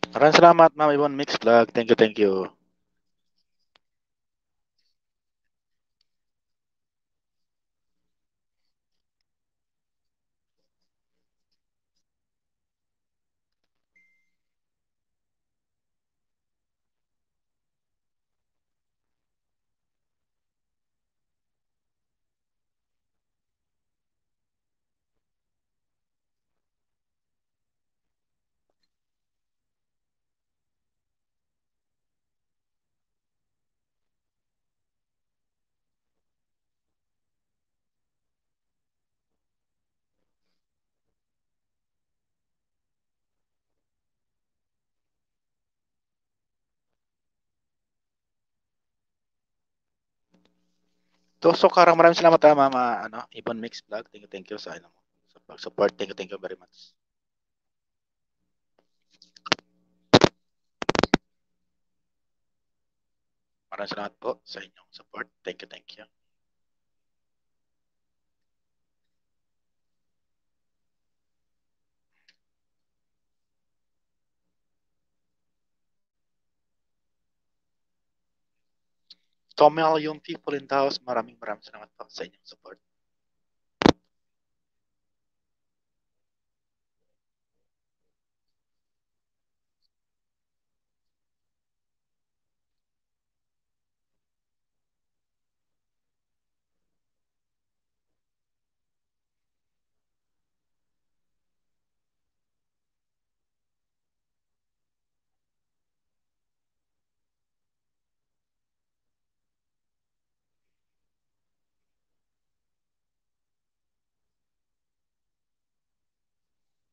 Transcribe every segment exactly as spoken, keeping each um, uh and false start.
Maraming salamat, Ma'am Yvonne Mix Vlog. Thank you, thank you. So, so, Karang, maraming salamat, ah, Mama, ano, Ibon Mix Vlog. Thank you, thank you sa, ano, sa pag-support. Thank you, thank you very much. Maraming salamat po sa inyong support. Thank you, thank you. Two million people in the house, maraming, maraming salamat po sa inyong support.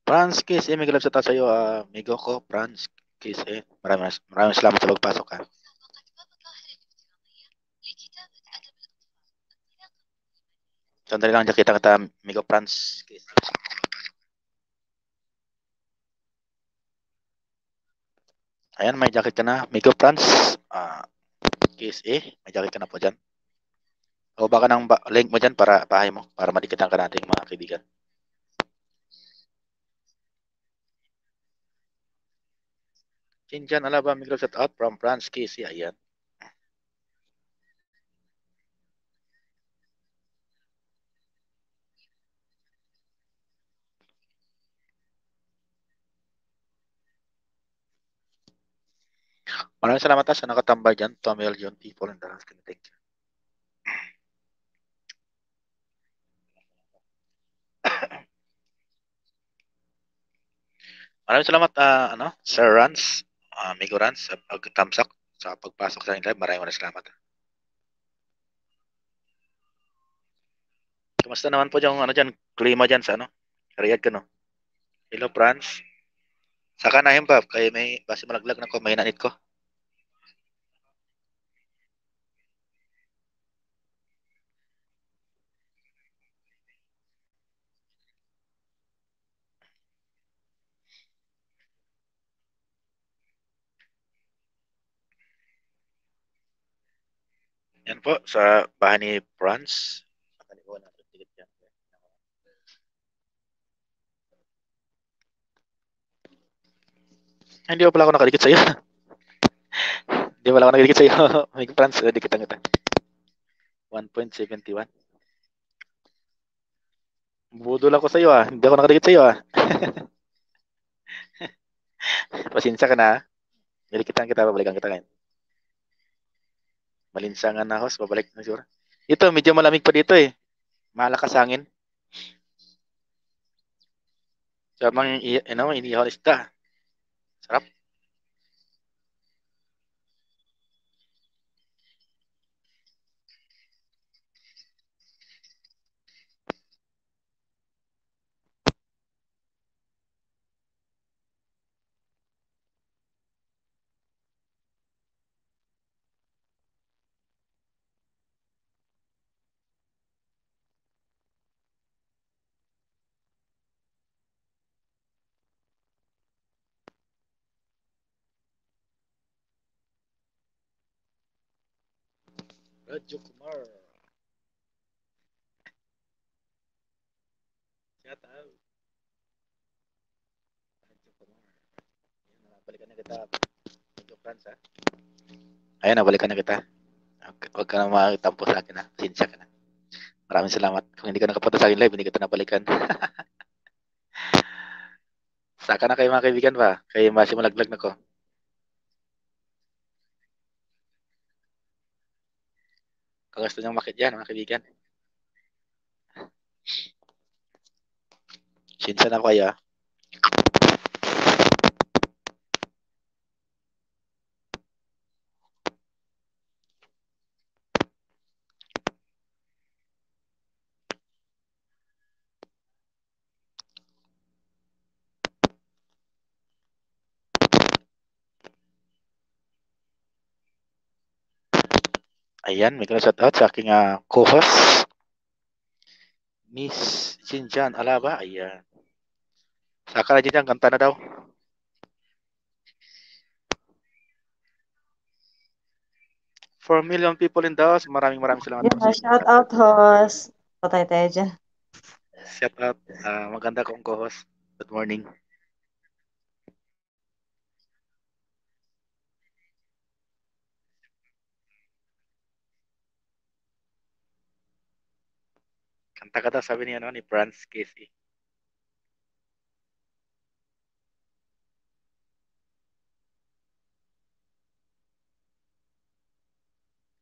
Franz Kiss, eh, mega love shout out sa'yo, ah, amigo ko, Franz Kiss, eh. Maraming, maraming salamat sa pagpasok, ha. Sandali lang, diyan kita, kita, amigo Franz Kiss. Ayan, may jacket ka na. Migo Franz, ah, K S A, may jacket ka na po dyan. O baka nang ba, link mo dyan para bahay mo, para madikitan ka nating mga kaibigan. Chinjan Alaba, Miguel, shout out from France, K S A, ayan. Maraming salamat, ah, sa nakatambay dyan. Two million people in the house. Thank you. Maraming salamat, ah, ano, Sir Rans, ah, Amigo Rans, sa pag-thumbs up, sa pagpasok sa aking live. Maraming, maraming salamat. Kumusta naman po yung, ano, dyan, klima dyan sa, ano, Riyadh ka, no? Hello, France. Saka na yun, Pab, kaya may, basi malaglag na ko, may nanit ko. Yan po, sa bahay ni Franz. Hindi pa pala ako nakadikit sa'yo. Hindi pala ako nakadikit sa'yo. May Franz, eh, dikitan kita. One point seven one. Budol ako sa'yo, ah. Hindi ako nakadikit sa'yo, ah. Pasensya ka na, ah. Dilikitan kita, babalikan kita ngayon. Malinsangan na ako, so babalik na siguro. Ito, medyo malamig pa dito, eh. Malakas hangin. Sarap mang i-, ano, inihaw na isda. Sarap. Radyo Kumar. Shout out. Radyo Kumar. Yan, maraming Balikan na kita. Medyo Franz, ha? Ayan, nabalikan na kita. Huwag ka na magtampo sa akin, ha? Pasensya ka na. Maraming salamat. Kung hindi ka nakapunta sa akin live, hindi kita nabalikan. Saka na kayo, mga kaibigan, ba? Kaya mas malaglag na ko. Kung gusto niyong makit yan, mga kaibigan. Sinsa na ko kayo, ah. Ayan, may shout out sa aking, ah, co-host. Miss Jinjan Alaba, ayan. Saka na Jinjan, kanta na daw. Four million people in the house. Maraming, maraming salamat po sa inyo. Shout out, host. Patay tayo dyan. Shout out. Ah, maganda kong co-host. Good morning. Kanta ka daw, sabi ni, ano, ni Franz Casey.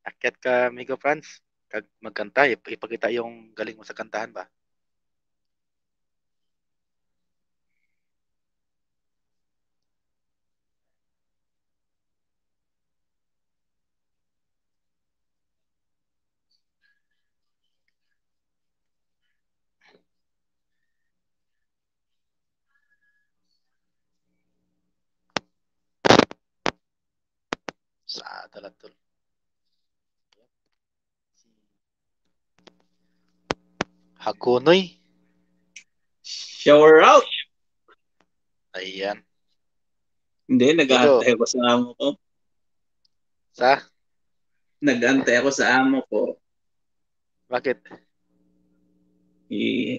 Akyat ka, Migo Franz. Kag magkanta, ip-, ipakita yung galing mo sa kantahan ba? Sa talatul. Hagunoy. Shower out. Ayan. Hindi, nag-aantay ako sa amo ko. Sa? Nag-aantay ako sa amo ko. Bakit? I-,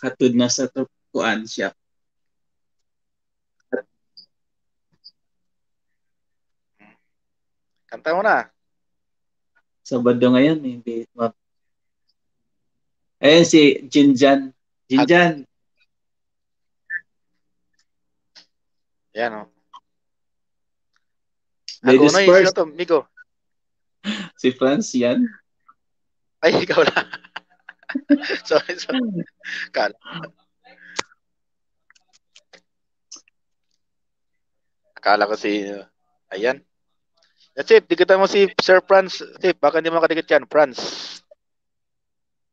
hatod na sa to, kuan siya. Kanta mo na. Sabado ngayon, eh. Hindi ma-, ayan si Jinjan. Jinjan. Yan, oh. Ladies first. Sino to, Migo? Si Franz yan. Ay, ikaw lang. Sorry, sorry. Kala. Akala ko si, uh, ayan. Chief, dikitan mo si Sir Franz. Chief, baka hindi mo makadikit yan, Franz.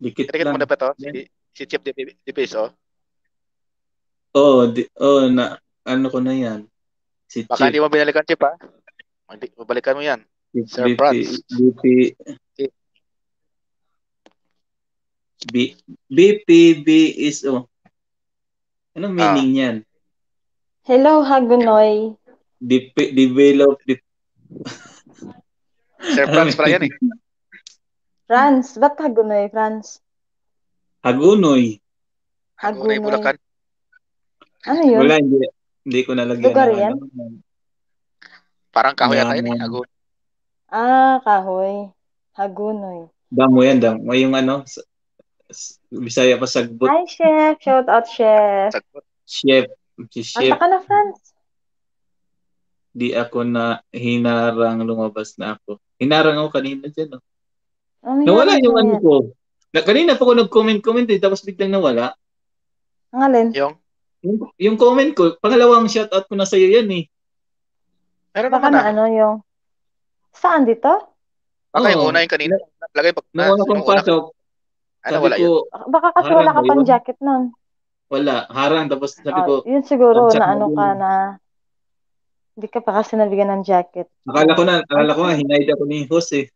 Dikit lang. Dikit mo na ba to? Si, si Chief D P, D P S, oh. Oo, di, oo, na, ano ko na yan. Si Chief. Baka hindi mo binalikan, Chief, ha? Hindi, babalikan mo yan. Sir Franz. B P, B P, B P B S O. Anong meaning niyan? Hello, Hagunoy. Depe-, develop, de- Sir Franz pala yan eh. Franz, ba't Hagunoy, Franz? Hagunoy. Hagunoy, Hagunoy. Bulacan. Ano yun? Wala, hindi, hindi ko nalagyan. Lugar ng yan? Ano. Parang kahoy ata yun eh, Hagunoy. Ah, kahoy. Hagunoy. Damo yan, damo. May yung ano, s-, s-, Bisaya pa, sagbot. Hi, Chef. Shout out, Chef. Sagbot. Chef. Si Chef. Asa ka na, Franz? Di ako na hinarang, lumabas na ako. Hinarang ako kanina dyan, oh. Nawala yung ano ko. Na, kanina pa ako nag-comment-comment eh, tapos biglang nawala. Ang alin? Yung? Yung, yung comment ko, pangalawang shout out ko na sa'yo yan eh. Meron naman na. Baka na ano yung, saan dito? Baka yung una yung kanina. Lagay pag, nung una kong pasok, sabi ko, baka kasi wala ka pang jacket nun. Wala, harang. Tapos sabi ko, yun siguro na ano ka na, hindi ka pa kasi nabigyan ng jacket. Akala ko na, akala ko nga, hinaid ako ni host eh.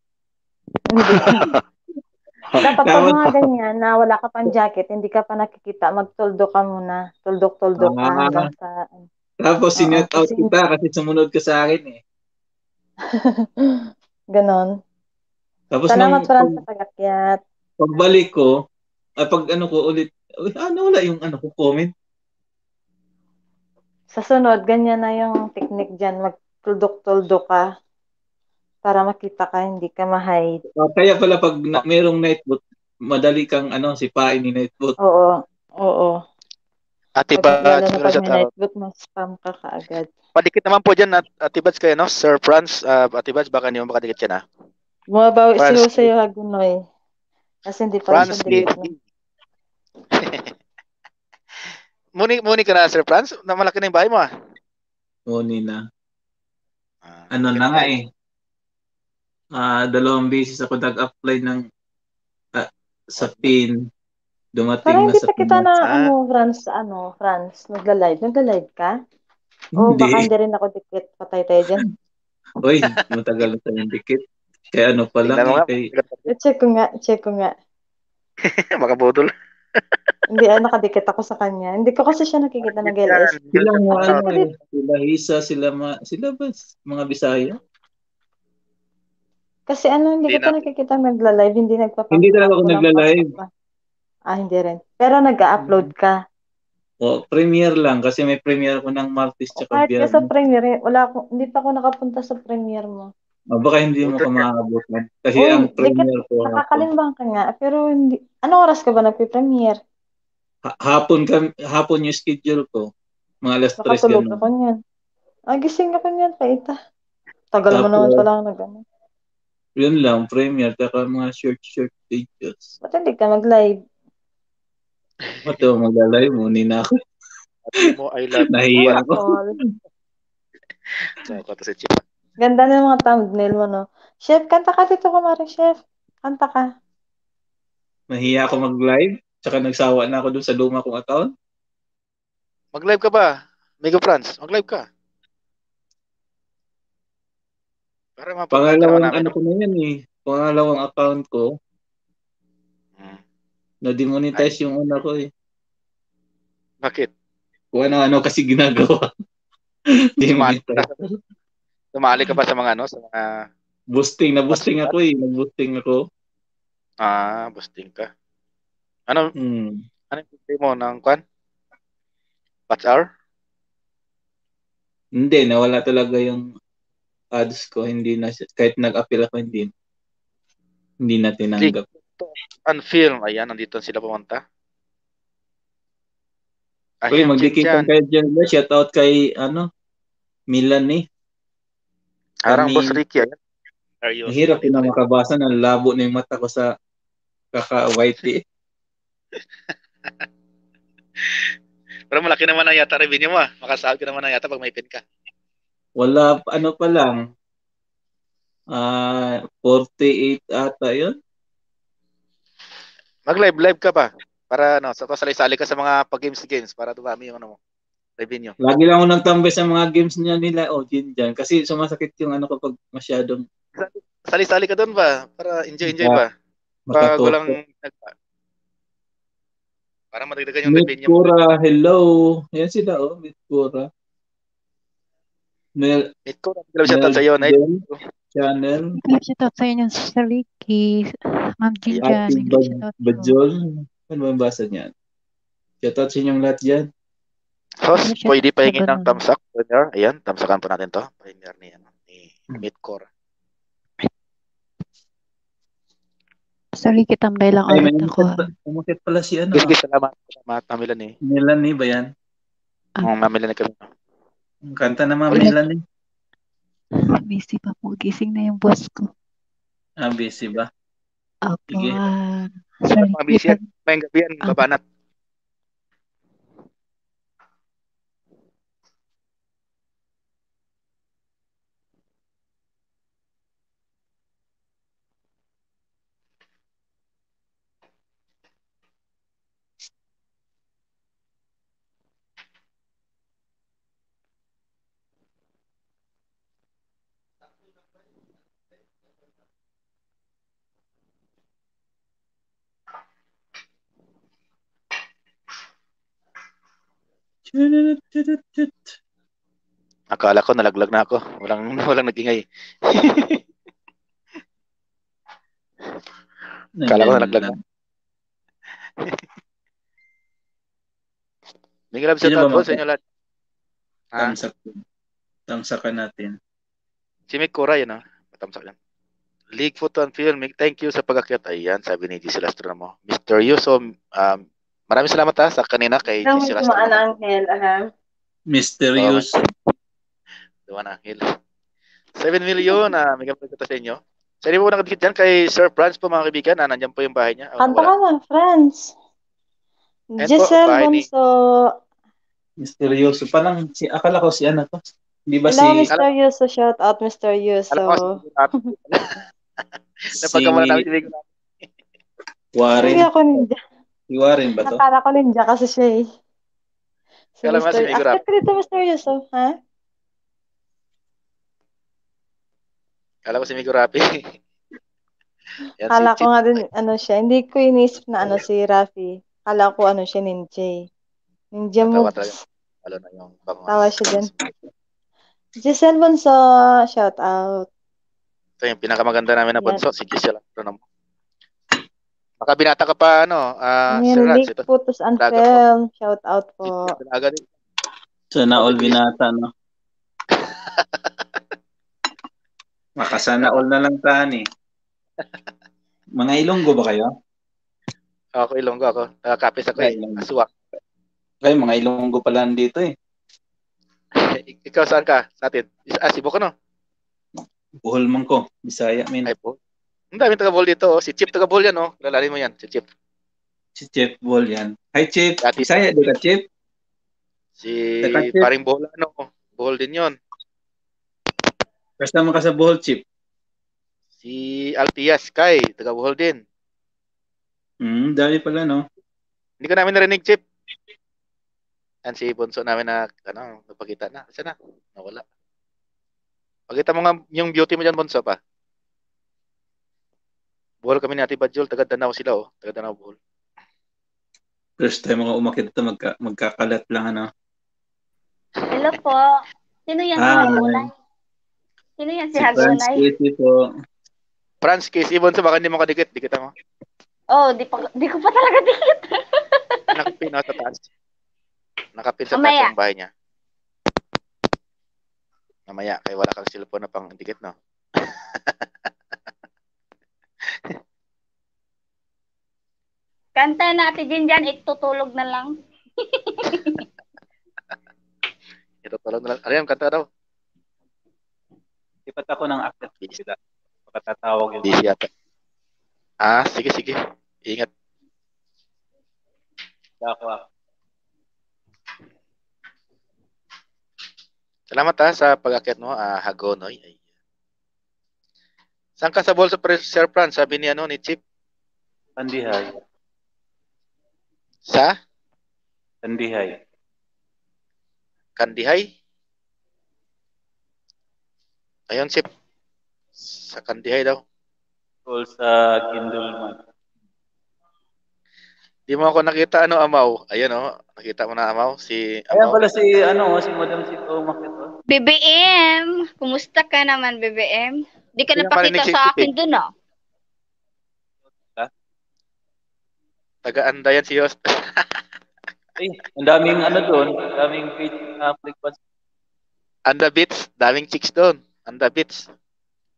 Hindi. Dapat pag mga ganyan na wala ka pang jacket, hindi ka pa nakikita, magtuldo ka muna. Tuldok-tuldok ka hanggang sa, tapos, sinut out kita kasi sumunod ka sa akin eh. Ganon. Tapos salamat, Franz, sa pag-akyat. Pagbalik ko, ay, pag ano ko ulit, uy, ah, nawala yung ano ko, comment. Sa sunod, ganyan na yung technique dyan. Magtuldok-tuldok ka para makita ka, hindi ka ma-hide. Ah, kaya pala pag na, merong night boot, madali kang ano, sipain ni night boot. Oo, oo. Ate Pag, lalo Bats, na pero pag shout may out. Night boot, mas spam ka kaagad. Padikit naman po dyan, At- Ate Bats, kayo, no? Sir Franz, ah, Ate Bats, baka niyo makadikit yan, ah. Bumabawi si Franz Jose Hagunoy. Kasi hindi pa rin Franz siya dikit. K D. Muni, muni ka na, Sir Franz? Na malaki na yung bahay mo, ah. Muni na. Ah, Ano okay, na nga okay. eh. Ah, dalawang beses ako nag-apply ng ah, sa pin. Dumating Parang na hindi sa pa kita na, Pinas. Ah. ano, Franz, ano, Franz, nagla-live. Nagla-live ka? O, baka Hindi. hindi rin ako dikit. Patay tayo dyan. Uy, matagal na tayong dikit. Kaya ano pa lang Tingnan mo eh. nga. Kay, I-check ko nga, check ko nga. Makabudol. Hindi, ah, nakadikit ako sa kanya. Hindi ko kasi siya nakikita nag-L S. Yan. sila mga Ah, ano Hindi, eh. Sila Hisa, sila ma, sila ba? Mga Bisaya? Kasi ano, hindi Hindi kita na. nakikita nagla-live, hindi nagpapakita. Hindi talaga ako Walang nagla-live. pasok pa. Ah, hindi rin. Pero nag-upload ka. O, premiere lang kasi may premiere ko ng Martes tsaka Kahit nga sa Biyernes. premiere, eh, wala akong, hindi pa ako nakapunta sa premiere mo. O, baka hindi mo Puta ka ka. Maaabot lang. Kasi Uy, ang dikit, premiere ko hapon. Nakakalimbang ka nga. Pero hindi, anong oras ka ba nagpe-premiere? Ha- hapon kam, hapon yung schedule ko. Mga alas tres Nakatulog ganun. ako niyan. Ah, gising ako niyan, paita. Tagal mo naman Tapos, pala nag ano. Yun lang, premiere, tsaka mga short, short videos. Ba't hindi ka mag-live? Ba't ako magla-live? Muni na ako. Sabi mo, "I love you." Nahiya ako. All. So, ako to si Chief. Ganda ng mga thumbnail mo, no? Chef, kanta ka dito, kumare, chef. Kanta ka. Nahiya ako mag-live. Tsaka nagsawa na ako dun sa luma kong account. Mag-live ka ba? Mega Franz, mag-live ka. Para mapag-, Pangalawang namin, ano no? ko na yan eh. Pangalawang account ko. Hmm. Na-demonetize yung una ko eh. Bakit? Kung ano-ano kasi ginagawa. Sumali Demonetize. ka, sumali ka ba sa mga ano, sa mga Boosting, na-boosting WhatsApp? ako eh. Nag-boosting ako. Ah, boosting ka. Ano, Hmm. ano yung boosting mo ng kwan? Watch hour? Hindi, nawala talaga yung ads ko. Hindi na siya, kahit nag-appeal ako, hindi, hindi na tinanggap. Unfilm, ayan, nandito sila pumunta. Uy, Ayan, magdikit Chin lang Chan. Kayo dyan. Shout out kay, ano, Milani. Harang Kami- Boss Ricky, ayan. Are you Ang hirap ko na listening? Makabasa, nalabo na yung mata ko sa kaka-Y T. Pero malaki naman na yata revenue mo, ah. Makasahod ka naman na yata pag may pin ka. Wala, ano pa lang. Ah, forty-eight ata yun. Mag-live, live ka ba? Para ano, sa sali-sali ka sa mga pag-games games para dumami yung ano mo, revenue. Lagi lang ako nagtambay sa mga games niya nila, o Jin Jan. Kasi sumasakit yung ano ko pag masyadong Sali-sali ka doon ba? Para enjoy-enjoy Maka- ba? Pag makatoto. walang nag-, para madagdagan yung revenue mo. Mitkura, hello. Yan sila, oh, Mitkura. Mel, Mitkura, shout out Mel sa'yo, Night. Del Channel. Shout out sa inyo, Sir Ricky, Ma'am Jinjan. Ate Baj- Bajol. Ano ba yung basa niyan? Shout out sa inyong lahat dyan. Host, Shout pwede out sa pahingin ng ganun. thumbs up, Junior. Ayan, thumbs upan po natin to. Pahingin ni, ano, ni Hmm. Mitkura. Sorry, kitambay lang Ay, may ulit ako. umakit pa, umakit pala si ano. Sige, sige, salamat. Salamat, Ma'am Melanie. Melanie ba yan? Ah. Ang Ma'am Melanie kami. Ang kanta na mga Ulit. Melanie. Busy pa po. Gising na yung boss ko. Ah, busy ba? Opo. Sige. Ah, sorry. Mga busy yan. May gabi yan, Ah. babanat. Akala ko nalaglag na ako. Walang, walang nag-ingay. Akala ko nalaglag na. Mega love, Sino shout out ba po mag- sa inyo lahat. Ha? Thumbs up. Thumbs up ka natin. Si Mick Cora, yun, ah. Thumbs up yan. League Photo and Film, Mick, thank you sa pag-akyat. Ayan, sabi ni Giselle Astronomo. Misteryoso, um, maraming salamat, ha, sa kanina kay Giselle Astronomo. Duman Angel, aha. Misteryoso. Duman Angel. Seven million, ah, may gamit kita sa inyo. Sa inyo po nakadikit dyan, kay Sir Franz po, mga kaibigan, ah, nandyan po yung bahay niya. Ah, Kanta wala. Ka na, Franz. Ayan po, Giselle bahay ni Bonso. Misteryoso. Parang si, akala ko si ano to. Di ba Hello, si Misteryoso. Shout out, Misteryoso. Alam ko, si Napagkamala namin si Migo. Warren. Hindi ako ninja. Si Warren ba to? Nakala ko ninja kasi siya eh. Si Kala mo si Mister Migo Rap. Akit ka dito, Misteryoso, ha? Kala ko si Migo Rapi. Yan, Kala si ko Chip. Nga din, ano siya. Hindi ko inisip na ano si Rafi. Kala ko ano siya, ninja eh. Ninja Natawa moves. Talaga. Lalo na yung bango. Tawa siya dyan. Giselle Bonso, shout out. Ito yung pinakamaganda namin na Yan. Bonso, si Giselle Astronomo. Makabinata ka pa, ano, ah, Sir Rans, Nick ito. Putos and Talaga po. Film, shout out po. Talaga din. Sana all binata, no? Makasana all na lang tani. Mga Ilonggo ba kayo? Ako, Ilonggo ako. Taga Capiz ako eh. Ay, Ilonggo. Aswang. Kayo, mga Ilonggo pala nandito eh. Ik-, ikaw, saan ka? Sa atin? Is-, ah, Cebu ka, no? Bohol man ko. Bisaya, min. Ay, Bohol. Ang daming taga Bohol dito, oh. Si Chip taga Bohol yan, oh. Kilalanin mo yan, si Chip. Si Chip Bohol yan. Hi, Chip. Dati Bisaya, di ka, Chip? Si Teka, Chip. Paring Bohol, ano, Bohol din yon. Kasama ka sa Bohol, Chip? Si Altias Kai, taga Bohol din. Hmm, dami pala, no? Hindi ka namin narinig, Chip. Yan si Bonso namin na, ano, nagpakita na. Saan na? Nawala. Pakita mo nga yung beauty mo dyan, Bonso, pa. Bohol kami ni Ate Bajul, taga Danao sila, oh. Taga Danao, Bohol. First time ako umakyat dito, magka-, magkakalat lang, ano. Hello po. Sino yan si Hi. Hagunay? Sino yan si Si Franz Hagunay? Casey po. Franz Casey, Bonso, baka hindi mo kadikit, dikit mo. Oh, di pa, di ko pa talaga dikit. Nakapin ako sa taas. Nakapin sa Mamaya. Taas yung bahay niya. Mamaya, kaya wala kang cellphone na pang dikit, no? Kanta na, Ate Jinjan, itutulog na lang. Itutulog na lang. Ano yan? Kanta daw. Sipat ako ng akyat sila. Pagkatatawag yun. Busy yata. Ah, sige, sige. Ingat. Wala ako, ah. Salamat, ah, sa pag-akyat mo, ah, Hagonoy. Ay. Saan ka sa Bohol, Sir Franz? Sabi ni, ano, ni Chief. Kandihay. Sa? Kandihay. Kandihay? Ayun, Chief. Sa Kandihay daw. Tol sa Kindulman. Di mo ako nakita, ano, Amaw? Ayun, oh. Nakita mo na, Amaw? Si Ayan Amaw? Pala si, ano, si Madam Sito umakyat, oh. B B M, kumusta ka naman, B B M? Di ka Hindi nga napakita parinig si sa akin Chief, eh. Dun, ah. Ha? Taga Andayan si Host. Ay, ang daming, ano, doon. Ang daming beach na breakfast. Anda Beach, daming chicks doon. Anda Beach.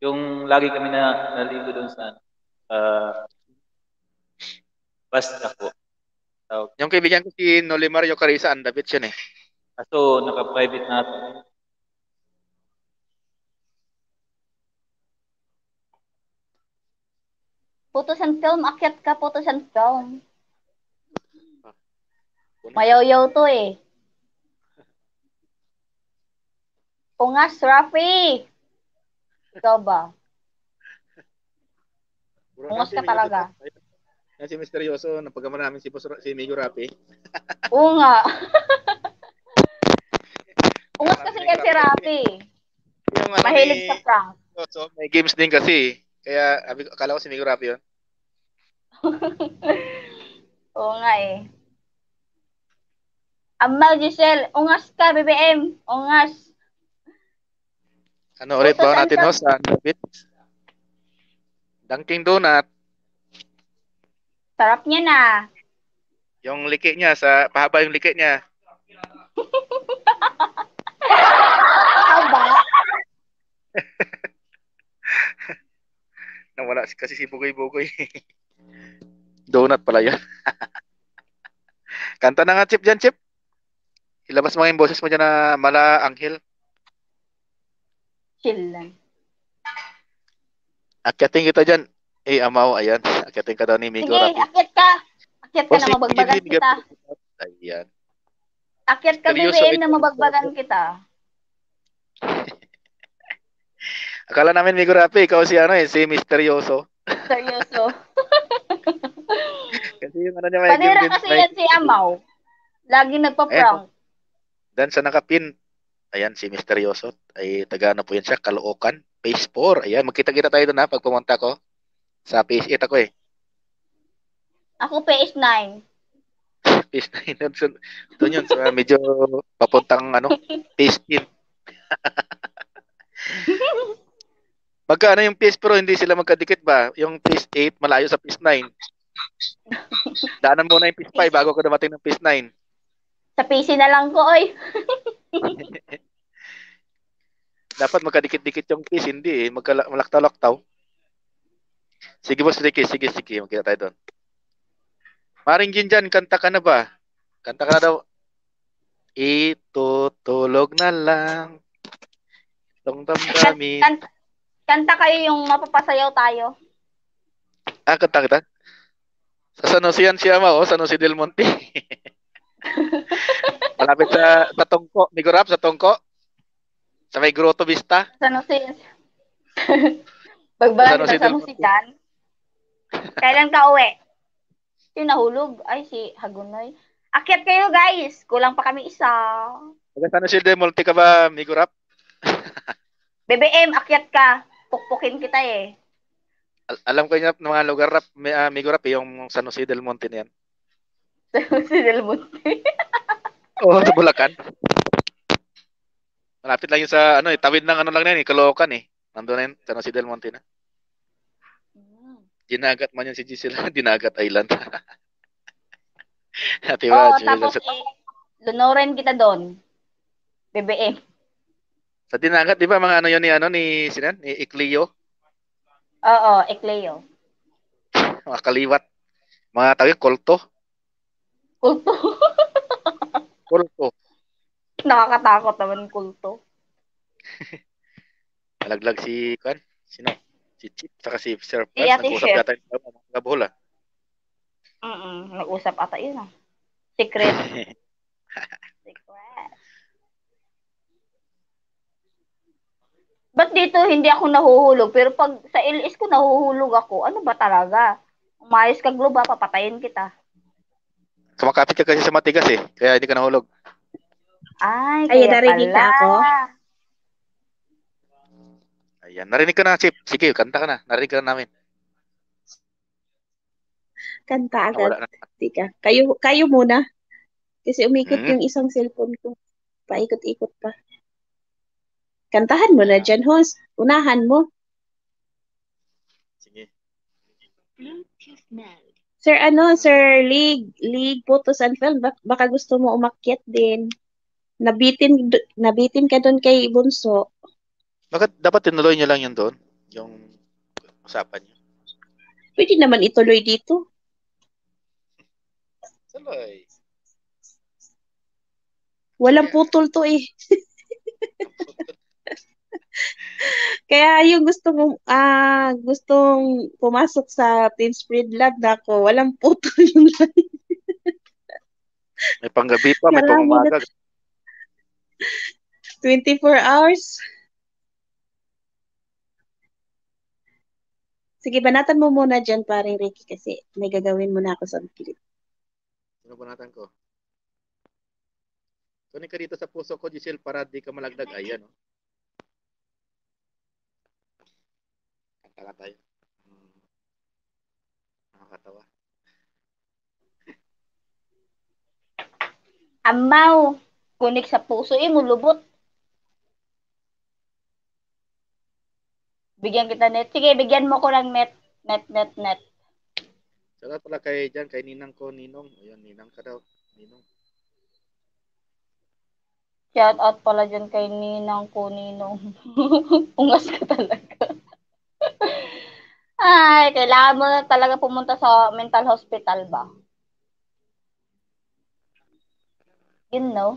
Yung lagi kami na naligo doon sa, ah, basta po. Tawag. Yung kaibigan ko si Noli Mario Carissa, Anda Beach yun eh. Kaso naka-private na ata. Photos and film, akyat ka, photos and film. Mayaw-yaw to eh. Ungas, Rafi! Ikaw ba? Ungas ka talaga. Yan si Misteryoso, napagama namin si Boss Ra-, si Migo Rafi. Oo nga. Ungas kasi yan si Rafi. Yung ano Mahilig ni sa prank. So, may games din kasi. Kaya, abi-, akala ko si Migo Rafi yun. Oo nga eh. Amal Giselle, ungas ka, B B M. Ungas. Ano ulit ba natin, host? Ang dapit? Dunkin' Donut. Sarap niya na. Yung liki niya, sa, pahaba yung liki niya. kasi si Bugoy-Bugoy. Donut pala yun. Kanta na nga, Chip, dyan, Chip. Ilabas mo nga yung boses mo dyan na mala, Anghel. Chill lang. Akyatin kita dyan. Eh, Amaw, ayan. Akyatin ka daw ni Migo Sige, Rafi. Akyat ka. Akyat ka O, na, sige, mabagbagan sige, kita. Ayan. Akyat ka, Seryoso B B M, ito, na Migo mabagbagan Rafi. Kita. Akala namin, Migo Rafi, ikaw si ano eh, si Misteryoso. Seryoso. Kasi yung ano niya, may Panira yung kasi may- yan si Amaw. Lagi nagpa-prank. Dan sa nakapin. Ayan, si Misteryoso. Ay, taga ano po yan siya? Caloocan. Phase four. Ayan, magkita-kita tayo doon ha, pag pumunta ko. Sa phase eight ako eh. Ako phase nine. Phase nine. Doon, sa- doon yun, sa medyo papuntang ano, phase ten. Magkaano yung phase four, hindi sila magkadikit ba? Yung phase eight, malayo sa phase nine. Daanan muna yung phase five bago ka dumating ng phase nine. Sa P C na lang ko, oy. Dapat magkadikit-dikit yung phase, hindi eh. Magkala- malaktaw-laktaw. Sige, Boss Ricky, sige, sige. Magkita tayo doon. Maring Ginjan, kanta ka na ba? Kanta ka na daw. Itutulog na lang. Itong damdamin. Kan- kanta kayo yung mapapasayaw tayo. Ah, kanta kita. Sa San Jose yan si Amaw, oh, San Jose del Monte. Malapit sa, sa Tongko. Migo Rap, sa Tongko. Sa may Grotto Vista. San Jose. Bagbagan San Jose kita San del Jose dyan. Kailan ka uwi? Yung nahulog. Ay, si Hagunoy. Akyat kayo, guys. Kulang pa kami isa. Taga San Jose del Monte ka ba, Migo Rap? B B M, akyat ka. Pukpukin kita eh. Al- alam ko yung mga lugar, Rap, mi- ah, Migo Rap, eh, yung San Jose del Monte na yan. San Jose del Monte. Oo, sa Bulacan. Malapit lang yun sa, ano eh, tawid ng ano lang na yun, eh, Caloocan eh. Nandun na yun, San Jose del Monte na. Hmm. Dinagat man yun si Gisela, Dinagat Island. Ate Oo, ba, tapos eh, lunurin kita doon. B B M. Sa Dinagat, di ba, mga ano yun ni, ano, ni, sinan? Ni Ecleo? Oo, Ecleo. Mga kaliwat. Mga tawag yun, kulto. Kulto. Kulto. Nakakatakot naman kulto. Nalaglag si, kan? Sino? Si Chip, saka si Sir Si Franz. Ate Nag-usap Chef. Yata yung mga gabhol, ah. Mm, nag-usap ata yun ah. Secret. Secret. Ba't dito hindi ako nahuhulog? Pero pag sa L S ko nahuhulog ako, ano ba talaga? Umayos ka, Globe, ha? Papatayin kita. Kumakapit ka kasi sa matigas eh. Kaya hindi ka nahulog. Ay, Ay, kaya narinig na pala. Ako? Ayan. Narinig ka na, Chip. Sige, kanta ka na. Narinig ka na namin. Kanta agad. Nawala na. Tika. Kayo, kayo muna. Kasi umikot Hmm. Yung isang cellphone ko. Paikot-ikot pa. Kantahan mo na dyan, host. Unahan mo. Sige. Sir, ano, Sir Lig, Lig Photos and Film, bak- baka gusto mo umakyat din. Nabitin, d- nabitin ka doon kay Bunso. Bakit dapat tinuloy niyo lang yun doon? Yung usapan niyo? Pwede naman ituloy dito. Tuloy. Walang putol to eh. Kaya yung gusto mong, ah, gustong pumasok sa Team Spread Love, nako, walang putol yung live. May panggabi pa, may Marami na- pangumaga. Twenty-four hours. Sige, banatan mo muna dyan, paring Ricky, kasi may gagawin muna ako sa gilid. Sino banatan ko? Kunin ka dito sa puso ko, Giselle, para di ka malaglag. Ayan, oh. Kanta ka tayo. Hmm. Nakakatawa. Amaw, kunik sa puso, eh, mo lubot. Bigyan kita net. Sige, bigyan mo ko ng net. Net, net, net. Shout out pala kay, dyan, kay Ninang ko, Ninong. Ayun, Ninang ka daw. Ninong. Shout out pala dyan kay Ninang ko, Ninong. Ungas ka talaga. Ay, kailangan mo na talaga pumunta sa mental hospital ba? Yun, no?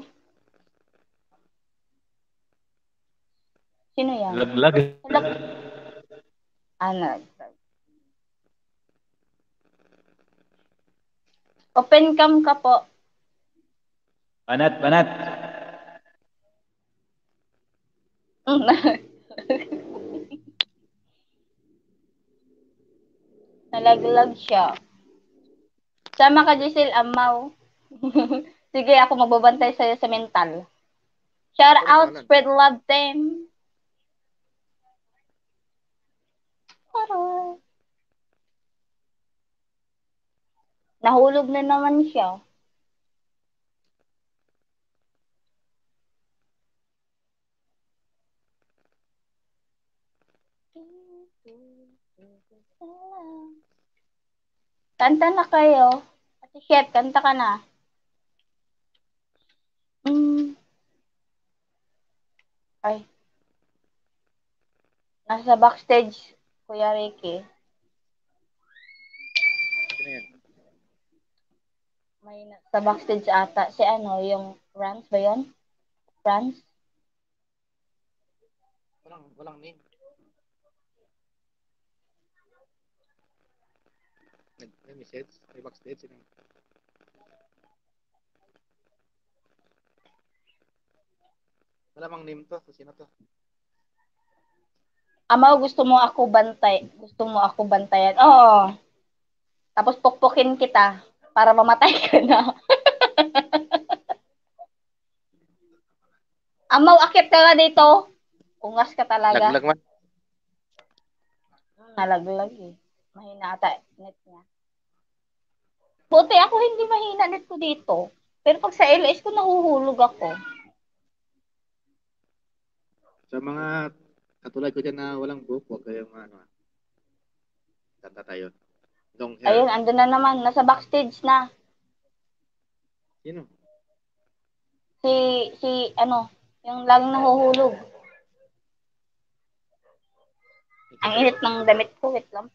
Sino yan? Laglag. Lag- ah, nag- Open cam ka po. Panat, panat. Nalaglag siya. Sama ka, Giselle, amaw. Sige, ako magbabantay sa'yo sa mental. Shout out, spread love, team. Aray. Nahulog na naman siya. Kanta na kayo. Ate Chef, kanta ka na. Mm. Ay. Nasa backstage, Kuya Ricky. Sino yan? May na, sa backstage ata, si ano, yung Franz ba yun? Franz? Walang, walang name. Nag-, may message, may backstage, sino? Wala mang name to, so sino to? Amaw, gusto mo ako bantay, gusto mo ako bantayan? Oo. Tapos pukpukin kita para mamatay ka na. Amaw, akit ka nga dito. Ungas ka talaga. Laglag man. Nalaglag eh. Mahina ata net niya. Buti ako hindi mahina net ko dito. Pero pag sa L S ko, nahuhulog ako. Sa mga katulad ko dyan na walang buhok, huwag kayong ano, ah. Kanta tayo. Long hair. Ayun, andun na naman. Nasa backstage na. Sino? Si, si, ano, yung laging nahuhulog. Ang init ng damit ko, wait lang.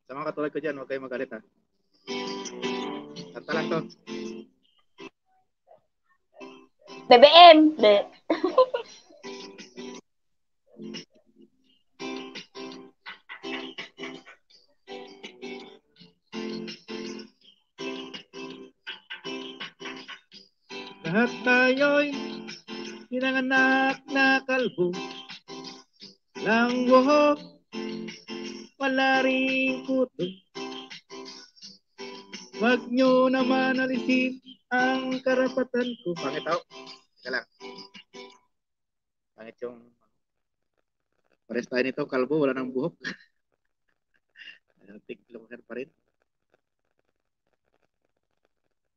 Sa mga katulad ko dyan, huwag kayong magalit, ha. Kanta lang to. B B M. Be- Lahat tayo'y pinanganak na kalbo. Lang buhok, wala ring kuto. Wag nyo naman alisin ang karapatan ko. Pangit ako. Teka lang. Pangit yung pares tayo nito, kalbo, wala nang buhok. Ayan, pink long hair pa rin.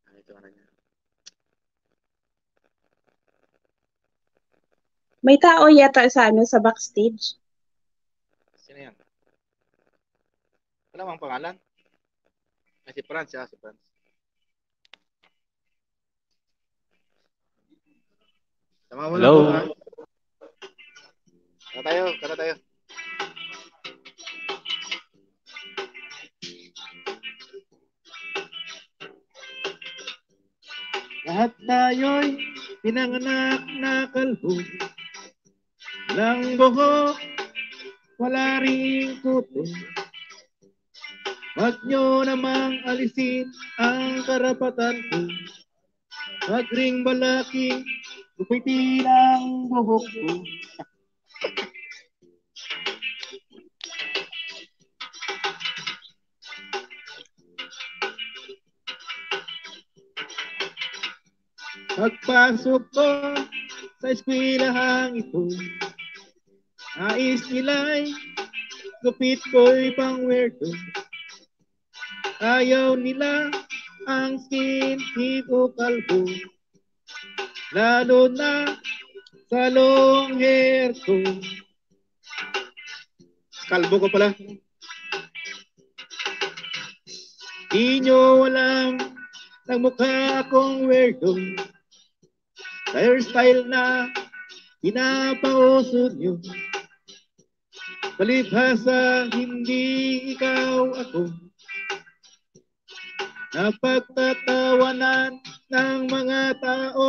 Pangit yung ano niya. May tao yata sa ano, sa backstage. Sino yan? Wala mang pangalan. Ay, si Franz, ah, si Franz. Sa mga wala Hello? po, ha? Kanta tayo, kanta tayo. Lahat tayo'y pinanganak na kalbo. Lang buhok, wala ring kuto. Wag nyo namang alisin ang karapatan ko. Wag ring balaking gupitin ang buhok ko. Pagpasok ko sa eskwelahang ito, nais nila'y gupit ko'y pang weirdo. Ayaw nila ang skin tint o kalbo, lalo na sa long hair ko. Kalbo ko pala. Di nyo alam, nagmukha akong weirdo. Sa hairstyle na pinapauso nyo. Palibhasa, hindi ikaw ako napagtatawanan ng mga tao.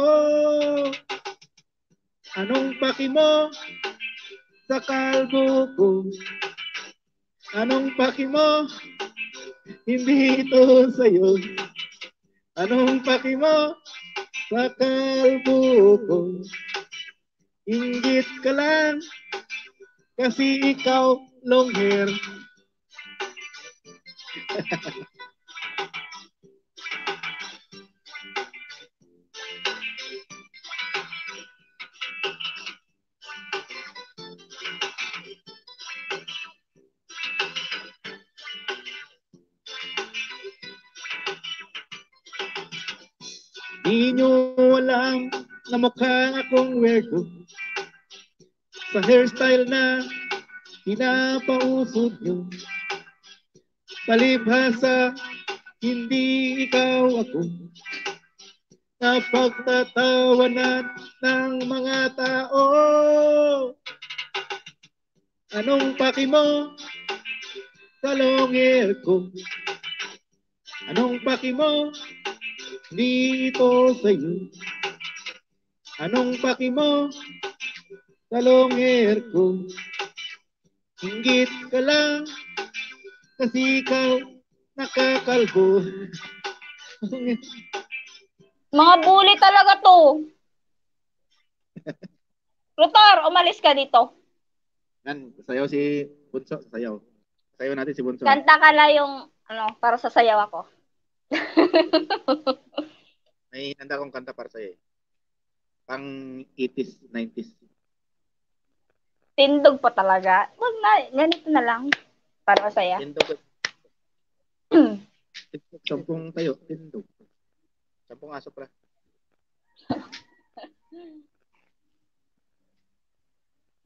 Anong paki mo sa kalbo ko? Anong paki mo? Hindi ito sa'yo. Anong paki mo sa kalbo ko? Inggit ka lang kasi ikaw long hair. Di nyo alam na mukha akong weirdo sa hairstyle na pinapauso nyo. Palibhasa, hindi ikaw ako napagtatawanan ng mga tao. Anong paki mo sa long hair ko? Anong paki mo? Di ito sa'yo. Anong paki mo sa long hair ko? Inggit ka lang kasi ikaw nakakalbo. Mga bully talaga to. Rotor, umalis ka dito. Yan, sayaw si Bunso, sayaw. Sayaw natin si Bunso. Kanta ka na yung, ano, para sasayaw ako. May handa akong kanta para sa'yo eh. Pang eighties, nineties. Tindog pa talaga. Wag na, ganito na lang. Para masaya. Tindog. Sampung tayo, tindog. Sampung aso pala.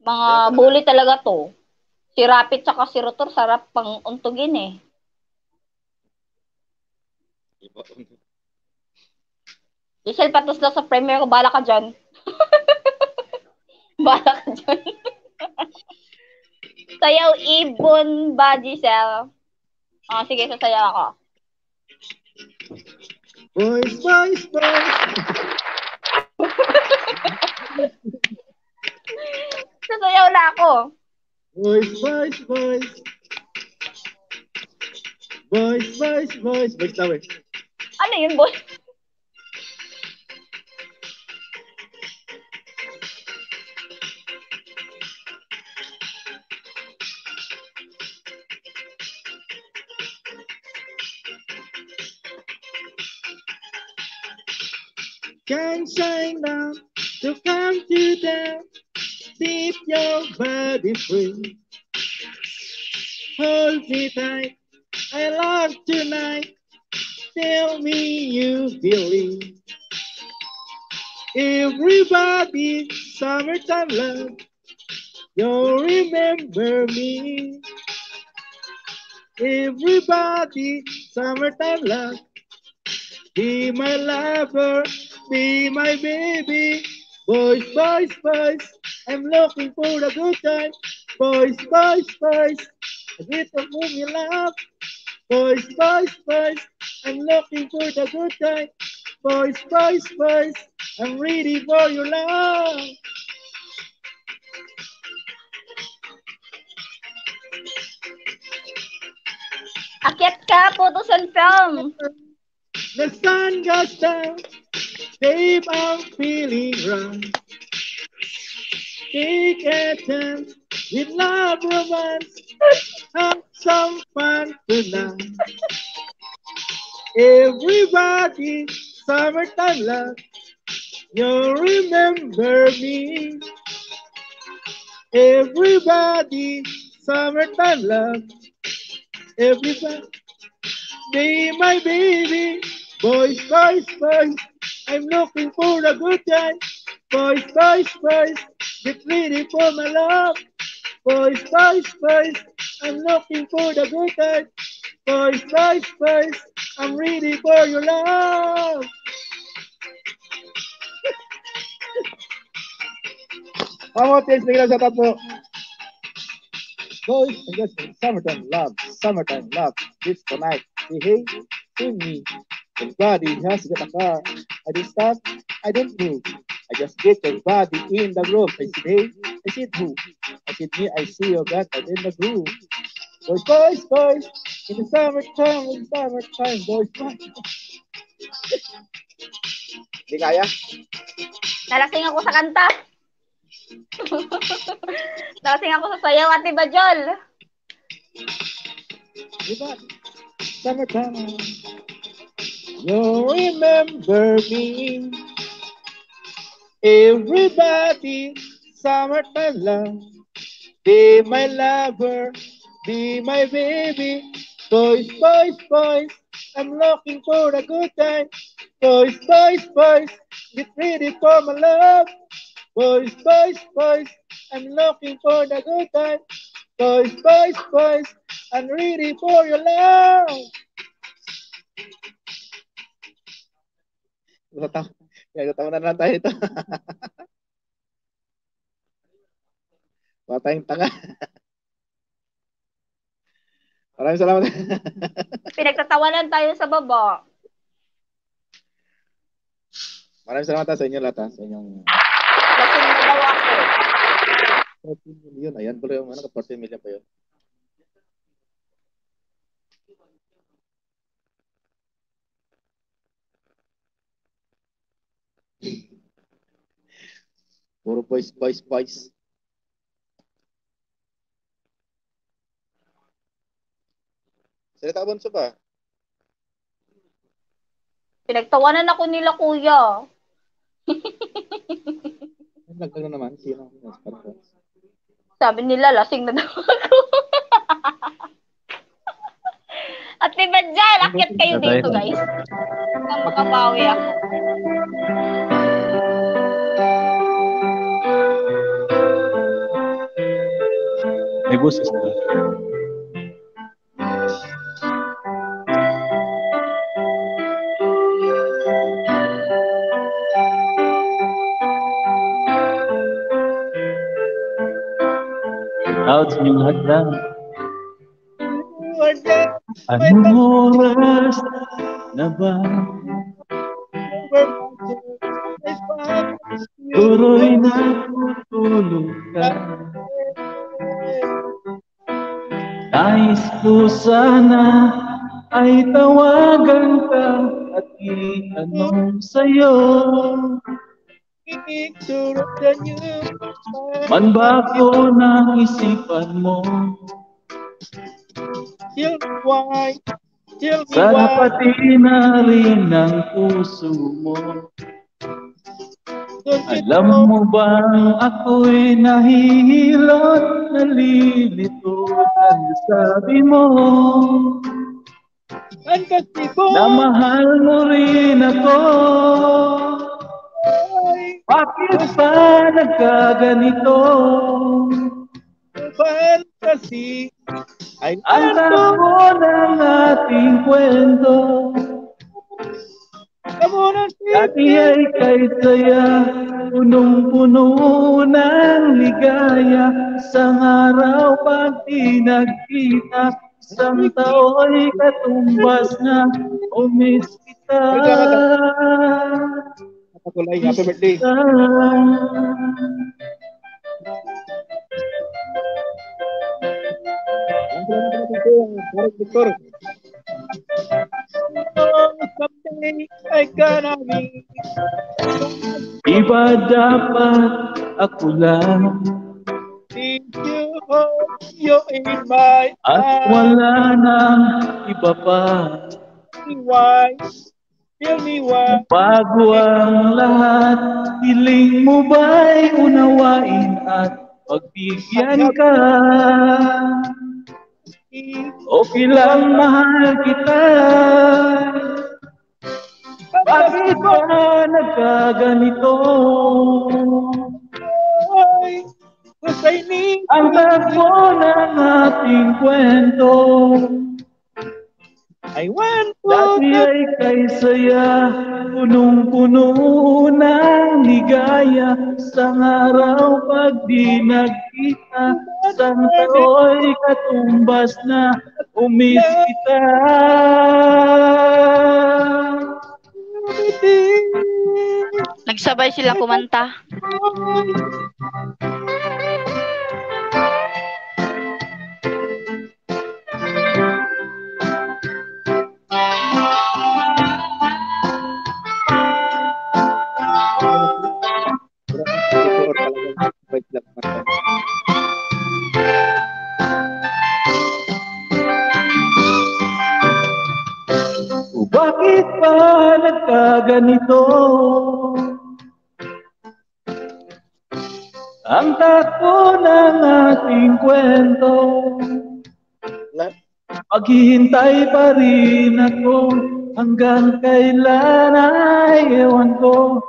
Mga bully talaga to. Si Rapit tsaka si Rotor, sarap pang untugin eh. Giselle, patos lang sa premiere ko. Bala ka dyan. Bala ka dyan. Sayaw ibon ba, Giselle? Oh, sige, sasayaw ako. Boys, boys, boys. Sasayaw na ako. Boys, boys, boys. Boys, boys, boys. Boys daw eh. Ano yun, boy? Can't shine down to come to them. Keep your body free. Hold me tight. I love tonight. Tell me you believe. Everybody, summertime love. You remember me. Everybody, summertime love. Be my lover, be my baby. Boys, boys, boys, I'm looking for a good time. Boys, boys, boys, a bit of movie love. Boys, boys, boys, I'm looking for the good time. Boys, boys, boys, I'm ready for your love. Akyat ka, photos and film. The sun goes down, babe, I'm feeling right. Take a chance with love romance. Have some fun tonight. Everybody, summertime love. You remember me. Everybody, summertime love. Everybody, be my baby. Boys, boys, boys, I'm looking for a good time. Boys, boys, boys, get ready for my love. Boys, boys, boys, I'm looking for the good time. Boys, boys, boys, I'm ready for your love. Vamos, thanks, bigyan sa tatlo. Boys, I just summertime love, summertime love. This tonight, hey, hey, see me. Everybody has got a car. I just stop, I don't move. I just get everybody in the room. I said, hey, I said, who? I said, me, I see you got in the groove. Boys, boys, boys, in the summertime, in the summertime, boys, boys. Di kaya? Nalasing ako sa kanta. Nalasing ako sa sayaw, Ate Bajol. Diba? Summertime. You remember me. Everybody, summertime lang. Be my lover, be my baby. Boys, boys, boys, I'm looking for a good time. Boys, boys, boys, get ready for my love. Boys, boys, boys, I'm looking for the good time. Boys, boys, boys, I'm ready for your love. Nagtatawa na lang tayo ito. Patay yung tanga. Maraming salamat. Pinagtatawanan tayo sa baba. Maraming salamat sa inyo lahat, ha, sa inyong Lasing na daw ako. fourteen million. Ayan, pala yung ano, fourteen million pa yun. Puro boys, boys, boys. Salita, Bunso, ba? Pinagtawanan ako nila, kuya. Nagkano naman? Sino? Sabi nila, lasing na daw ako. At diba dyan, akyat kayo dito, guys. Nang makabawi ako. May boses na. Out sa inyong lahat na. Anong oras na ba? Tuloy natutulog ka. Nais ko sana ay tawagan ka at itanong sa'yo. Man ba ako ng isipan mo? Sana pati na rin ang puso mo. Alam mo bang ako'y nahihilo at nalilito dahil sabi mo na mahal mo rin ako? Bakit ba nagkaganito? Fantasy. Ang tago ng ating kwento. Dati ay kay saya, punong-puno ng ligaya. Isang araw pag di nagkita, isang tao'y katumbas na, o miss kita. Kapatulay, happy birthday. Victor. Iba dapat ako lang. At wala nang iba pa. Bago ang lahat, hiling mo ba'y unawain at pagbigyan ka? Okay lang, mahal kita. Bakit ba nagkaganito? Ang tago ng ating kwento. Dati ay kay saya, punong-puno ng ligaya, sa araw pag di nagkita, isang tao'y katumbas na, umis kita. Nagsabay sila kumanta. O bakit pa nagkaganito? Ang takbo ng ating kwento. Maghihintay pa rin ako hanggang kailan ay ewan ko.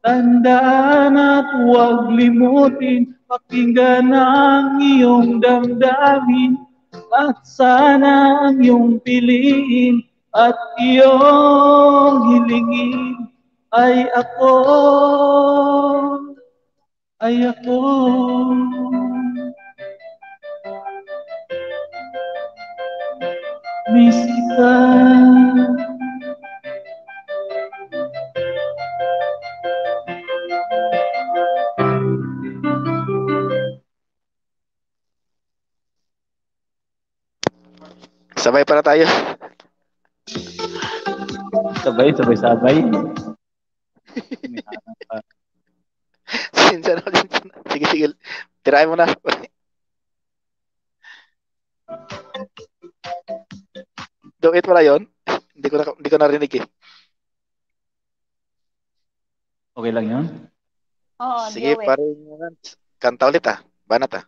Tandaan at huwag limutin, pakinggan ang iyong damdamin. At sana ang iyong piliin at iyong hilingin ay ako, ay ako. Miss kita. Sabay para tayo. Sabay, sabay, sabay. Sinsya na, sinsya na. Sige, sige. Tirahin mo na. Do it pala yun. Hindi ko na, hindi ko narinig eh. Okay lang yun? Oo, Sige, do it. Pare. Kanta ulit ah. Banat ah.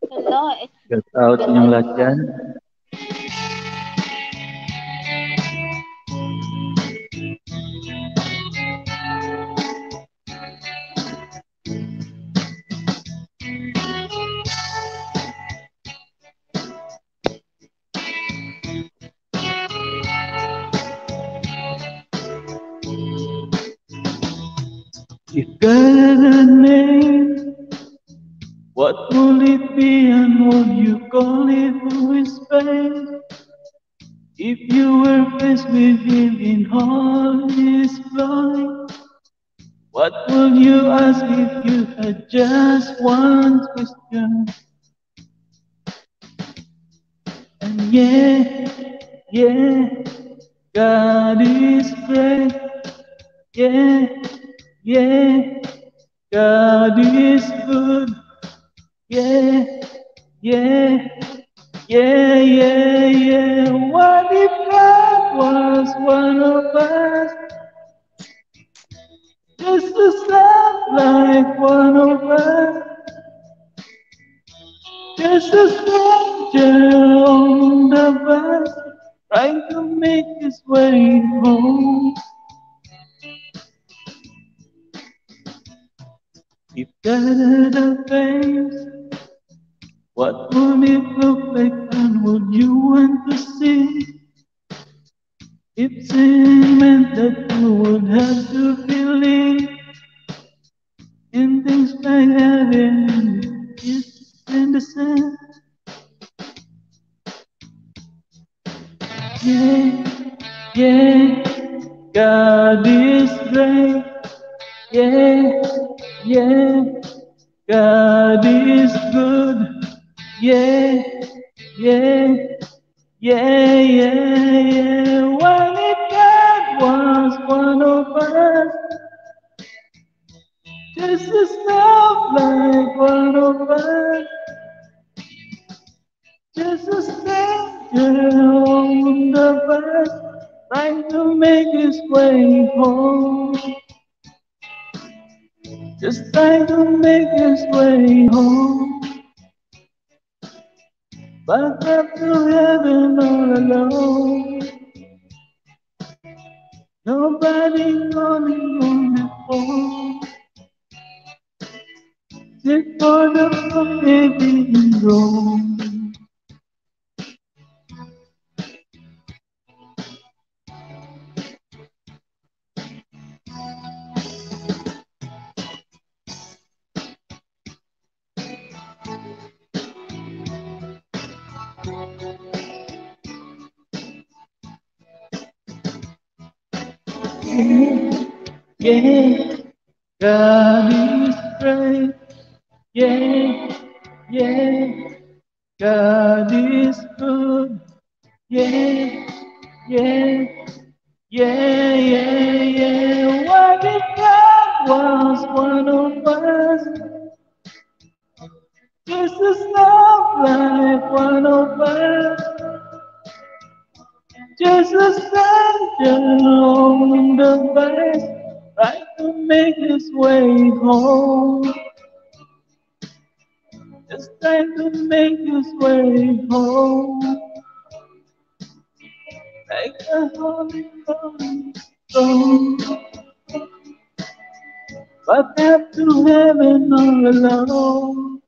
Hello, it's Shout out yung lahat dyan. If God had a name, what would it be and would you call it? Who is faith? If you were faced with him in all his glory, what would you ask if you had just one question? And yeah, yeah, God is great. Yeah, yeah, God is good. Yeah, yeah, yeah, yeah, yeah. What if God was one of us? Just a sound like one of us. Just a stranger on the bus, trying to make his way home. If God had a face, what would it look like and would you want to see? If sin meant that you would have to believe in things like heaven, it's in the sand. Yeah, yeah, God is great. Yeah, yeah, God is good. Yeah, yeah, yeah, yeah, yeah. What if God was one of us? Just a sound like one of us. Just a stranger on the bus, trying to make his way home. Just trying to make his way home. Back up to heaven all alone. Nobody calling on the phone. Sit for the living room. Yeah, yeah, God is great. Yeah, yeah, God is good. Yeah, yeah, yeah, yeah, yeah. What if God was one of us? Jesus loved like one of us. Jesus stand alone in the best, trying to make his way home. Just trying to make his way home. Like a holy, holy stone. But up to heaven all alone.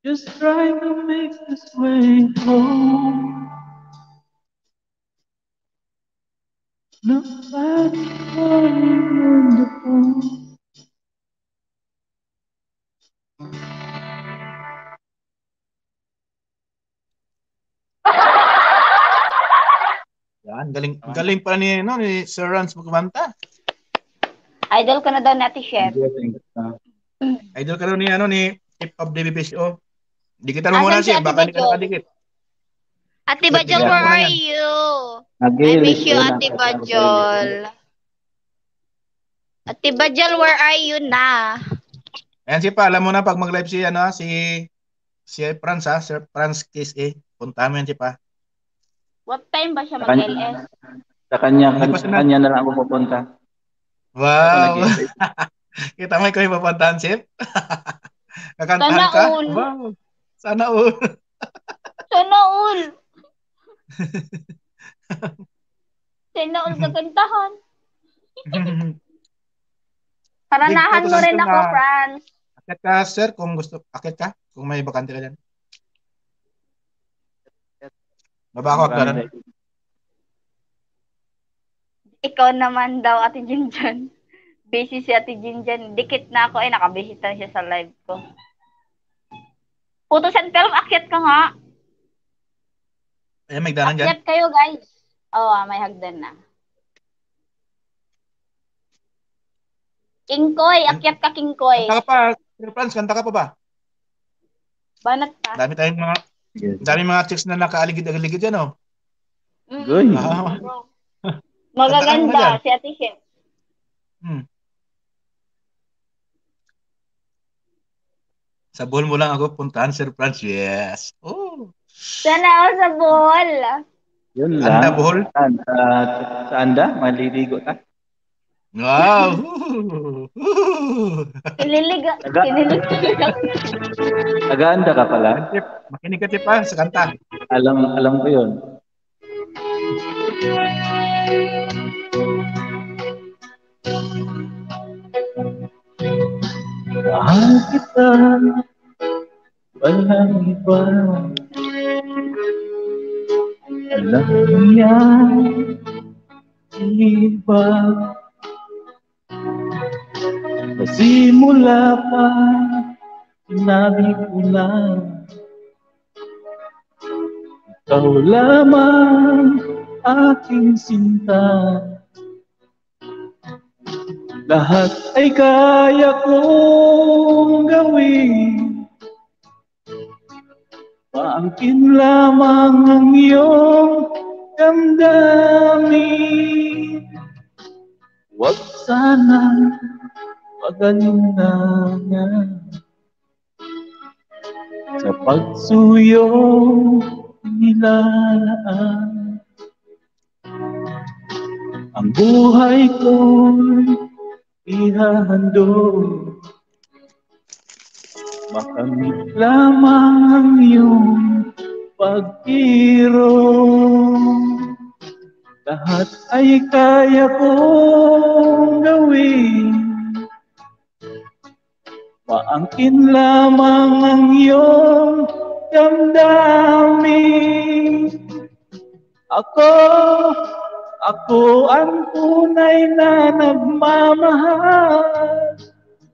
Just trying to make his way home. Nobody calling on the phone. Yan, galing, galing pala ni, ano, ni Sir Rans magkanta. Idol ko na daw ni Ate Chef. Thank you, thank you. Idol ka daw ni, ano, ni Chief of the B P S O. Dikitan mo muna Asan si siya, Ate baka hindi ka Bajol? nakadikit. Ate Bajol, Dikitan where mo na are yan. You? I Nag-iilis miss you, ko na. Ate Bajol. Ate Bajol, where are you na? Ayan, si pa, alam mo na pag mag-live si, ano, si, si Franz, ha? Sir Franz Kiss, eh. Puntahan mo yan, si pa. What time ba siya Sa kanya, mag-L S? sa kanya, Hindi pa siya sa kanya na lang ako pupunta. Wow! Ako nag-iisip. Kita mo ikaw yung papuntahan, Sip? Kakantahan Sana ka? all. Wow! Sana all! Sana all. Sana all kakantahan. Paranahan Big mo rin photo ako, na. Franz. Akit ka, sir, kung gusto. Akit ka? Kung may bakante ka dyan. Baba ako, akdaran. Ikaw naman daw, Ate Jinjan. Busy si Ate Jinjan. Dikit na ako. Ay, nakabihita siya sa live ko. Photo Center, akyat ka nga. Ayan, may danan dyan. Akyat kayo, guys. Oo, ah, may hagdan na. King Koy, akyat ka, King Koy. Kanta ka pa, Sir Franz, kanta ka pa ba? Banat pa. Dami tayong mga, Yes. dami mga chicks na nakaaligid-aligid dyan, oh. Mm. Goy. Ah, Magaganda, Kanta ka muna si Ate Shem. Hmm. Sa Bohol mo lang ako puntahan, Sir Franz. Yes. Oh. Sana all sa Bohol. Yun Saan na, lang. Bohol? Saan? Sa, saan da? Maliligo ta? Wow! Siniligo. Taga- Siniligo. Taga-anda ka pala? Sip, makinig ka, Sip, ha, sa kanta. Alam, alam ko yun. Mahal kita, walang iba. Alam niya, iba. Sa simula pa, sinabi ko na ikaw lamang aking sinta. Lahat ay kaya kong gawin. Maangkin lamang ang iyong damdamin. Huwag sana pag-alinlangan sa pagsuyong nilaan. Ang buhay ko'y ihahandog. Makamit lamang ang iyong pagkiro. Lahat ay kaya kong gawin. Maangkin lamang ang iyong damdamin. Ako, ako ang tunay na nagmamahal.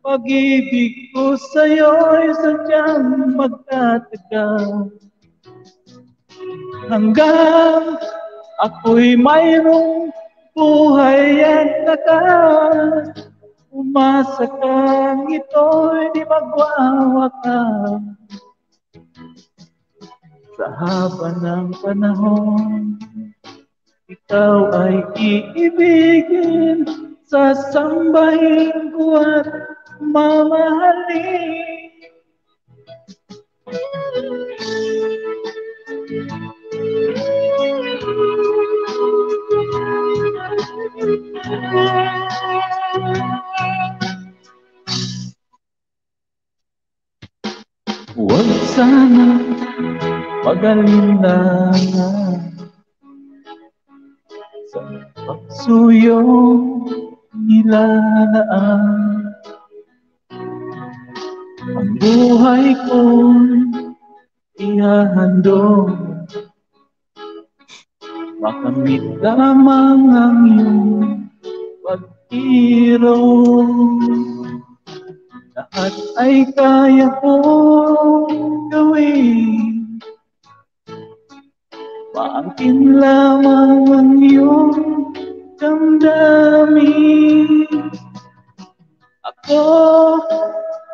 Pag-ibig ko sa'yo'y sadyang magtatagal. Hanggang ako'y mayroong buhay at lakas, umasa kang ito'y di magwawakas. Sa haba ng panahon, ikaw ay iibigin, sasambahin ko at mamahalin. Huwag sana mag-alinlangan sa pagsuyong nilalaan. Ang buhay ko'y ihahandog, makamit lamang ang iyong pag-irong. Lahat ay kaya kong gawin. Maangkin lamang ang iyong damdamin. Ako,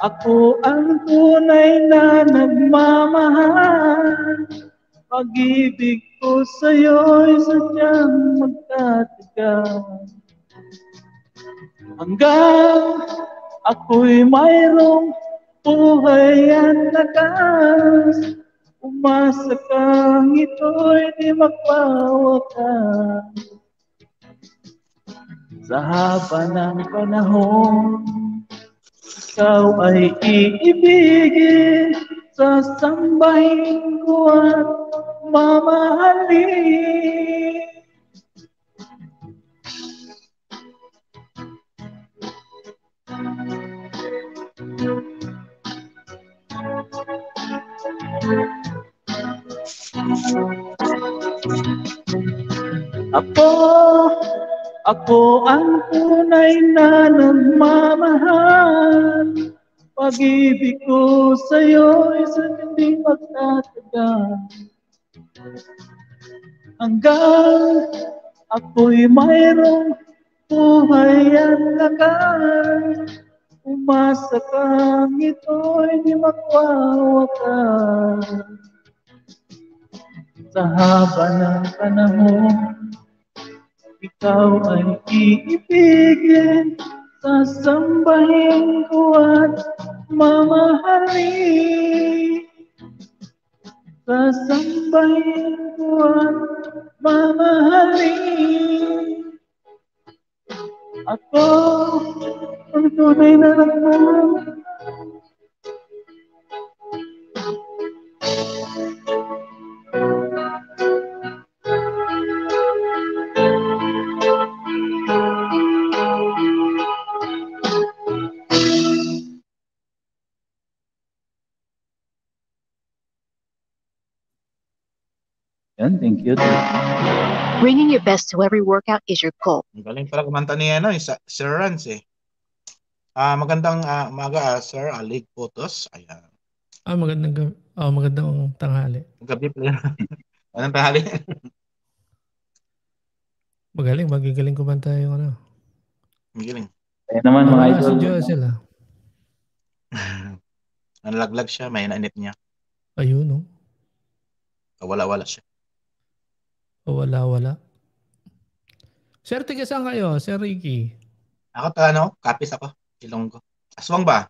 ako ang tunay na nagmamahal. Pag-ibig ko sa'yo'y sadyang magtatagal. Hanggang ako'y mayroong buhay at lakas, umasa kang ito'y di magwawakas. Sa haba ng panahon, ikaw ay iibigin, sasambahin ko at mamahalin. Ako, ako ang tunay na nagmamahal. Pag-ibig ko sa'yo'y saninding magtatagal. Hanggang ako'y mayroong buhay at lakas, umasa kang ito'y di magwawakas. Sa haba ng panahon, ikaw ay iibigin, sasambahin ko at mamahalin. Sasambahin ko at mamahalin. Ako, ang tunay na nagmamahal. Yan, thank you. Bringing your best to every workout is your goal. Ang galing pala kumanta ni ano, yung sa, Sir Rans eh. Ah, magandang ah, umaga, ah, Sir Alig Putos. Ayan. Ah, magandang gabi. Oh, magandang tanghali. Gabi pala. Anong tanghali? Magaling, magigaling kumanta yung ano. Ang galing. Kaya naman, mga Wala idol. si Joel sila. Nalaglag siya, may nainip niya. Ayun, no? Wala-wala siya. O wala, wala. Sir, tiga saan kayo? Sir Ricky? Ako taga ano, Capiz ako, Ilonggo. Aswang ba?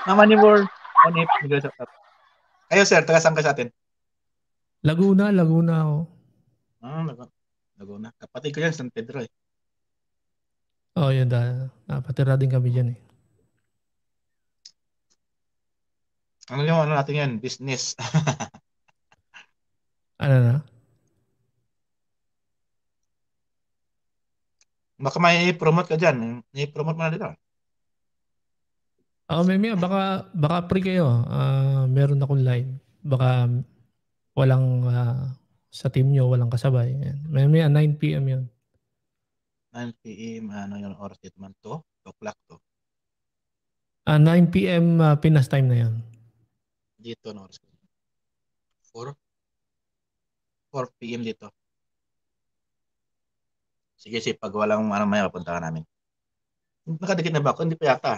Naman ni Ward. Ano yung pinag-usap natin? Kayo, sir, taga saan ka sa atin? Laguna, Laguna ako. Ah, Laguna. Laguna. Kapatid ko yan, San Pedro eh. Oh, yun da. Napatira din kami dyan eh. Ano yung ano natin yan? Business. Ano na? Baka may promote ka dyan. May promote mo na dito. Oh, may, may, baka, baka free kayo. Ah, meron akong live. Baka walang, ah, sa team nyo, walang kasabay. Yan. May, may, ah, nine p m yun. 9 p.m. Ano yung oras dito man? 2 o'clock to. Ah, nine p m, ah, Pinas time na yun. Dito, no oras? 4? 4 p.m. dito. Sige, si pag walang ano, may mapunta ka namin. Nakadikit na ba ako? Hindi pa yata.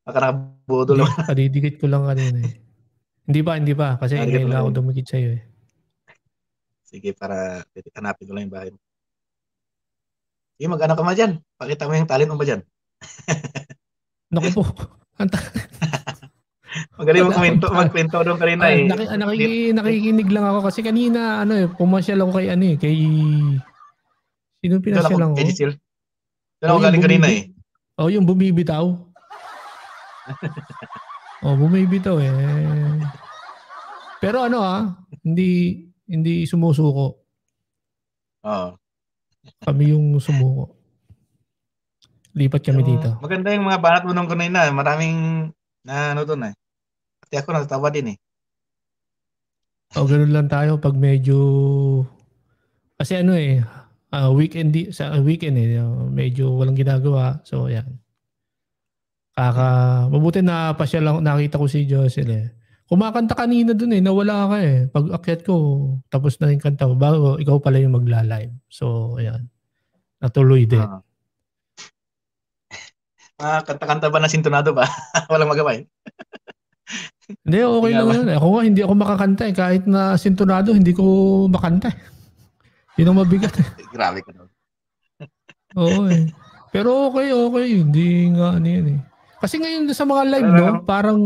Baka nakabudol Hindi, naman. kadidikit ko lang kanina eh. Hindi pa, hindi pa. Kasi Ah, dikit ngayon mo lang ako lang. dumikit sa'yo eh. Sige, para hanapin ko lang yung bahay mo. Sige, mag-ano ka man dyan? Pakita mo yung talent mo ba dyan? Naku po. Ang ta- Magaling mo Wala kwento, akong ta- magkwento doon kanina Ah, eh. naki- ah, nakiki- nakikinig lang ako kasi kanina, ano eh, pumasyal ako kay ano eh, kay... Sino Doon ako pinasyal ako? kay Giselle. Doon Oh, ako yung galing kanina eh. bumibi- Oh, yung bumibitaw. Oh, bumibitaw eh. Pero ano ah, hindi hindi sumusuko. Oo. Kami yung sumuko. Lipat kami Yung dito. Maganda yung mga banat mo nung kanina. Maraming na ano doon eh. Pati ako natatawa din eh. O ganun lang tayo pag medyo kasi ano eh, ah, weekend di, sa weekend eh, ah, medyo walang ginagawa. So yan. Kaka mabuti na pasyal lang, nakita ko si Josel eh. Kumakanta kanina dun eh, nawala ka eh. Pag akyat ko, tapos na yung kanta mo. Bago, ikaw pala yung magla-live. So, ayan. Natuloy din. Ah. Ah, kanta-kanta ba na sintonado ba? Walang magawa eh. Hindi, okay Nga lang ba? Yun. Ako nga, hindi ako makakanta eh. Kahit na sintonado, hindi ko makanta eh. Yun ang mabigat eh. Grabe ka naman. Oo eh. Pero okay, okay. Hindi nga ano yan eh. Kasi ngayon sa mga live, Pero no? Parang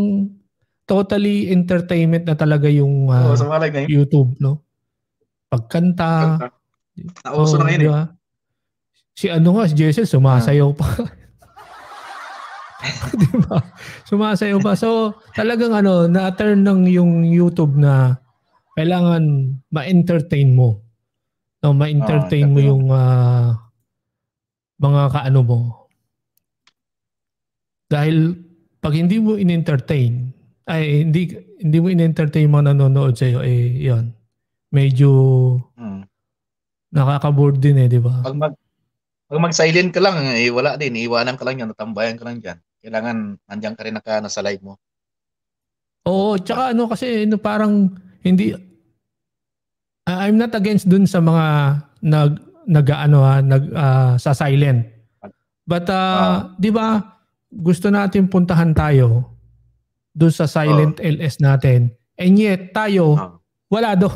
totally entertainment na talaga yung Oo, ah, sa mga live ngayon. YouTube, no? Pagkanta. Kanta. Nauso Oo, na ngayon di eh. ba? Si ano nga, si Jessel, sumasayaw pa. Di ba? Sumasayaw pa. So, talagang ano, na-turn ng yung YouTube na kailangan ma-entertain mo. No, ma-entertain Oo, mo totoo. Yung ah, mga kaano mo. Dahil pag hindi mo in-entertain, ay hindi hindi mo in-entertain yung mga nanonood sa'yo, eh, yun. Medyo Mm. nakaka-bored din eh, di ba? Pag mag pag mag-silent ka lang, eh, wala din. Iiwanan ka lang yan, natambayan ka lang dyan. Kailangan nandiyan ka rin naka, nasa live mo. Oo, tsaka ano kasi no, parang hindi I- I'm not against dun sa mga nag nag-aano ha, nag ah, sa silent. But ah, Ah. 'di ba? Gusto natin puntahan tayo doon sa silent L S natin. And yet tayo Ah. wala do.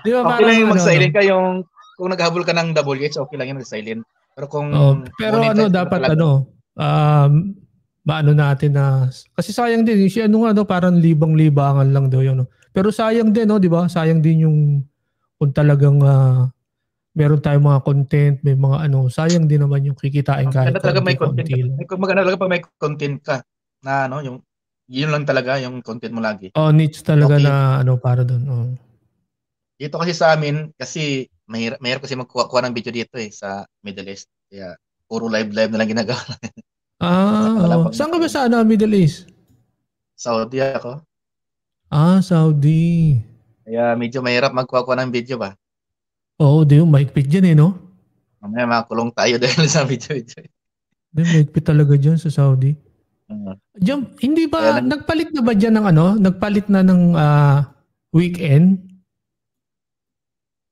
'Di ba Okay lang yung ano, mag-silent no? ka, yung kung naghahabol ka ng W H, okay lang yung mag-silent. Pero kung Oh, pero ano monetize ka dapat talaga, ano um maano natin na kasi sayang din si ano nga no parang libang-libangan lang daw yun no. Pero sayang din no, 'di ba? Sayang din yung kung talagang ah, meron tayong mga content, may mga ano, sayang din naman yung kikitain kahit maganda talaga may kaunti-kaunti content. lang. May, maganda talaga pag may content ka na ano, yung yun lang talaga yung content mo lagi. Oh, niche talaga Okay. Na ano para doon. Oh. Dito kasi sa amin, kasi mahirap, mahirap kasi magkuha-kuha ng video dito eh sa Middle East. Kaya puro live-live na lang ginagawa. Ah, Wala oo. pang- Saan ka ba sa ano, Middle East? Saudi ako. Ah, Saudi. Kaya medyo mahirap magkuha-kuha ng video ba. Oo, di yung mahigpit dyan eh, no? Mamaya makulong tayo dahil sa video-video. Di, mahigpit talaga dyan sa Saudi. Mm. Diyan, hindi ba, Kaya lang- nagpalit na ba dyan ng ano? Nagpalit na ng ah, weekend?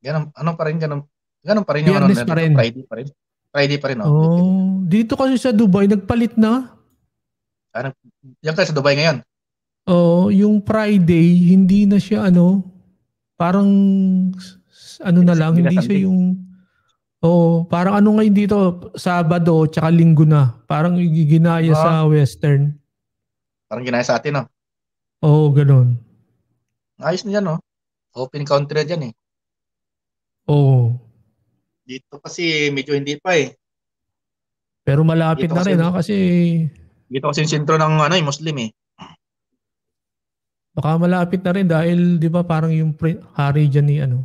Ganun, ano pa rin, ganun, ganun pa rin yung ano, Biyernes na pa dito, rin. Friday pa rin. Friday pa rin, oh. Oh, dito kasi sa Dubai, nagpalit na. Ah, nag- yan kayo sa Dubai ngayon? Oo, yung Friday, hindi na siya ano, parang s- ano na lang, Hindi na hindi siya Sunday. Yung, oo, parang ano ngayon dito, Sabado, tsaka Linggo na. Parang igiginaya Ah. Sa Western. Parang ginaya sa atin, no? Oo, ganun. Ayos na yan, no? Open country na dyan, eh. Oo. Dito kasi medyo hindi pa, eh. Pero malapit Dito na kasi rin, ha? Kasi Dito kasi yung sentro ng ano, eh, Muslim, eh. Baka malapit na rin dahil, di ba, parang yung pre- hari dyan ni ano.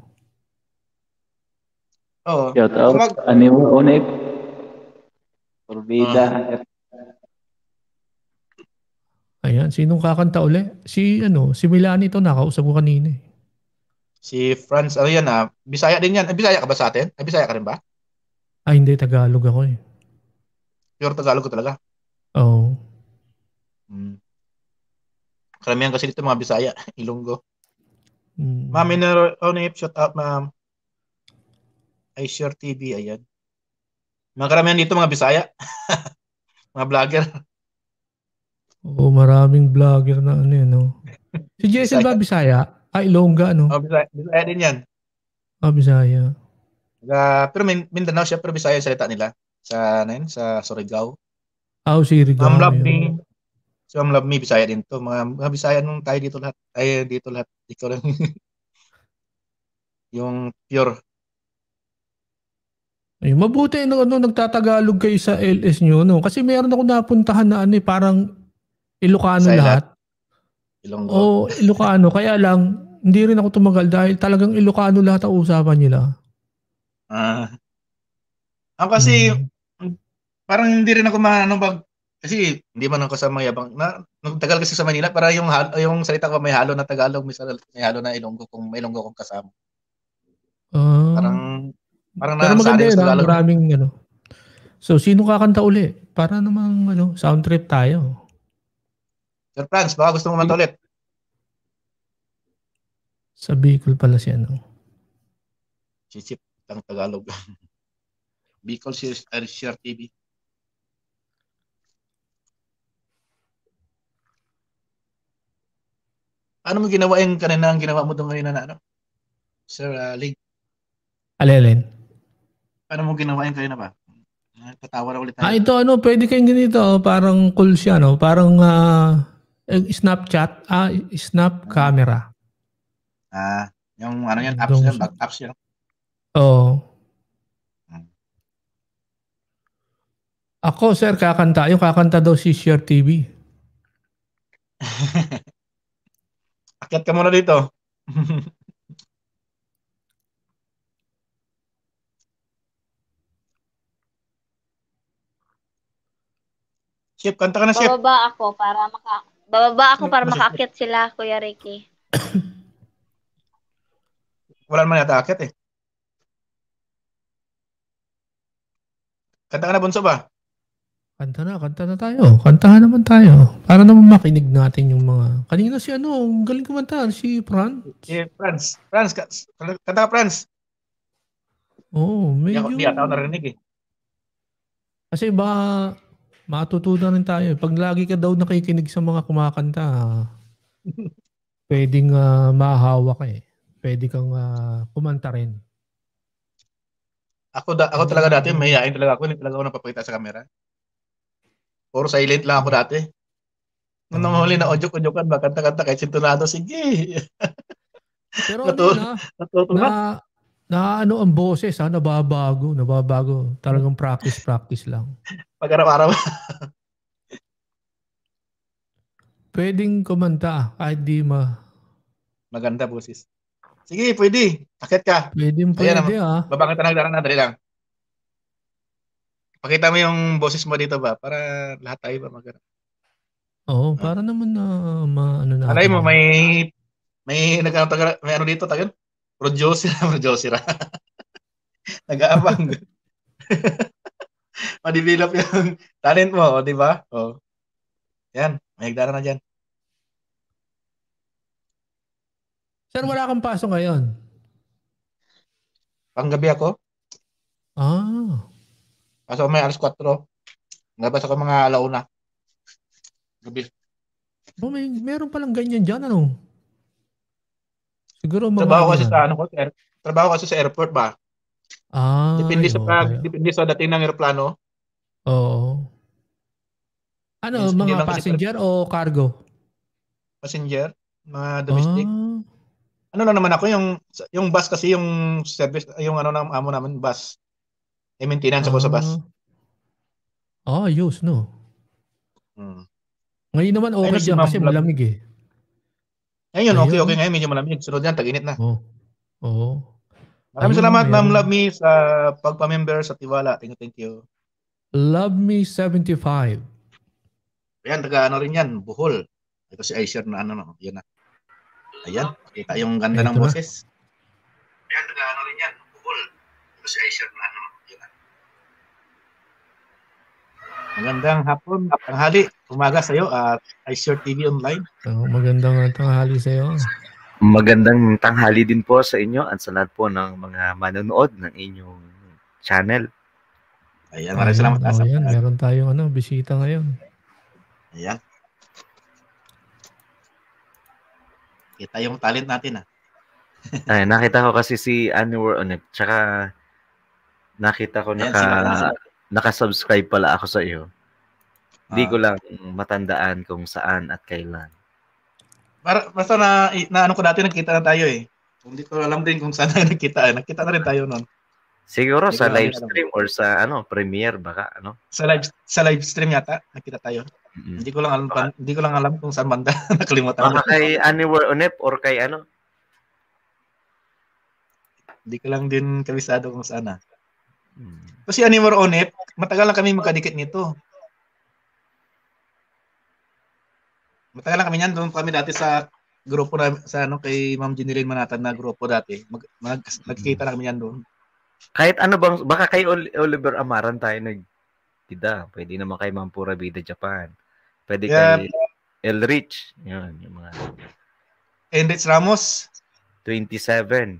Oo. Shout out. Mag- Ano mo, Onip? Porbida. Ayan, sinong kakanta uli? Si ano, si Milani to, nakausap ko kanina eh. Si Franz, ano yan ah? Bisaya din yan. Ay, Bisaya ka ba sa atin? Ay, Bisaya ka rin ba? Ay, hindi, Tagalog ako eh. Pure Tagalog ko talaga. Oo. Hmm. Karamihan kasi dito mga Bisaya, Ilonggo. Mm. Ma'am Minero, oh, nip, shout out, ma'am. Ay, Share T V, ayan. Mga karamihan dito, mga Bisaya. Mga vlogger. Oo, maraming vlogger na ano yun, no? Si Jessel ba Bisaya? Ay, Ilongga, no? Oh, Bisaya, Bisaya din yan. Ah, Bisaya. Taga- pero Min- Mindanao siya, pero Bisaya yung salita nila. Sa, ano yun? Sa Surigao. Ah, Surigao. Ma'am Love Yun. Me. Si Ma'am Love Me, Bisaya din to. Mga, mga Bisaya nung tayo dito lahat. Ay, dito lahat. Ikaw lang. Yung pure. Ay, mabuti na ano, nagtatagalog kayo sa L S nyo, no? Kasi meron ako napuntahan na ano, eh, parang Ilocano Bisaya lahat. Ilonggo. O Ilocano, kaya lang, hindi rin ako tumagal dahil talagang Ilocano lahat ang usapan nila. Ah. Ako kasi, Mm. parang hindi rin ako maano pag, kasi hindi man ako sa mayabang, na, nagtagal kasi sa Manila, para yung, hal, yung salita ko may halo na Tagalog, may, sal- may halo na Ilonggo, kung may Ilonggo kong kasama. Ah. Parang, parang Pero maganda nasanay yun, sa ah, Tagalog. Maraming ano. So, sino kakanta uli? Para namang ano, sound trip tayo. Sir Franz, baka gusto mo kumanta ulit. Sa Bicol pala si ano. Chichip, ang Tagalog. Bicol Share, Share T V. Ano mo ginawa yung kanina, ang ginawa mo doon kanina na ano? Sir uh, Lig, Alelen. Ano mo ginawa yung kanina ba? Nagtatawa na ulit Ah, tayo. Ito ano, pwede kayong ganito, oh, parang cool siya, no? Parang ah, eh, Snapchat, ah, snap camera. Ah, yung ano yan, Yung apps yan, sa- back apps yan. Oo. Hmm. Ako, sir, kakanta. Yung kakanta daw si Share T V. Akyat ka muna dito. Chip, kanta ka na, Chip. Bababa ako para maka bababa ako para Ano, makaakyat sila, Kuya Ricky. Wala naman yata akyat eh. Kanta ka na, Bunso ba? Kanta na, kanta na tayo. Kantahan naman tayo. Para naman makinig natin yung mga... Kanina si ano, ang galing kumanta, si Franz. Eh, Franz. Franz, ka- kanta ka, Franz. Oo, Hindi medyo... ako, hindi ata ako narinig eh. Kasi ba, matutunan rin tayo. Eh. Pag lagi ka daw nakikinig sa mga kumakanta, pwedeng ah, mahawa ka eh. Pwede kang ah, kumanta rin. Ako, da, ako Hindi talaga na- dati, mahihain talaga ako. Hindi talaga ako napapakita sa camera. Puro silent lang ako dati. Nung nahuli na udyok-udyokan ba, kanta-kanta kahit sintonado, sige. Pero Natu- ano na, Natuto na. na, na ano ang boses ha, nababago, nababago. Talagang practice, practice lang. Pag araw-araw, Pwedeng kumanta kahit di ma... maganda boses. Sige, pwede. Akit ka. Pwedeng Ayan pwede ah. Babangit na nagdaraan na, dali lang. Pakita mo yung boses mo dito ba? Para lahat tayo ba mag- Oo, para naman na maano na. Alay mo, may may nag-ano taga may ano dito tayo? Producer, producer. Nag-aabang. Ma-develop yung talent mo, o, di ba? O. Yan, may nagdara na dyan. Sir, wala kang pasok ngayon. Panggabi ako, Ah. pasok may alas kwatro. Nabas ako mga alauna. Gabi. Oh, may, meron palang ganyan dyan, ano? Siguro mga Trabaho ano kasi yan. Sa ano ko, sa air, trabaho kasi sa airport ba? Ah, Depende sa pag, okay. Depende sa dating ng eroplano. Oo. Ano, Yes, hindi mga lang kasi passenger o cargo? Passenger, mga domestic. Ah, Ano lang naman ako, yung yung bus kasi, yung service, yung ano ng amo namin, bus. May maintenance ako sa bus. Ah. Ah, ayos, no? Hmm. Ngayon naman okay Ayun, si dyan Ma'am kasi Vlog. Malamig eh. Ngayon, okay, Ayun. okay ngayon, medyo malamig. Sunod yan, tag-init na. Oh. Oo. Maraming Ayun, salamat, Ma'am meron. Love Me, sa pagpa-member sa Tiwala. Thank you, thank you. Love Me seventy-five. Ayan, taga ano rin yan, Bohol. Ito si Aisher na ano, no? Yan na. Ayan, kita yung ganda ng Ito na. boses. Ayan, taga ano rin yan, Bohol. Ito si Aisher na ano, no? Yan na. Magandang hapon, tanghali, umaga sa'yo at Aisher T V Online. Oh, magandang tanghali sa'yo. Magandang tanghali din po sa inyo at sa lahat po ng mga manonood ng inyong channel. Ayan, maraming Ayan, salamat, oh, Asap. yan, meron tayong, ano, bisita ngayon. Ayan. Kita yung talent natin, ah. Ay, nakita ko kasi si Anwar Onep, tsaka nakita ko Ayan, naka-, sila pala sila. naka-subscribe pala ako sa iyo. Di Ah. ko lang matandaan kung saan at kailan. Para, basta na, i-, na ano ko dati, nagkita na tayo eh. Hindi ko alam din kung saan tayo nagkita eh. Nagkita na rin tayo nun. Siguro Hindi sa ko na live rin alam. stream or sa, ano, premiere baka, ano? Sa live, sa live stream yata, nagkita tayo. Mm. Hindi ko lang alam Baka pan-, hindi ko lang alam kung saan banda. Nakalimutan ko Baka na. kay Anwar Onep or kay ano? Hindi ko lang din kabisado kung saan, ah. Mm. Kasi Anwar Onep, matagal na kami magkadikit nito. Matagal na kami niyan, doon kami dati sa grupo na, sa ano, kay Ma'am Jeneline Manatad na grupo dati. Mag-, mag-, Mm. nagkita na kami niyan doon. Kahit ano bang, baka kay Ol-, Oliver Amaran tayo nagkita. Pwede naman kay Ma'am Pura Vida Japan. Pwede Yeah. kay El Rich. Yun, yung mga Enrich Ramos. twenty-seven.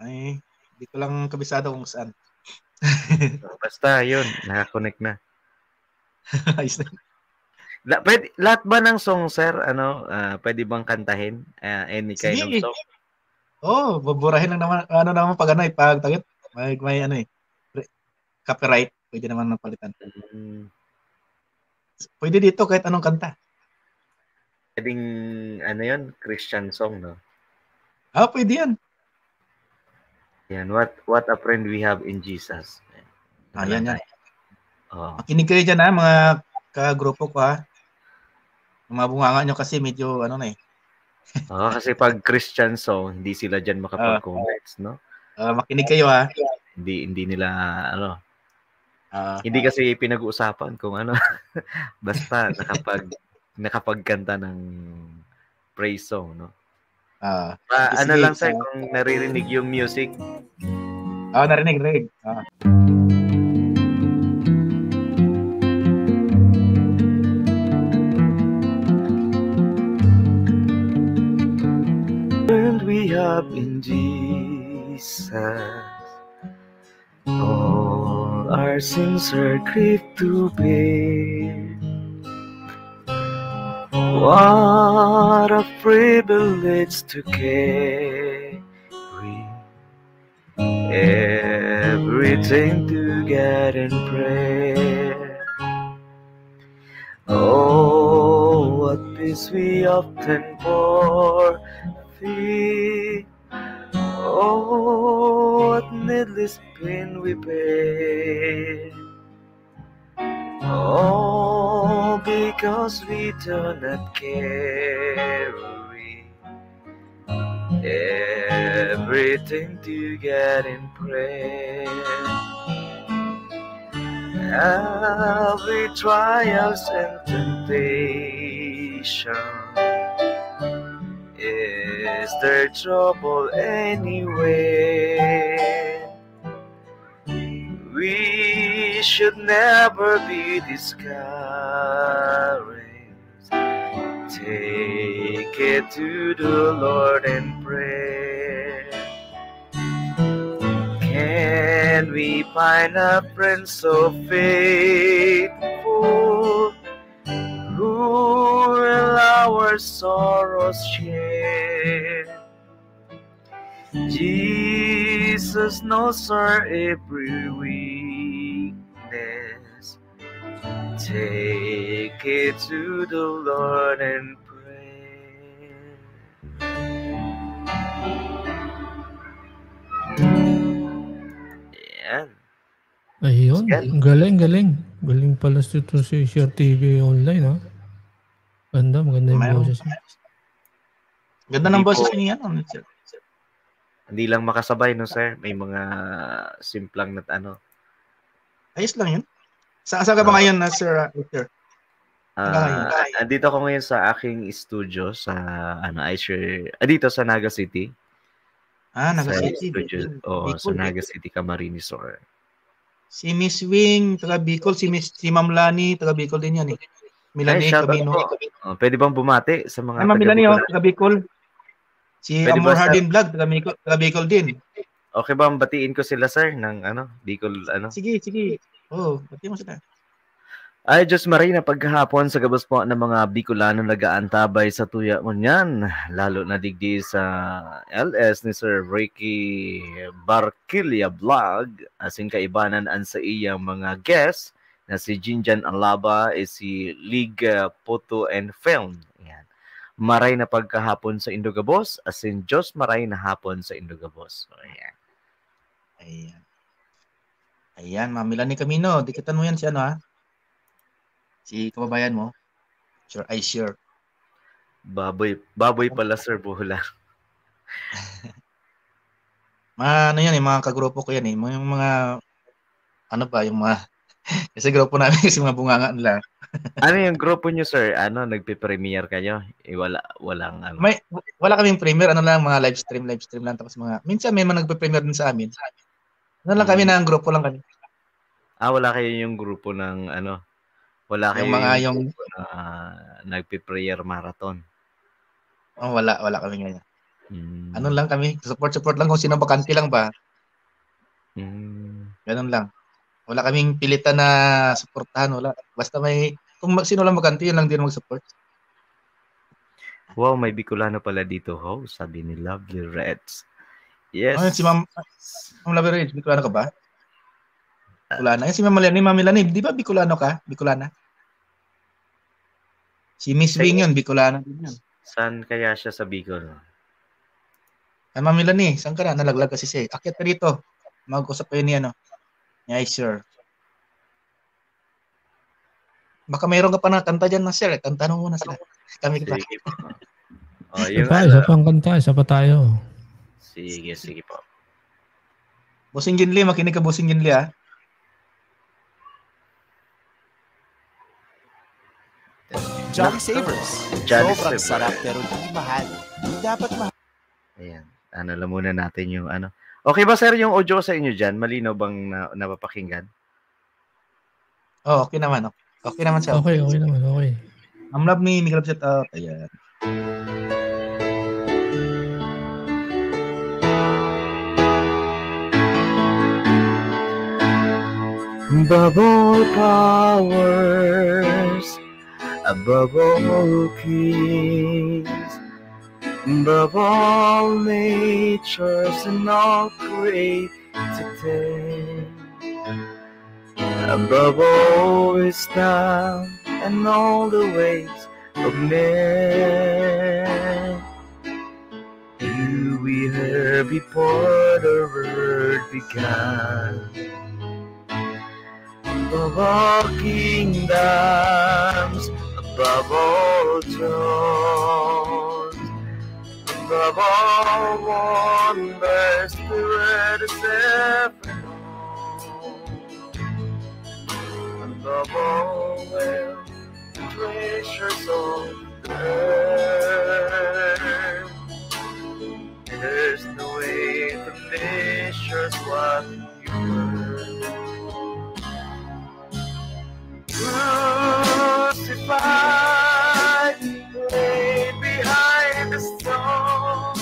Ay, di ko lang kabisado kung saan. Basta, yun, nakakonect na. Ayos na. La-, pwede, lahat ba ng song, sir, ano, ah, pwede bang kantahin? Ah, any kind of Sige. song? Oo, buburahin lang naman, ano naman pag ano eh, pag tawag, may, may ano eh, re-, copyright, pwede naman mapalitan. Mm. Pwede dito kahit anong kanta. Pwedeng, ano yun, Christian song, no? Ah, pwede yan. Yan, what, what a friend we have in Jesus. Ah, Ano yan, lang yan. tayo. Oo. Makinig kayo dyan, ha, mga kagrupo ko, ha. Ang mga bunganga nyo kasi medyo, ano na eh. Oo, kasi pag Christian song, hindi sila dyan Ah. makapag-comments, no? Ah, makinig kayo, ha. Hindi, hindi nila, ano, Ah. hindi kasi pinag-uusapan kung ano. Basta nakapag-, nakapagkanta ng praise song, no? Ah, Pa-, sige, ano sige. lang, sir, Ah. kung naririnig yung music. Ah, narinig, narinig. Ah. And we have in Jesus all our sins are grief to bear. What a privilege to carry everything to God in prayer. Oh, what peace we often forfeit. Oh, what needless pain we bear. Oh, because we do not carry everything to God in prayer. Every trials and temptation is their trouble anyway. We should never be discouraged. Take it to the Lord in prayer. Can we find a friend so faithful who will our sorrows share? Jesus knows our every weakness. Take it to the Lord and pray. Ayan. Ayun. Yan. Galing, galing. Galing pala si, ito si Share T V Online, ha? Ganda, maganda yung Mayroon. boses niya. Ganda ng boses ni ano, ni sir. Hindi lang makasabay, no, sir? May mga simplang nat-, ano. Ayos lang yun. Sa, sa ka ba ngayon, na, sir, ah, sir? Ah, andito ako ngayon sa aking studio sa, ano, I share, ah, dito sa Naga City. Ah, Naga City, studio. Oo, sa Naga City, Camarines Sur. Si Miss Wing, taga Bicol. Si Miss, si Ma'am Lani, taga Bicol din yan eh. Milani Camino. Oh, pwede bang bumati sa mga taga Bicol? Ay, Ma'am Milani, oh, taga Bicol. Si Amor Hardin Vlog, taga Bicol, taga Bicol din. Okay ba ang batiin ko sila, sir, ng ano, Bicol, ano? Sige, sige. Oo, batiin mo sila. Ay, Diyos Maria, pagkahapon sa gabos po ng mga Bicolano nag-aantabay sa tuya ngunyan, lalo na digdi sa L S ni Sir Ricky Barquilla Vlog, asin kaibanan an sa iyang mga guest na si Jinjan Alaba, eh, si Lig, ah, Photo and Film. Ayan. Maray na pagkahapon sa Indogabos, asin Diyos maray na hapon sa Indogabos. So, ayan. Ayan. Ayan, Ma'am Melanie Camino, dikitan mo yan si ano, ha? Si kababayan mo. Sure, ay sure. Baboy, baboy pala, sir, buho lang. Mga ano yan eh, mga kagrupo ko yan eh. Mga, yung mga, ano ba, yung mga, kasi grupo namin kasi mga bunganga nila. Ano yung grupo nyo, sir? Ano, nagpe-premiere kayo? Eh, wala, walang ano. May, wala kaming premiere, ano lang, mga live stream, live stream lang. Tapos mga, minsan may mga nagpe-premiere din sa amin. Ano lang kami, hmm, na ang grupo lang kami. Ah, wala kayo yung grupo ng ano, wala Yung kayong mga yung grupo na nagpe-prayer marathon? Oh, wala, wala kami ngayon. Hmm. Ano lang kami, support-support lang kung sino bakante lang ba. Hmm. Ganun lang. Wala kaming pilitan na suportahan, wala. Basta may, kung ma-, sino lang bakante, yun lang din mag-support. Wow, may Bicolano pala dito, ho, sabi ni Lovely Reds. Yes. Ano, si Ma'am, Ma'am Lovely Reds, Bicolano ka ba? Ah. Bicolana. Yan si Ma'am Melanie, Ma'am Melanie, di ba Bicolano ka? Bicolana? Si Miss Wing yun, Bicolana din yun. Saan kaya siya sa Bicol? Ay, Ma'am Melanie, saan ka na? Nalaglag kasi siya eh. Akyat ka dito. Mag-usap kayo ni ano, ni Aisher. Baka mayroon ka pa na kanta dyan, Master. Kantahan mo muna sila. Kami kita. Sige po. Oh, Isa yung pa, ano, isa pang kanta, isa pa tayo. Sige, sige po. Bossing Ginli, makinig ka, Bossing Ginli, ah. Jolly Savers. Jolly Savers. Sobrang sarap pero di mahal. Di dapat mahal. Ayan. Ano lang muna natin yung ano. Okay ba, sir, yung audio sa inyo dyan? Malinaw bang na-, napapakinggan? Oh, okay naman, okay. Okay naman siya. Okay, okay naman, okay. Ma'am Love Me, Miguel Set Up. Ayan. Above all powers, above all kings, above all natures and all created things, above all wisdom and all the ways of men, you were before the world began. Above all kingdoms, above all thrones, above all wonders the world has ever known, above all wealth, treasures of the earth, there's no way to measure what you were. Crucified, laid behind the stone,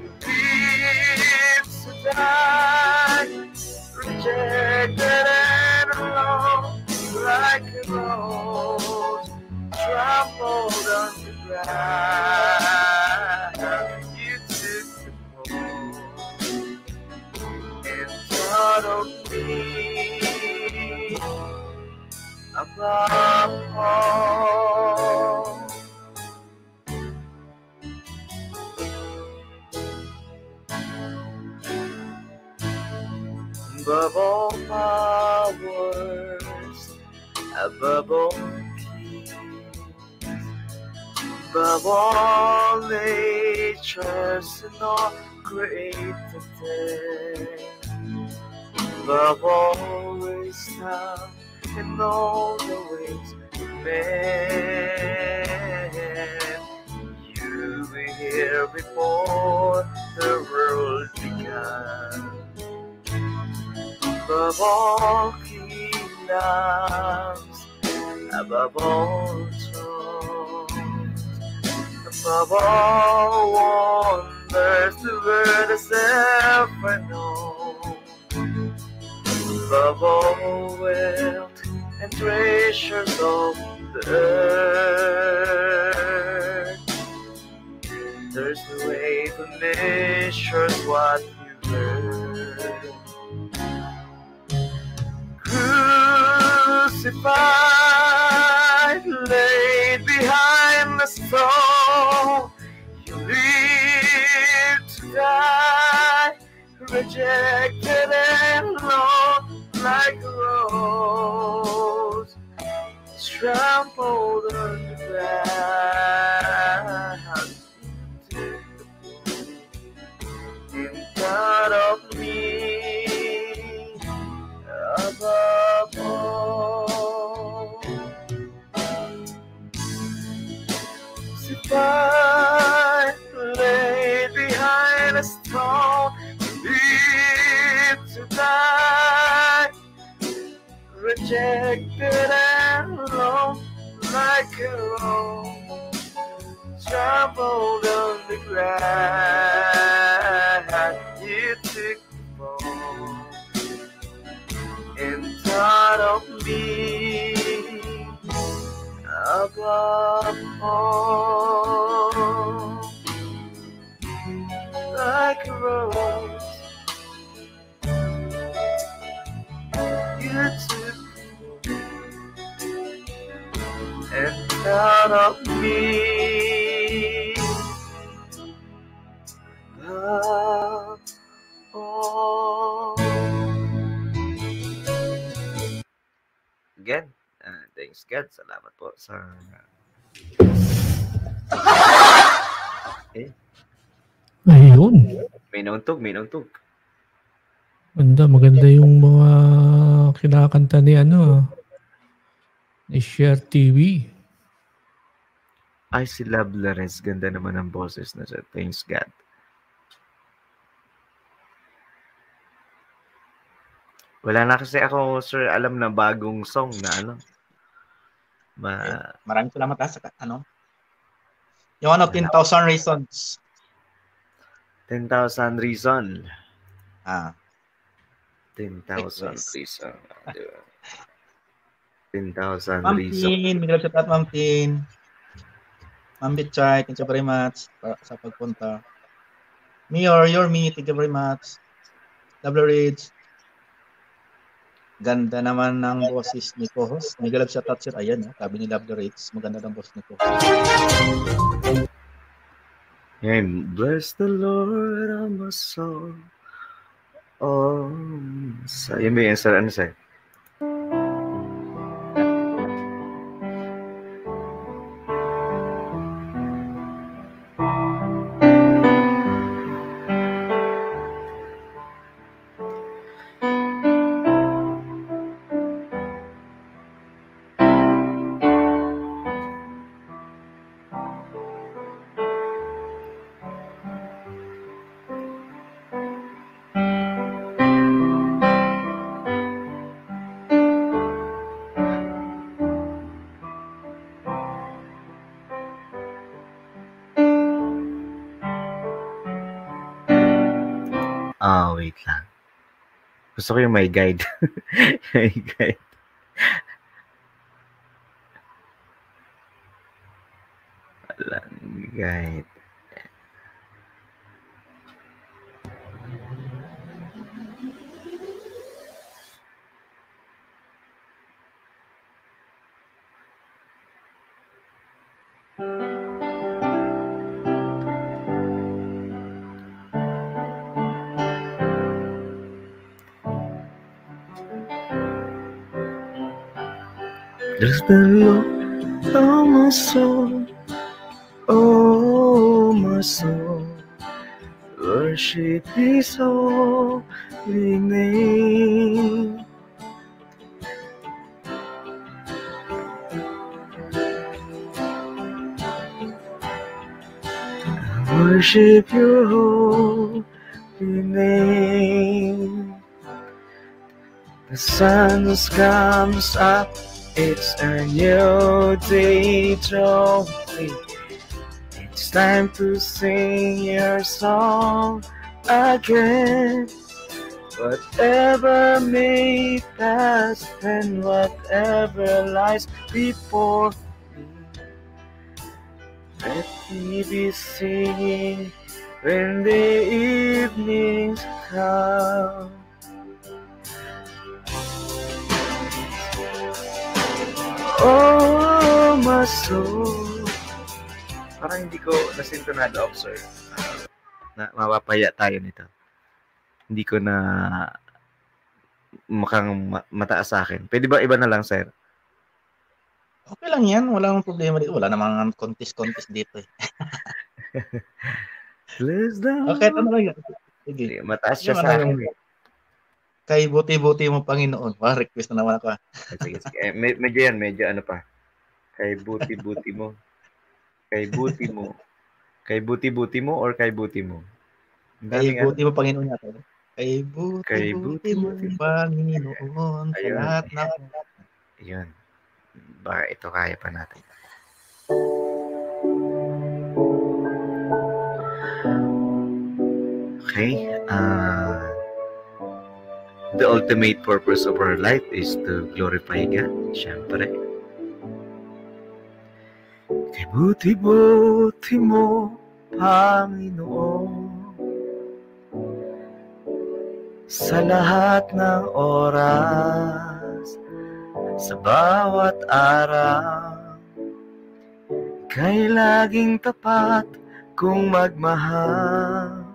you live to die, rejected and alone, like a rose trampled on the ground. You took the fall and thought of me above all. Above all powers, above all kings, above all There's no greater thing. Above all wisdom and all the ways of man, you were here before the world began. Above all kingdoms, above all thrones, above all wonders the world has ever known, above all wealth and treasures of the earth, there's no way to measure what you were. Crucified, laid behind the stone, you lived to die, rejected and lost like a rose, trampled on the ground. In front of me, above all. Crucified, laid behind a stone, lead to die, rejected and lost like a rose, trampled on the ground. You took the fall in front of me, above all. Like a rose, you took and thought of me. Above all. Again, ah, thanks God. Salamat po sa... Eh, Ayun. May nauntog, may nauntog. Maganda, maganda yung mga kinakanta ni ano, ah, ni Share T V. Ay, si Love Lares, ganda naman ang boses na siya. Thanks God. Wala na kasi ako, sir, alam na bagong song na ano. Ma- Eh, maraming salamat, ah, sa ka-, ano. Yung ano, Wala. Ten thousand Reasons. Ten thousand Reason. Ah. Ten thousand Request. Reason. Di ba? Ten thousand Ma'am Reason. Tin, mega love shout out, Ma'am Tin. Ma'am Bichay, thank you very much para sa pagpunta. Mayor, Yormi, thank you very much. Lovely Ridge. Ganda naman ng boses ni co-host. Mega love shout out, sir. Ayan, oh, sabi ni Lovely Ridge, maganda ng boses ni co-host. Yan, "Bless the Lord, oh my soul." Oh, sa, yun ba yung answer? Ano sa'yo? Ah, wait lang. Gusto ko yung may guide. May guide. Walang guide. Bless the Lord, oh my soul, oh my soul. Worship His holy name. Worship your holy name. The sun comes up, it's a new day dawning. It's time to sing your song again. Whatever may pass and whatever lies before me, let me be singing when the evenings come. Oh, my soul. Parang hindi ko nasintonado, sir. Ah, na, mapapahiya tayo nito. Hindi ko na mukhang ma- mataas sa akin. Pwede ba iba na lang, sir? Okay lang yan. Wala namang problema dito. Wala namang contest-contest dito eh. Bless the Okay, ano ba yun? Sige. Sige, mataas siya Yung sa ano akin yung- eh. Kay buti-buti mo, Panginoon. Parang request na naman ako. Ah. Ah, sige, sige. Eh, me- medyo yan, medyo ano pa. Kay buti-buti mo. Kay buti mo. Kay buti-buti mo or kay buti mo? Ang Kay daming buti mo, Panginoon, yata. Kay buti, Kay buti mo, buti-buti. Panginoon. Sa Ayun. Lahat na. Yun. Baka ito kaya pa natin. Okay. Uh, the ultimate purpose of our life is to glorify God, syempre. Kay buti-buti mo, Panginoon, sa lahat ng oras, sa bawat araw, kay laging tapat kong magmahal.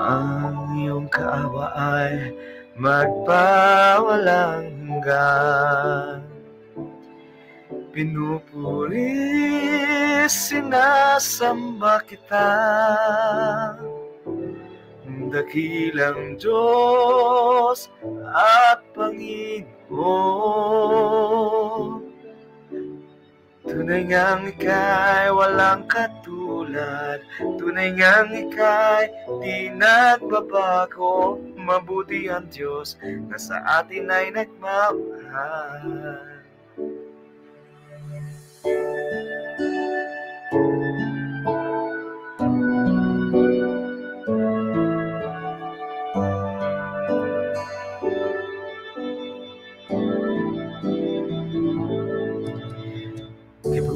Ang iyong kaawa ay magpawalang hanggan. Pinupuri, sinasamba kita, dakilang Diyos at Panginoon. Tunay ngang ika'y walang katulad. Tunay ngang ika'y di nagbabago. Mabuti ang Diyos na sa atin ay nagmamahal.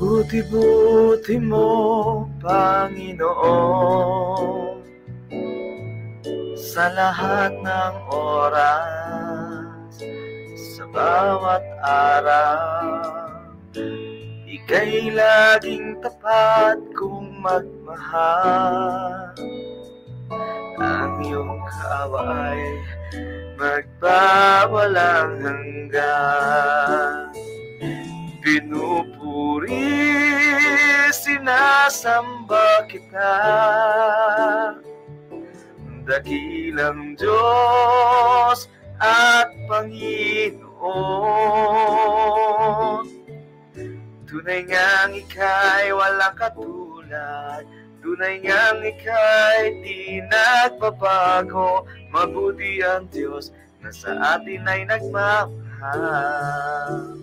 Kibuti-buti mo, Panginoon, sa lahat ng oras, sa bawat araw. Ika'y laging tapat kong magmahal. Ang iyong kaawa ay magpawalang hanggan. Pinupuri, sinasamba kita, dakilang Diyos at Panginoon. Tunay ngang ika'y walang katulad. Tunay ngang ika'y di nagbabago. Mabuti ang Diyos na sa atin ay nagmamahal.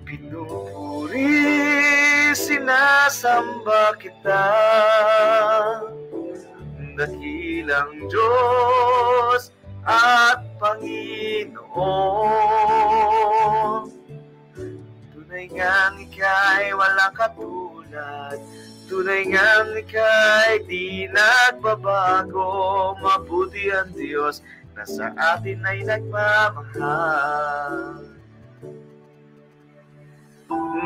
Pinupuri, sinasamba kita, dakilang Diyos at Panginoon. Tunay ngang ika'y walang katulad. Tunay ngang ika'y di nagbabago. Mabuti ang Diyos na sa atin ay nagmamahal.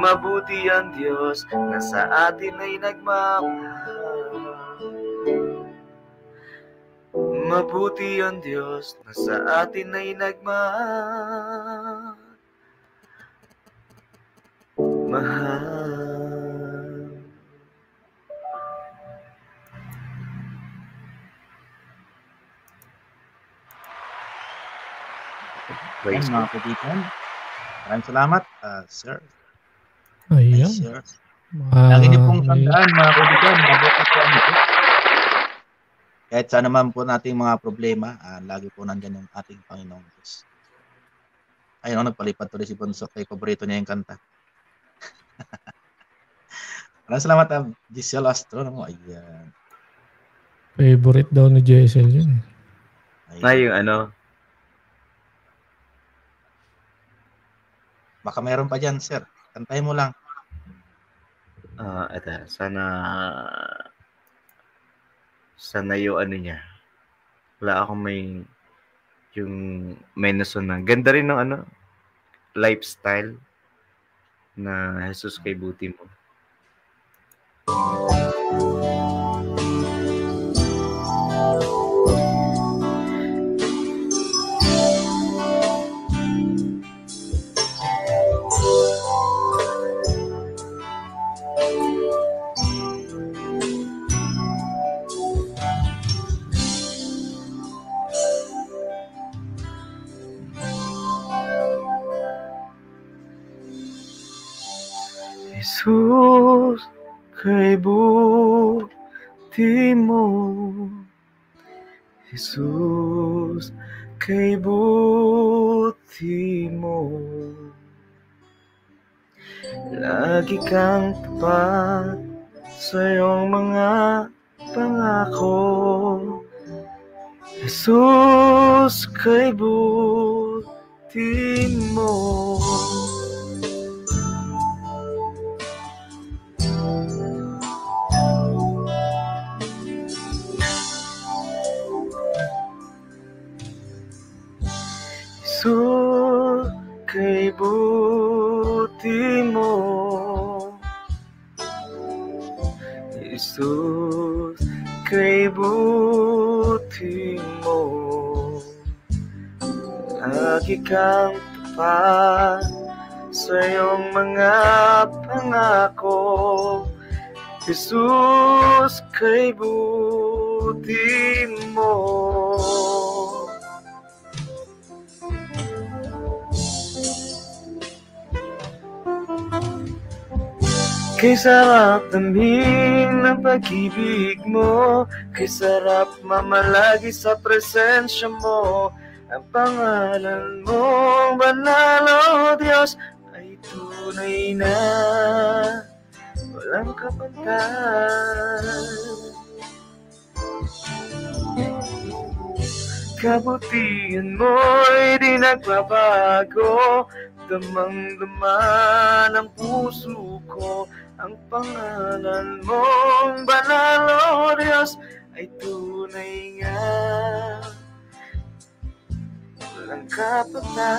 Mabuti ang Diyos na sa atin ay nagmamahal. Mabuti ang Diyos na sa atin ay nagmamahal. Praise God. Mga kaibigan, maraming salamat, ah, sir. Ayan. Ay, sir. Lagi niyo pong tandaan, mga kaibigan, mabuti po ang Diyos. Kahit saan naman po nating mga problema, ah, lagi po nandyan yung ating Panginoong Diyos. Ayun, nagpalipad tuloy si Bunso kay paborito niya yung kanta. Maraming salamat, ah, Giselle Astronomo. Ayan. Favorite daw ni Giselle yun. Ayan. Na yung ano? Baka meron pa dyan, sir. Kantahin mo lang. Ah, ito. Sana sana yung ano niya. Wala akong may yung may nasunod. Ganda rin ng ano, lifestyle na Jesus kay buti mo. Jesus, kay buti mo. Jesus, kay buti mo. Lagi kang tapat sa iyong mga pangako. Jesus, kay buti mo. Jesus, kay buti mo. Jesus, kay buti mo. Lagi kang tapat sa iyong mga pangako. Jesus, kay buti mo. Kay sarap damhin ang pag-ibig mo, kay sarap mamalagi sa presensya mo. Ang pangalan mong banal, O Diyos, ay tunay na walang kapantay. Kabutihan mo'y di nagbabago, damang-dama ng puso ko ang pangalan mong banal, O Diyos, ay tunay nga walang kapatay.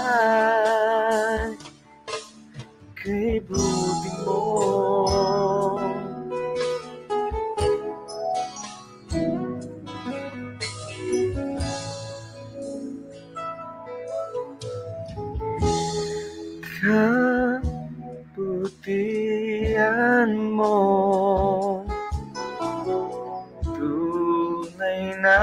Kay buti mo. Kabutihan mo. Tunay na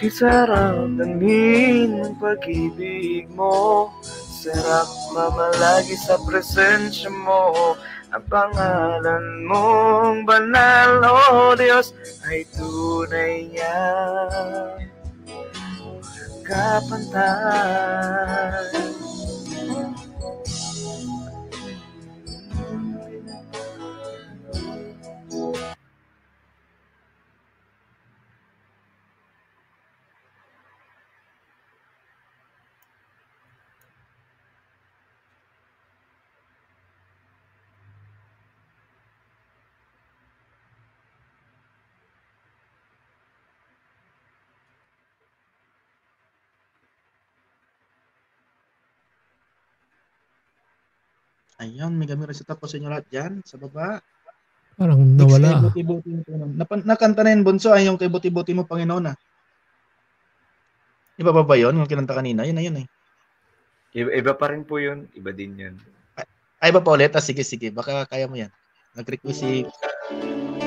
Kay sarap damhin ang pag-ibig mo, sarap mamalagi sa presensya mo. Ang pangalan mong banal, O Diyos, ay tunay nga kapantay. Ayun, may gamit sa tapos inyo lahat dyan, sa baba. Parang Next, nawala. Kaibuti-buti mo, Panginoon. Napan- nakanta na yun, Bunso, ay yung Kaibuti-buti mo, Panginoon, ah. Iba pa ba yun? Yung kinanta kanina? Yun na yun eh. Iba, iba pa rin po yun. Iba din yun. Ay, iba pa ulit? Ah, sige, sige. Baka kaya mo yan. Nag-request si...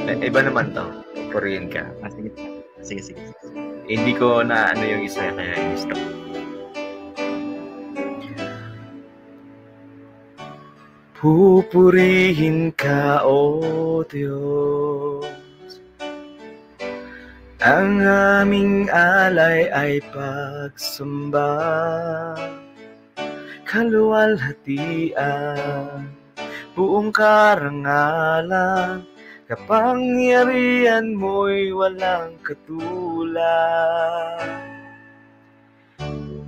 Eh, iba naman to. Purihin ka. Ah, sige. Sige, sige. Hindi ko na ano yung isa kaya in-stop. Pupurihin ka, O Diyos. Ang aming alay ay pagsamba. Kaluwalhatian, buong karangalan, kapangyarihan mo'y walang katulad.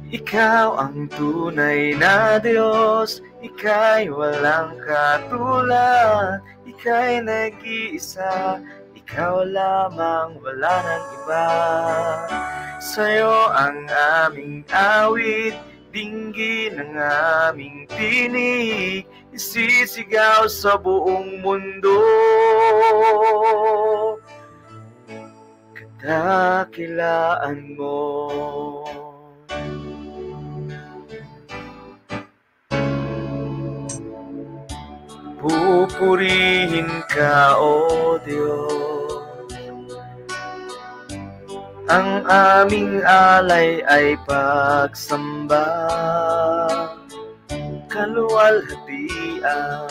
Ikaw ang tunay na Diyos, ika'y walang katulad, ika'y nag-iisa, ikaw lamang, wala nang iba. Sa'yo ang aming awit, dinggin ang aming tinig, isisigaw sa buong mundo. Kadakilaan mo. Pupurihin ka, O Diyos. Ang aming alay ay pagsamba. Kaluwalhatian,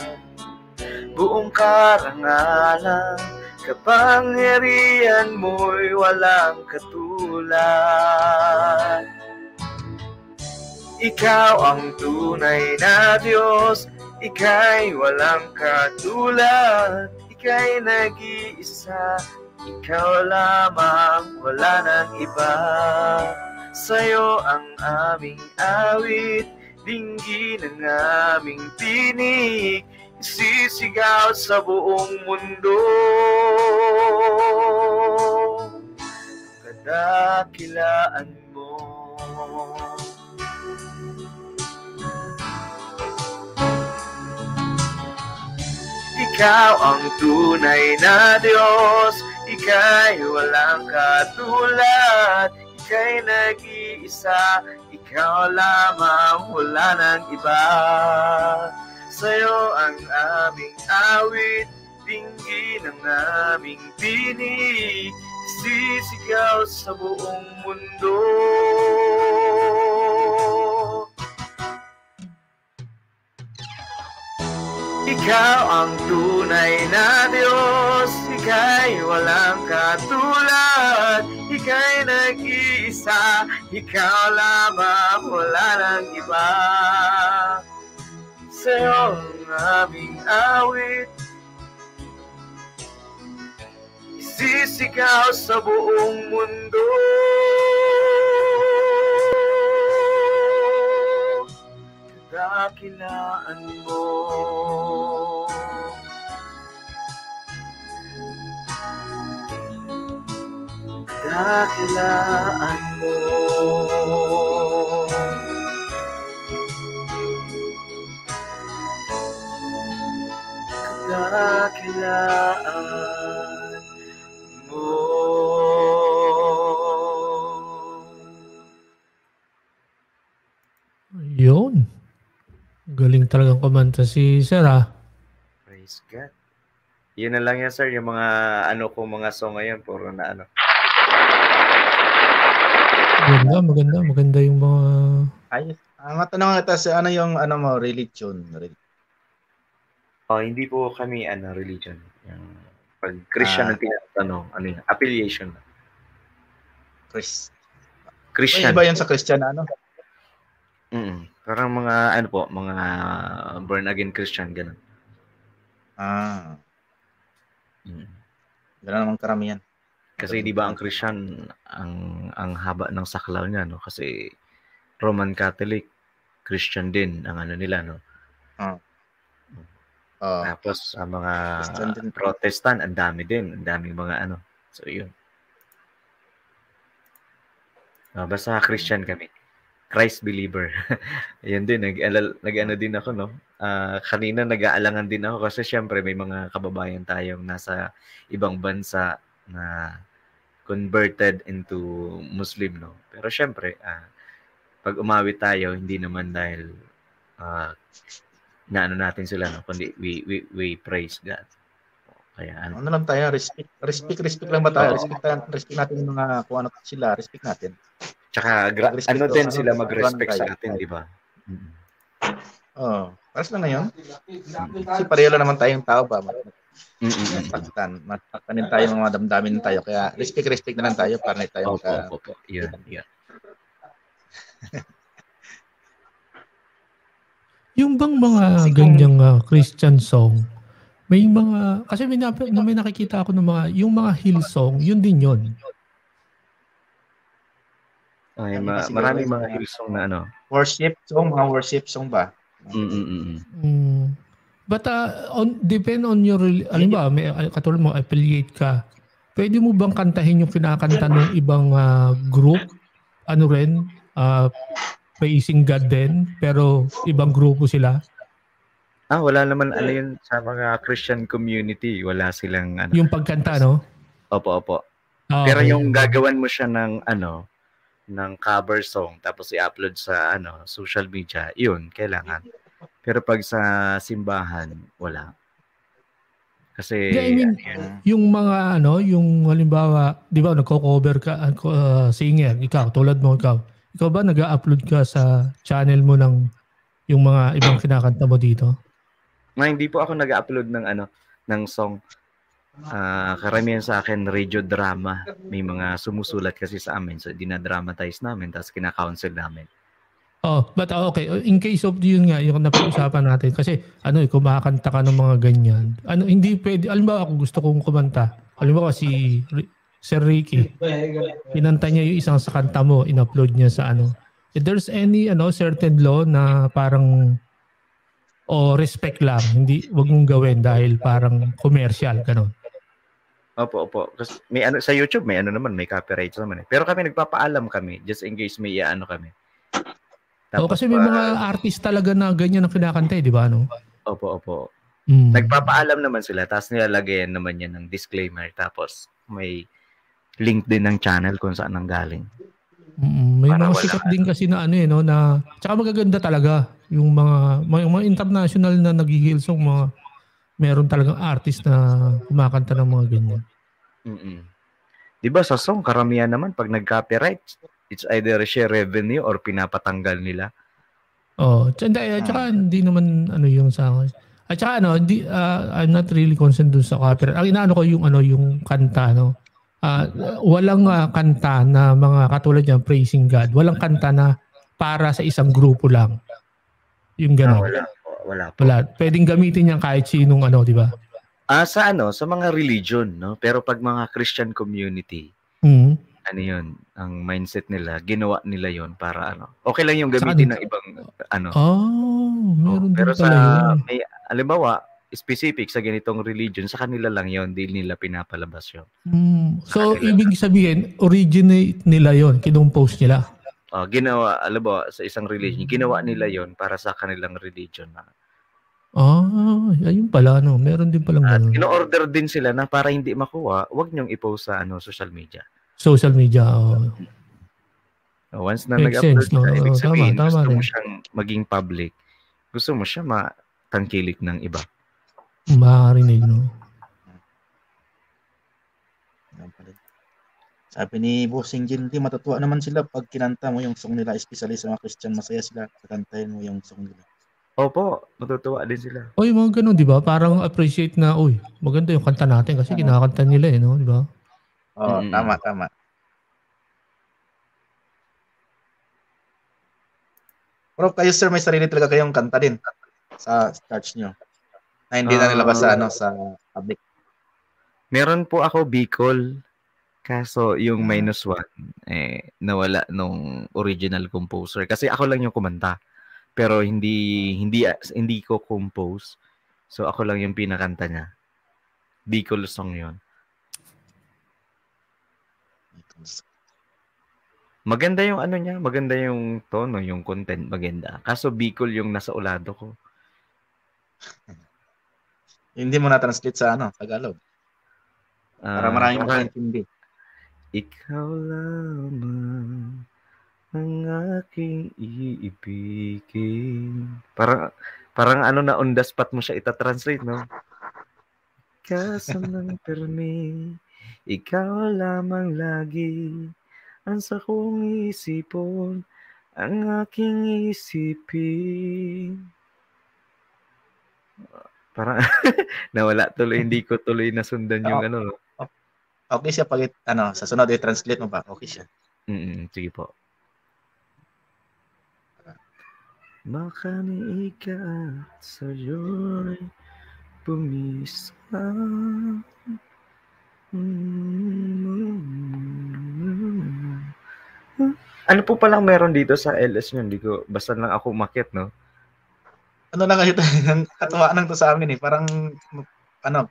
buong karangalan, kapangyarihan mo'y walang katulad. Ikaw ang tunay na Diyos, ika'y walang katulad, ika'y nag-iisa, ikaw lamang, wala nang iba. Sa'yo ang aming awit, dinggin ang aming tinig, isisigaw sa buong mundo. Kadakilaan mo. Ikaw ang tunay na Diyos, ika'y walang katulad, ika'y nag-iisa, ikaw lamang, wala nang iba. Sa'yo ang aming awit, dinggin ang aming tinig, sisigaw sa buong mundo. Ikaw ang tunay na Diyos, ika'y walang katulad, ika'y nag-iisa, ikaw lamang, wala nang iba. Sa'yo ang aming awit, isisigaw sa buong mundo. Kadakilaan mo. Kadakilaan mo. Kadakilaan mo. Yun. Galing talagang kumanta si Sir, ah. Praise God. Yun na lang yan, sir. Yung mga ano ko, mga song ngayon, puro na ano. Maganda, maganda, maganda yung mga... Ayos. Ah, matanong kita sa ano yung ano mo, religion. Rel- Oh, hindi po kami ano religion. Yung pag Christian Ah. ang tinatanong, ano yun, affiliation. Chris. Christian. May iba yun sa Christian na ano? Mm. Parang mga ano po, mga born again Christian, ganun. Ah, Mm. gano'n naman karamihan. Kasi di ba ang Christian, ang ang haba ng saklaw niya, no? Kasi Roman Catholic, Christian din ang ano nila, no? Ah. Oh, Tapos ang mga Christian din. Protestant, ang dami din, ang daming mga ano. So yun. Ah, basta Christian kami. Christ believer. Ayun din, nag-alal nag-ano din ako 'no, ah, kanina nag-aalangan din ako kasi siyempre may mga kababayan tayong nasa ibang bansa na converted into Muslim 'no. Pero siyempre, ah, 'pag umawit tayo hindi naman dahil, ah, naano natin sila 'no, kundi we we we praise God. Kaya ano Ano lang tayo, respect respect respect lang ba tayo? Oo. Respect tayo, respect natin yung mga kung ano sila, respect natin. Tsaka gra Mag-respect ano daw din ano, sila mag-respect sa atin, 'di ba? Mm. Oo, pares lang na 'yun. Mm. Kasi pareho lang naman tayong tao ba, ma Mm, mm. masaktan, masaktan din tayo, mga damdamin tayo, kaya respect respect na lang tayo para hindi tayo Opo, magka opo, opo. 'Yun, 'yun. Yung bang mga Kasi kung ganyang, ah, Christian song, may mga kasi may nap na may nakikita ako ng mga yung mga Hillsong, yun din yun. Ay, Ano ma ba siguro maraming yung mga mga Hillsong na ano. worship song, mga worship song ba? Mm, mm, mm. Hmm. But, ah, on depend on your rel halimbawa may, ah, katulad mo affiliate ka, puwede mo bang kantahin yung kinakanta nung ibang, ah, group? Ano rin, ah, praising God din, pero ibang grupo sila? Ah, wala naman ano Eh. 'yun sa mga Christian community, wala silang ano. Yung pagkanta, no? Opo, opo. Ah, Pero okay. yung gagawan mo siya ng ano, ng cover song tapos i-upload sa ano, social media, 'yun kailangan. Pero 'pag sa simbahan, wala. Kasi Hindi, I mean, Mm. yung mga ano, yung halimbawa, 'di ba nagko-cover ka, ah, ko- ah, singer, ikaw, tulad mo ikaw. Ikaw ba nag-a-upload ka sa channel mo ng yung mga ibang kinakanta mo dito? Nga hindi po ako nag-a-upload ng ano, ng song. Ah, karamihan sa akin radio drama. May mga sumusulat kasi sa amin, so dina-dramatize namin tapos kina-counsel namin. Oh, but, ah, okay, in case of yun nga, yung napag-usapan natin kasi ano, eh, kumakanta ka ng mga ganyan. Ano, hindi puwede halimbawa ako gusto kong kumanta. Halimbawa si Ri Sir Ricky, kinanta niya yung isang sa kanta mo, in-upload niya sa ano. If there's any ano, certain law na parang o respect lang, hindi, 'wag mong gawin dahil parang commercial, gano'n. Opo, opo. Kasi may ano, sa YouTube may ano naman, may copyright naman, eh. Pero kami nagpapaalam kami just in case may iaano kami. Oo, Tapos kasi may pa mga artist talaga na ganyan ang kinakanta, eh, 'di ba, no? Opo, opo. Hmm. Nagpapaalam naman sila tapos nilalagayan naman 'yan ng disclaimer tapos may link din ng channel kung saan nanggaling. Mm, may Para mga wala sikat din kasi na ano, eh, 'no, na tsaka magaganda talaga yung mga may mga international na naghi-Hillsong, mga meron talagang artist na kumakanta ng mga ganyan. Mm. 'Di ba sa song karamihan naman 'pag nag-copyright, it's either share revenue or pinapatanggal nila. Oo, tsa hindi, at tsaka Hmm. hindi naman ano yung sa akin. At tsaka ano, hindi, ah, I'm not really concerned dun sa copyright. Ang inaano ko yung ano, yung kanta, 'no? Ah, walang, ah, kanta na mga katulad niyan, praising God. Walang kanta na para sa isang grupo lang. Yung Ah, gano'n. wala po, wala po. Wala. Puwedeng gamitin 'yan kahit sinong ano, 'di ba? Ah, sa ano, sa mga religion, 'no? Pero 'pag mga Christian community, Mm. ano 'yun, ang mindset nila, ginawa nila 'yun para ano, okay lang 'yung Sa gamitin kanila. ng ibang ano. Oh, meron Pero din pala sa 'yun. may halimbawa, specific sa ganitong religion, sa kanila lang 'yun, 'di nila pinapalabas 'yun. Hmm. Sa So, kanila. Ibig sabihin, originate nila 'yun, kinompose nila? Oh, ginawa, halimbawa, sa isang religion, ginawa nila 'yun para sa kanilang religion na. Ah, ayun pala, 'no, meron din palang At gano'n. ino-order din sila na para hindi makuha, 'wag niyong i-post sa ano, social media. Social media, oo. Oh, once na Makes nag-upload sense, 'no? sila, ibig Oo, tama, sabihin tama gusto mo rin. siyang maging public, gusto mo siya matangkilik ng iba. Marinig, 'no? Sabi ni Bossing Gin, "Di, matutuwa naman sila 'pag kinanta mo yung song nila, especially sa mga Christian, masaya sila sa kantahin mo yung song nila." Opo, matutuwa din sila. Uy, mga gano'n, 'di ba? Parang appreciate na, "Uy, maganda yung kanta natin kasi Oo. kinakanta nila, eh," 'no, 'di ba? Oo, Mm. tama, tama. Pero kayo, sir, may sarili talaga kayong kanta din sa church niyo? Na hindi na nilabas sa Ah. ano, sa public? Meron po ako Bicol, kaso yung Ah. minus one, eh, nawala nung original composer. Kasi ako lang yung kumanta, pero hindi hindi, ah, hindi ko compose. So, ako lang yung pinakanta niya. Bicol song 'yun. Maganda yung ano niya, maganda yung tono, yung content, maganda. Kaso Bicol yung nasa ulado ko. Hindi mo na-translate sa ano, Tagalog. Para Ah, maraming parang, makaintindi. "Ikaw lamang ang aking iibigin." Parang, parang ano na, on the spot mo siya ita-translate, no? "Kasamang permi, ikaw lamang lagi ang sakong isipon, ang aking isipin." Parang nawala tuloy, hindi ko tuloy nasundan yung Oo. ano, no? Okay siya pag it-, ano, sa sunod i-translate mo ba? Okay siya. Mm, sige po. Makaniika at sa'yo'y bumisang. Mm. Ano po palang meron dito sa L S nyo? Hindi ko, basta lang ako umakyat, no? Ano lang kasi, ang katuwaan lang to sa amin eh. Parang, ano,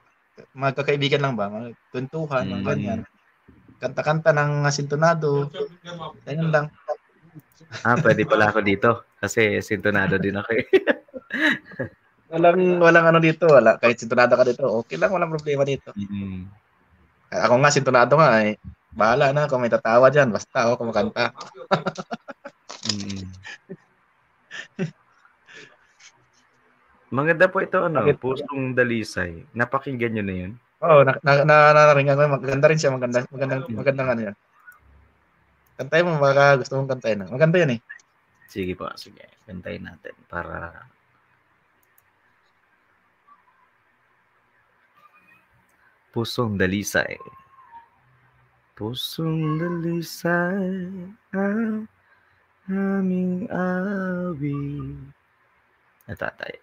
magkakaibigan lang ba? Magkwentuhan, mga Mm. ganyan. Kanta-kanta ng sintonado. Ganyan lang. Ah, pwede pala ako dito. Kasi sintonado din ako eh. Walang, walang ano dito, wala. Kahit sintonado ka dito, okay lang, walang problema dito. Mm. Ako nga, sintonado nga eh. Bahala na kung may tatawa dyan, basta ako kumakanta. Mm. Maganda po ito, ano, Bakit? Pusong Dalisay. Napakinggan nyo na yun? Oo, na, na, na, narinig ko, maganda rin siya, maganda, magandang, Mm. magandang ano yan. Kantay mo, baka gusto mong kantayin. Maganda yan eh. Sige po, sige. Kantayin natin para Pusong Dalisay. Pusong Dalisay ang aming awit. Ito ata yun.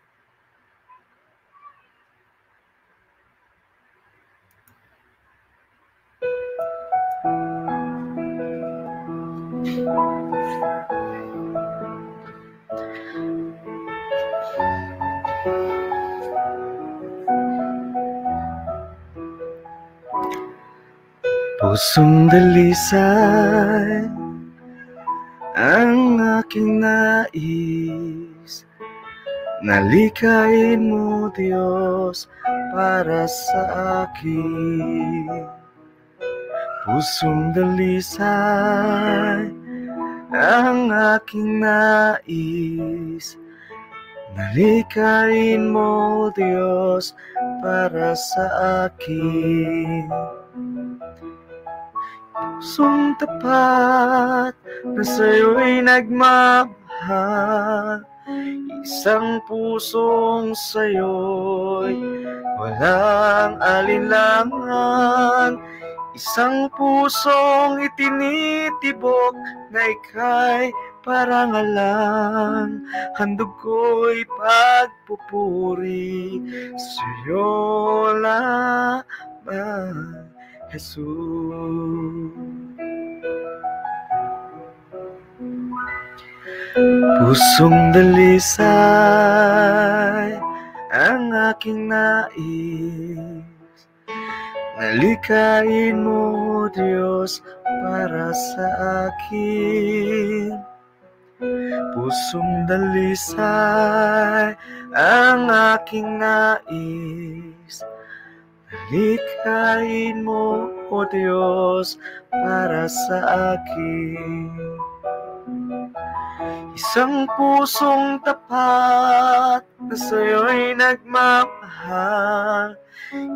Pusong Dalisay ang aking nais, na likhain mo, Diyos, para sa akin. Pusong Dalisay ang aking nais, na likhain mo, Diyos, para sa akin. Pusong tapat na sa'yo'y nagmamahal, isang pusong sa'yo'y walang alinlangan, isang pusong itinitibok na ika'y parangalan. Handog ko'y pagpupuri sa'yo lamang, Jesus. Pusong Dalisay ang aking nais, na likhain mo, Diyos, para sa akin. Pusong Dalisay ang aking nais, na likhain mo, O Diyos, para sa akin. Isang pusong tapat na sa'yo'y nagmamahal,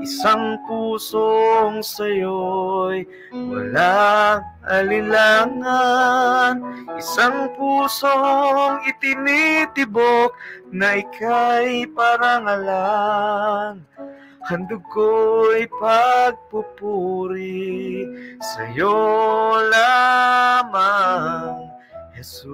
isang pusong sa'yo'y walang alinlangan, isang pusong itinitibok na ika'y parangalan. Handog ko'y pagpupuri sa'yo lamang, Jesus.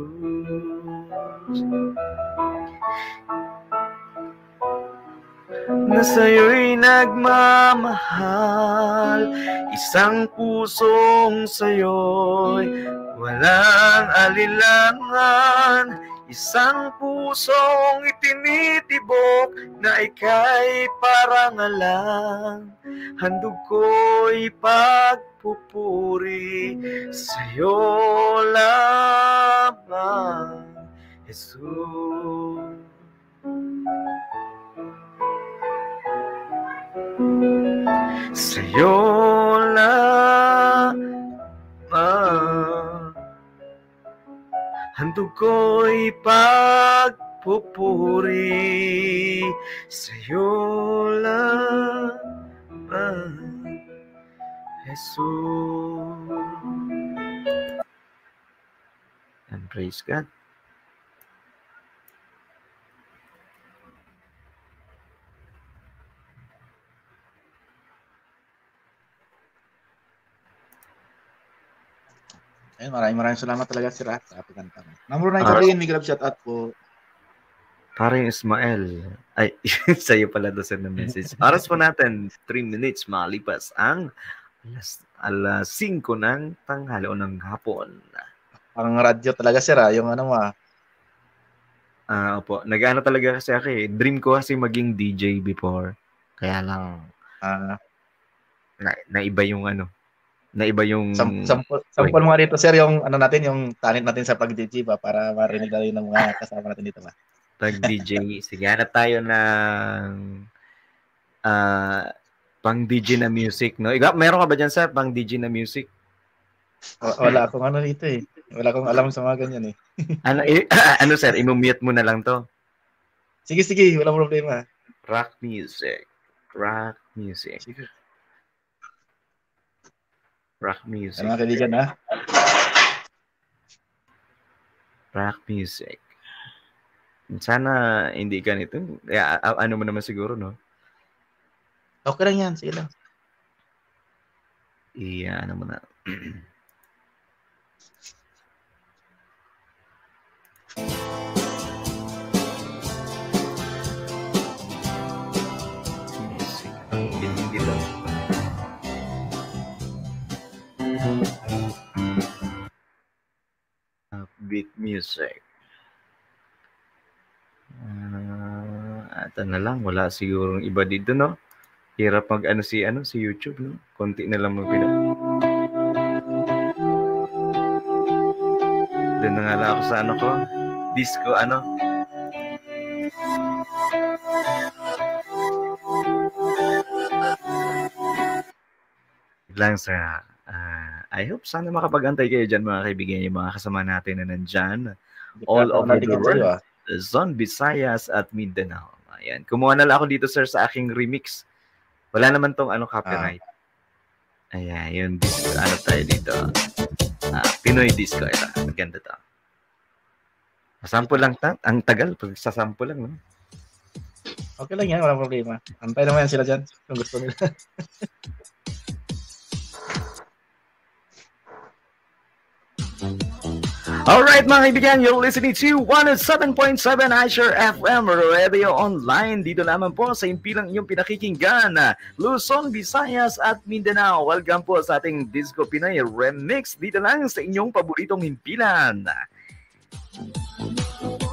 Na sa'yo'y nagmamahal, isang pusong sa'yo'y walang alinlangan, Isang pusong itinitibok na ika'y parangalan, handog ko'y pagpupuri sa'yo lamang, Jesus. Sa'yo lamang handog ko'y pagpupuri, sa'yo lamang, Jesus. And praise God. Ayun, maraming, maraming salamat talaga, sir, ah, sa pagkanta mo. Namuro na Ah. yung sabihin, may grab shout out po. Paring Ismael. Ay, sa'yo pala to, sir, na message. Oras po natin, three minutes, malipas ang alas, alas singko ng tanghali o ng hapon. Ang radyo talaga, sir, ah, yung ano mo, ah. Ah, opo. Nag-ano talaga kasi ako, eh. Dream ko kasi maging D J before. Kaya lang, Ah. na, naiba yung ano, naiba yung Sam-, sample, sample mo nga dito, sir, yung ano natin, yung talent natin sa pag-D J ba, para marinig na rin ng mga kasama natin dito ba. Pag-D J, sige, hanap tayo ng, ah, pang-D J na music, no? Ikaw, meron ka ba dyan, sir, pang-D J na music? Wa-, wala akong ano dito, eh. Wala akong alam sa mga ganyan, eh. Ano, eh, ano, sir, imumute mo na lang to? Sige, sige, walang problema. Rock music. Rock music. Sige. Rock music. Ano, mga kaibigan, ha? Rock music. Sana hindi ganito. Kaya, a-, ano mo naman siguro, no? Okay lang yan, sige lang. Iya, ano mo na. Music. Hindi, hindi ba? Upbeat music. Ah, ito na lang. Wala sigurong iba dito, no? Hirap mag-ano si, ano, si YouTube, no? Konti na lang magpila. Doon na nga lang ako sa ano ko. Disco, ano? Lang sa, ah, I hope sana makapag-antay kayo dyan, mga kaibigan, yung mga kasama natin na nandyan all over the world. Luzon, Visayas, at Mindanao. Ayan. Kumuha na lang ako dito, sir, sa aking remix. Wala naman tong, ano, copyright. Ah. Ayan, yun. Ano tayo dito? Ah, Pinoy disco ito. Maganda to. Sample lang ta-, ang tagal pag sasample lang, no? Okay lang yan, walang problema. Antay naman yan sila dyan, kung gusto nila. Alright, mga kaibigan, you're listening to one oh seven point seven Asher F M Radio Online. Dito lamang po sa impilang inyong pinakikinggan, Luzon, Visayas, at Mindanao. Welcome po sa ating Disco Pinoy Remix. Dito lang sa inyong paboritong himpilan.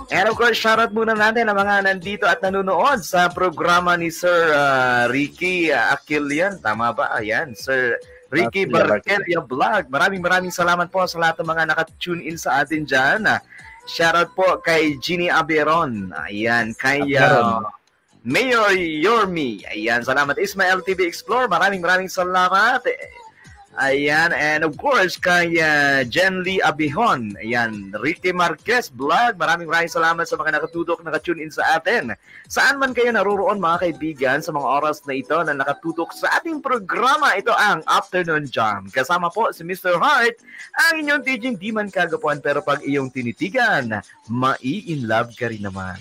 And of course, shoutout muna natin ang mga nandito at nanonood sa programa ni Sir, ah, Ricky, ah, Aquilian. Tama ba? Ayan, Sir Ricky Barquelia Vlog. Maraming, maraming salamat po sa lahat ng mga naka-tune in sa atin dyan. Ah, shoutout po kay Jeannie Aberon. Ayan, kay, ah, Mayor Yormi. Ayan, salamat. Ismael T V Explore, maraming, maraming salamat. Ayan, and of course, kay, ah, Jen Lee Abihon. Ayan, Ricky Marquez Vlog, maraming, maraming salamat sa mga nakatutok, nakatune in sa atin. Saan man kayo naroroon, mga kaibigan, sa mga oras na ito na nakatutok sa ating programa, ito ang Afternoon Jam. Kasama po si Mister Heart, ang inyong D J di man kagapuhan, pero pag iyong tinitigan, mai-in love ka rin naman.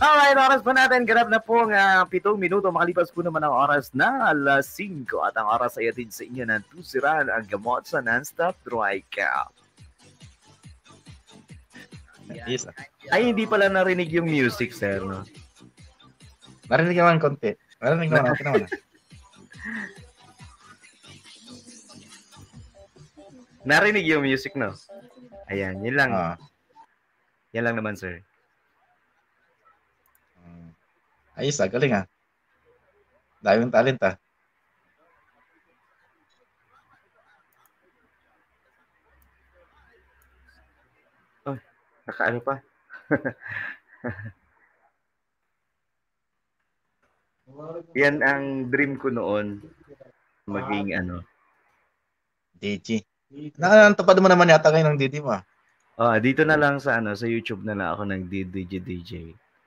Alright, oras po natin, ganap na pong, ah, pitong minuto. Makalipas po naman ang oras na alas singko at ang oras ay hatid sa inyo ng Tusiran, ang gamot sa non-stop dry cough. Yes. Ay, hindi pala narinig yung music, sir, no? Narinig naman konti. Narinig naman, okay naman. Narinig yung music, no? Ayan, yun lang. Ah. Yan lang naman, sir. Mm. Ayos ah, galing ah. Daming talent ah. Ay, nakaano pa? Yan ang dream ko noon. Maging ano. D J. Na, natupad mo naman yata ngayon ang D J mo ah. Ah, dito na lang sa ano, sa YouTube na lang ako nag-D J, D J.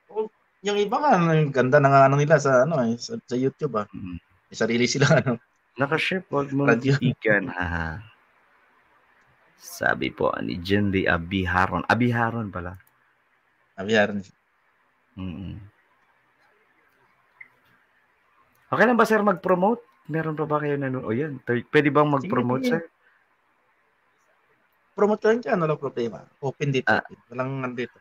Oh, yung iba nga, ang ganda na nga ano nila sa ano eh, sa, sa YouTube ah. Mm. May sarili sila ano. Naka-chef, wag mo Radyo. Tigan, haha. Sabi po ni Jindy Abiharon. Abiharon pala. Abiharon. Mm. Okay lang ba, sir, mag-promote? Meron pa ba kayo nanu-, o yan, t-, pwede bang Sige, mag-promote, sige. Sir? Promote lang dyan, walang problema. Open dito, Ah. open. Walang nandito.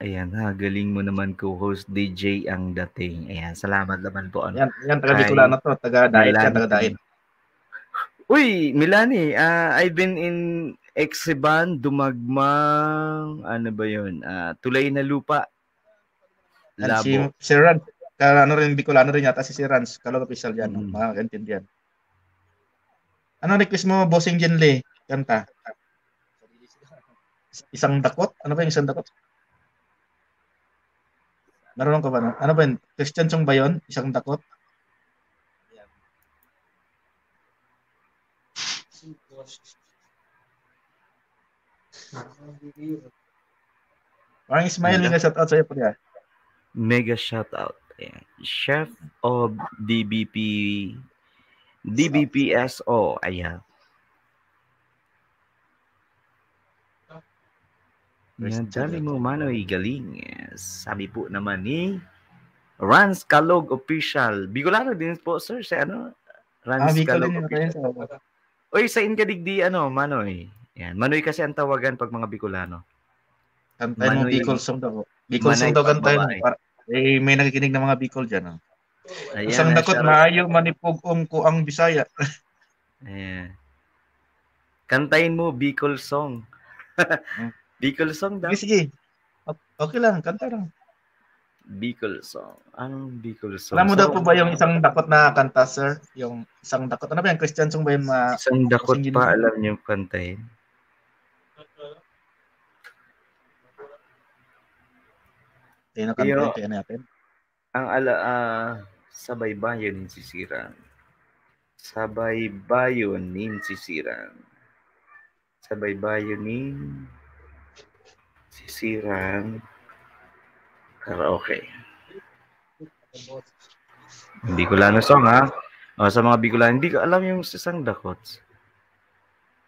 Ayan ha, galing mo naman co-host, D J ang dating. Ayan, salamat naman po, ano. Yan, yan, taga Kay Bicolano to, taga Daet yan, Milani taga Daet. Pin-, uy, Milani, ah, I've been in Exeban, Dumagmang, ano ba yun? Ah, Tulay na Lupa, And si Labo. Sir Rans, ka-, ano rin, Bicolano rin yata si Sir Rans, Kalog Official yan, Mm. Makaintindihan. Ano request mo, Bossing Jinle? Kanta. Isang dakot? Ano ba yung isang dakot? Marunong ka ba, no? Ano ba yun? Christian song ba yun? Isang dakot? Parang Ismael, Ano? Mega shout out sa'yo, pre. Mega shout out. Ayan. Chef of D B P, D B P S O. Ayan. Yan, Christian dali mo, Manoy, galing. Yes. Sabi po naman ni Rans Kalog Official. Bicolano din po, sir, si ano? Rans Ah, Bicolano Kalog yun, Official. Rans. Uy, sain ka digdi, ano, Manoy? Yan. Manoy kasi ang tawagan pag mga Bicolano. Kantahin mo Manoy, Bicol song daw. Bicol Manoy song daw kantahin mo. Pagbabae. Para, eh, may nakikinig na mga Bicol dyan, oh. Ayan, Isang na, dakot, shout out. Maayo, manipog-ong ko ang Bisaya. Ayan. Kantahin mo, Bicol song. Hmm. Bicol song daw. Sige, sige. O-, okay lang, kanta lang. Bicol song. Anong Bicol song? Alam mo daw So, po ba yung isang dakot na kanta, sir? Yung isang dakot. Ano ba yan? Christian song ba yun? Ma-, Isang dakot Christian pa, Jinle? Alam niyong kantahin? Tayo na kanta Iyo. Yung kaya natin. Ang ala-, ah, sa baybayon nin sisiran. Sa baybayon nin sisiran. Sa baybayon nin sisiran. Karaoke. Hindi ko lang na song, ha? O, sa mga Bicolano, hindi ko alam yung isang dakot.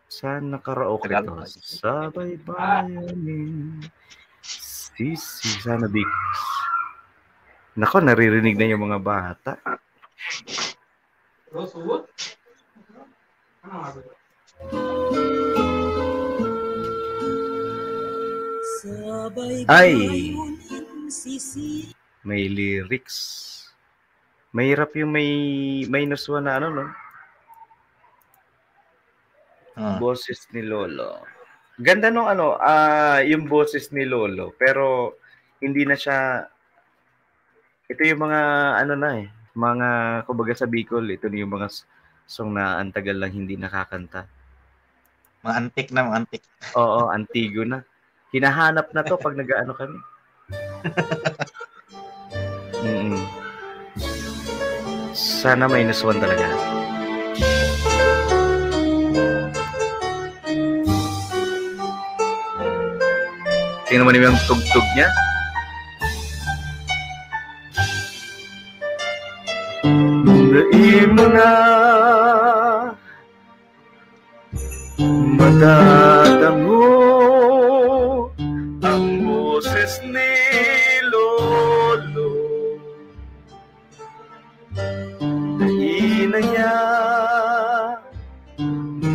Saan nakaraoke Tagalog to? Pa. Sa baybayon nin sisi-, sana di-, nako, naririnig na yung mga bata. Ay! May lyrics. Mahirap yung may minus one na ano, no? Ah. Boses ni Lolo. Ganda nung ano, ah, yung boses ni Lolo, pero hindi na siya, ito yung mga ano na eh, mga, kumbaga sa Bicol, ito na yung mga s-, song na ang tagal lang hindi nakakanta. Mga antik na, mga antik. Oo, antigo na. Hinahanap na to pag nag-aano kami. Mm. Sana minus one talaga. Tingnan mo naman yung tugtog niya. Dai mo na madadangog ang boses ni Lolo. Dai na niya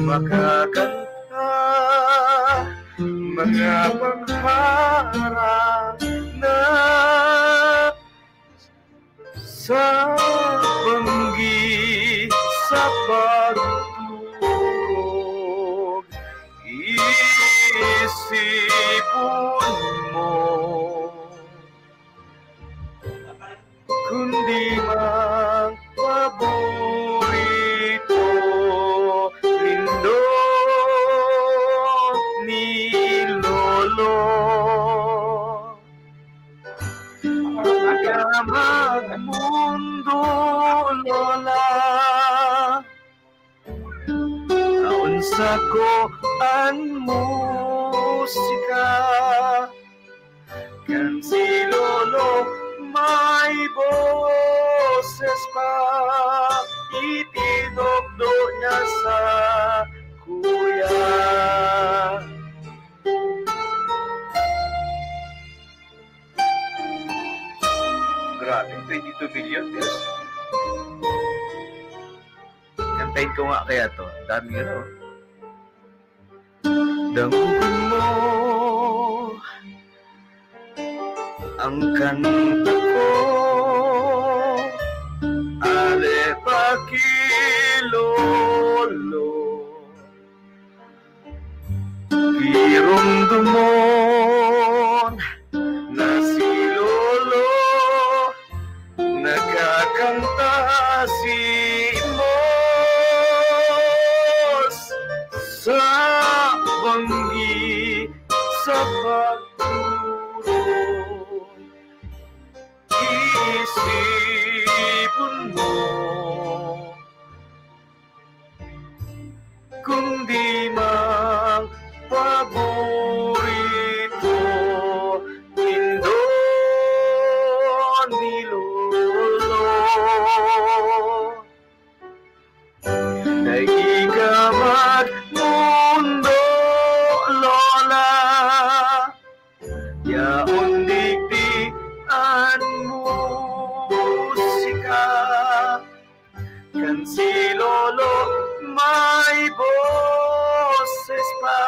makakanta mga pangarap na sa banggi, sa pagtulog. sipon mo, kundi mang paborito nindo ni Lolo. Ika magmundo, Lola. Aon sako an musika, kan si Lolo may boses pa, itinukdo niya sa kuya. Grabe, twenty-two billion pesos. Kantahin ko nga kaya to. Dami yun, oh. Dangogon mo ang kanta ko, ale pa ki Lolo. Giromdomon na si Lolo nakakanta si Mos sa banggi sa pagturo. Iisipon mo kundi mang paborito nindo ni Lolo. Dai ka magmundo, Lola. Yaon digdi an musika. Kan si Lolo may boses pa,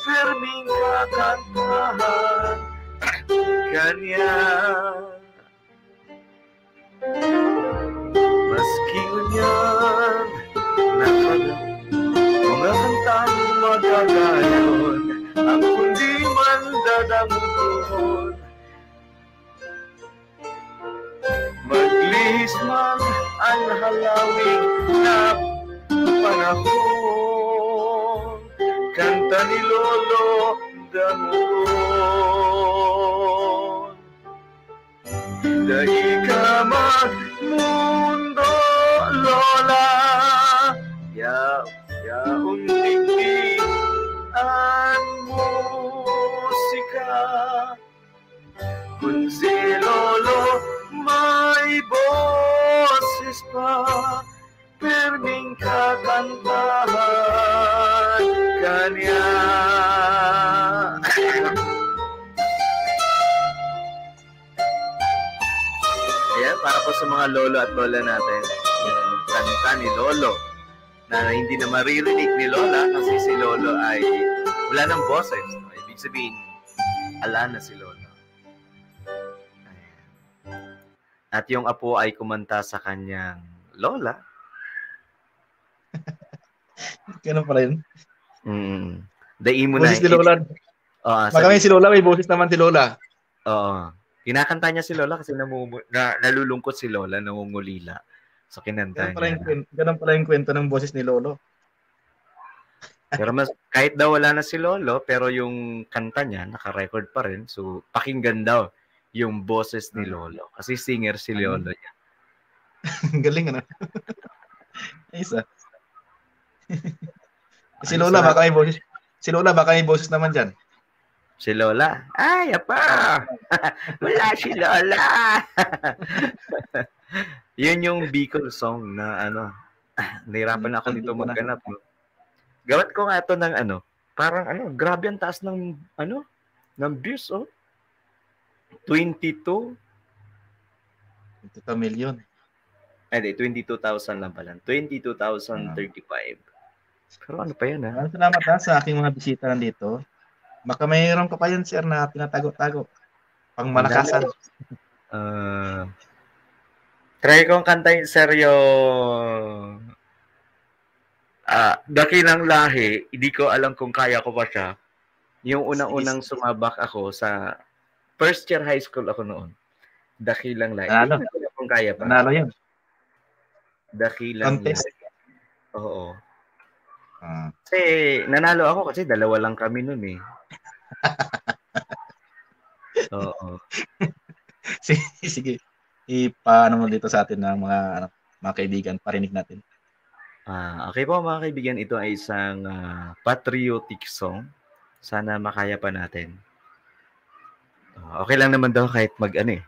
perming kakantahan kanya. Maski ngunyan, nakala, mga kantang magagayon, ang kundi man dadangogon. Maglihis man an halawig na panahon, kanta ni Lolo dangogon. Dai ka magmundo, Lola, ya, yaon digdi an musika. Kun si Lolo may boses pa, perming kakantahan kanya. Ayan, para po sa mga lolo at lola natin, yung kanta ni Lolo na hindi na maririnig ni Lola kasi si Lolo ay wala ng boses. Ibig sabihin, ala na si Lolo. Ayan. At yung apo ay kumanta sa kanyang lola. Ganun pa rin. Mm. Dai mo na. Boses ni Lola. Oo, Makamay sabi, si Lola, may boses naman si Lola. Oo. Kinakanta niya si Lola kasi namumu- na, nalulungkot si Lola, nangungulila. So, kinanta Ganun pala yung, niya. kwen- ganun pala yung kwento ng boses ni Lolo. Pero mas, kahit daw wala na si Lolo, pero yung kanta niya, naka-record pa rin. So, pakinggan daw yung boses ni Lolo. Kasi singer si Lolo niya. Ang galing, ano? Isa. Si Ano Lola, sa- baka may boses. Si Lola, baka may boses naman dyan. Si Lola. Ay, apa! Wala si Lola! Yun yung Bicol song na ano, nahirapan ako Hindi nito ko na- maghanap. No? Gawat ko nga ito ng ano, parang ano, grabe ang taas ng ano, ng views, oh. twenty-two, Ito ka milyon. Ay, di, twenty-two thousand lang pala. twenty-two thousand thirty-five. Pero ano pa yan, ha? Maraming salamat, ha, sa aking mga bisita nandito. Baka mayroon ka pa yan, sir, na tinatago-tago. Pangmalakasan. Ah, try kong kantahin, sir, yung ah, Dakilang Lahi. Hindi ko alam kung kaya ko pa siya. Yung unang-unang sumabak ako sa first year high school ako noon. Dakilang Lahi. Nanalo. Hindi ko alam kung kaya pa. Nanalo yun. Dakilang Contest. Lahi. Oo. Ah. Kasi nanalo ako kasi dalawa lang kami nun eh. Oo. Sige, sige. Ipaano mo dito sa atin ng mga, ano, mga kaibigan, parinig natin. Ah, okay po, mga kaibigan, ito ay isang, ah, patriotic song. Sana makaya pa natin. Ah, okay lang naman daw kahit mag-, ano eh.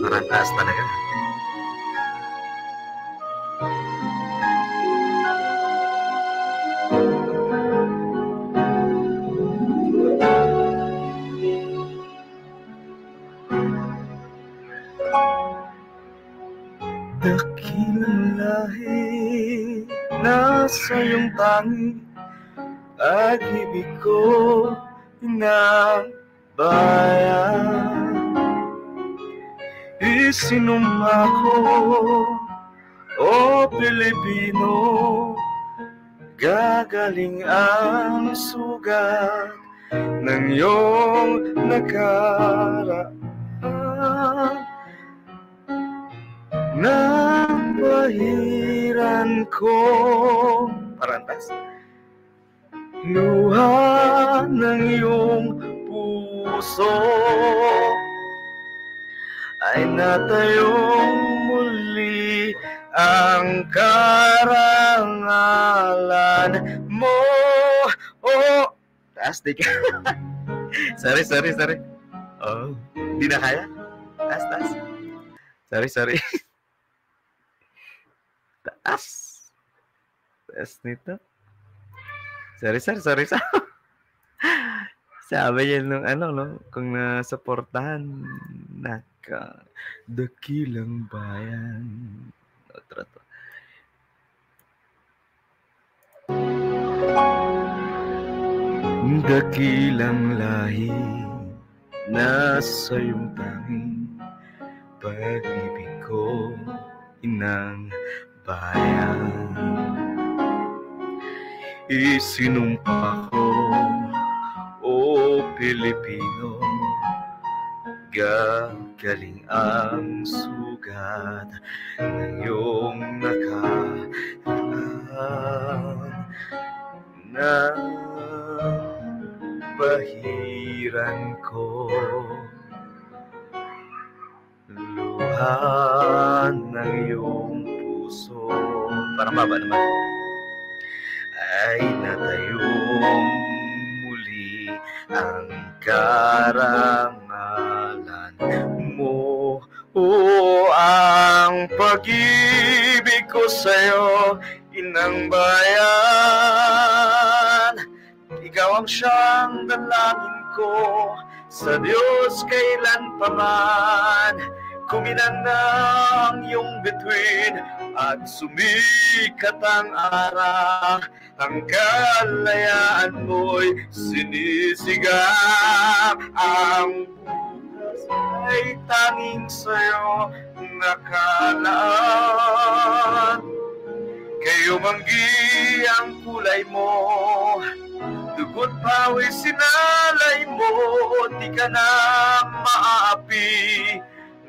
Parang taas talaga. Dakilang lahi na sa iyong tangi, pag-ibig ko na bayan. Isinumpa ko, O Pilipino, gagaling ang sugat ng iyong nakaraan. Nang bahiran ko, parang taas. Luha ng iyong puso ay natayong muli ang karangalan mo. Oh, taas, di ka. Sorry, sorry, sorry. Oh, di na kaya? Taas, taas. Sorry, sorry. Taas. Taas nito. Sorry, sir. Sorry, sir. Sabi niya nung ano, no? Kung nasuportahan, naka-, dakilang bayan. Otro to. Dakilang lahi na sa iyong tanging pag-ibig ko, inang bayan. Isinumpa ko, O Pilipino, gagaling ang sugat na iyong nakaraan. Nang bahiran ko, luha ng iyong puso. Parang baba naman. Ay natayong muli ang karangalan mo. O, ang pag-ibig ko sa'yo, inang bayan. Ikaw ang siyang dalangin ko sa Diyos kailan pa man. Kuminang na ang iyong bituin at sumikat ang araw. Ang kalayaan mo'y sinisigaw. Ang bukas ay tanging sa'yo nakalaan. Kayo manggi ang kulay mo, dugo't pawis sinalay mo, di ka na maaapi.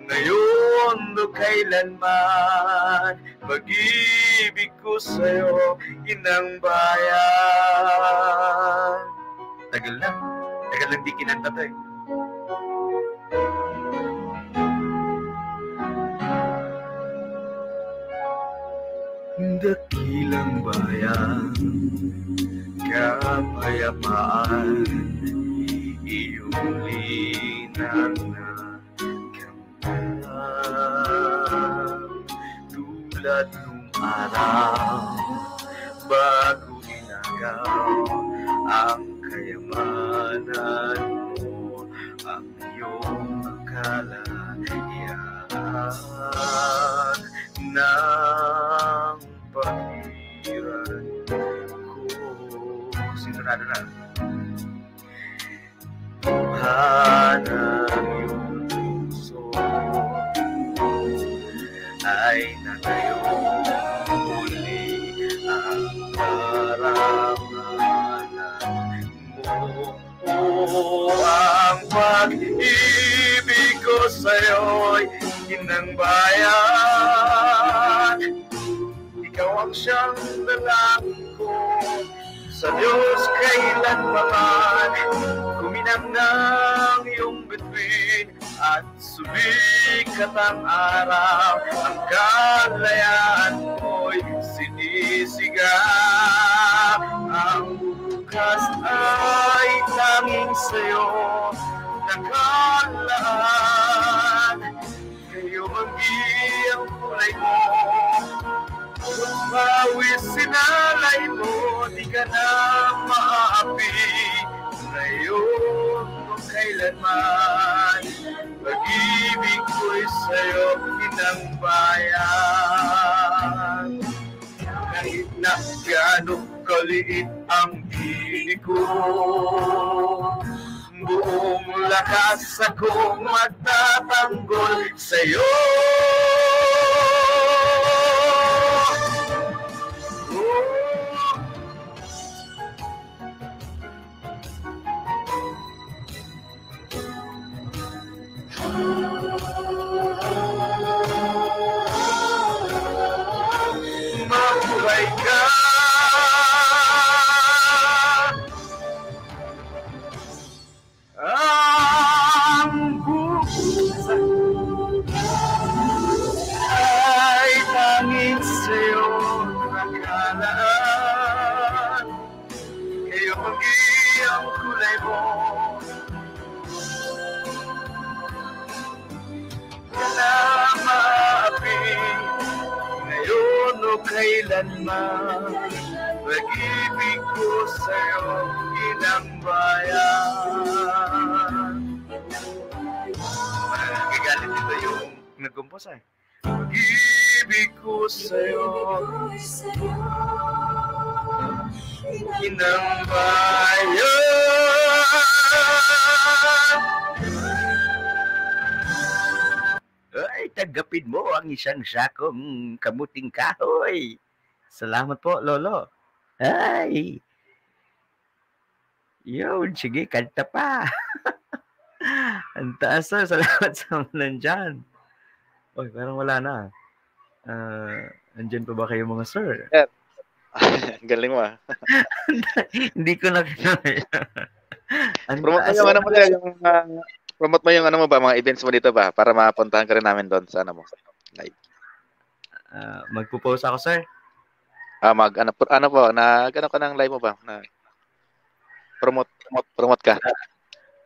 Ngayon o kailanman, pag-ibig ko sa'yo, inang bayan. Tagal na. Tagal nang di kinanta to eh. Dakilang bayan, kapayapaan, iyong linang na ganda. Tulad nung araw, bago inagaw ang kayamanan mo, ang iyong kalayaan ng pahiran ko. Sigurado na. Hanang iyong puso ay natayo muli ang karamanan mo. O, ang pag-ibig ko sa'yo'y inang bayan. Ikaw ang siyang dalangin ko sa Diyos kailan pa man. Kuminang ng iyong bituin at sumikat ang araw. Ang kalayaan mo'y sinisigaw. Ang bukas ay tanging sa'yo nakalaan. Kayo manggi ang kulay mo. Pawis sinalay mo, di ka na maapi. Ngayon o kailanman, pag-ibig ko'y sa'yo, inang bayan. Kahit na gaano kaliit ang gini ko, buong lakas akong magtatanggol sa'yo. Mabuhay ka. Ang buhay ay tanging sa'yo nakalaan. Kayo pag-iyan kulay mo. Ka na maapi, ngayon o kailanman. Pag-ibig ko sa'yo, inang bayan. Nagagalit dito yung nag-compose eh. Pag-ibig ko sa'yo, inang bayan. Ay, tanggapin mo ang isang sakong kamuting kahoy. Salamat po, Lolo. Ay. Yun, sige, kanta pa. Ang taas, sir. Salamat sa mga nandyan. Uy, parang wala na. Ah, andyan pa ba kayo, mga sir? Sir. Ang galing mo, ah. Hindi ko na kinaya. Ang Promote mo taas, yung ano mo, sir. Sir, yung, ah, promote mo yung ano mo ba, mga events mo dito ba, para mapuntahan ka rin namin doon sa ano mo, live. Ah, magpo-post ako, sir. Ah, mag, ano, pro-, ano po, nag, ano ka ng live mo ba? Na, promote, promote, promote ka.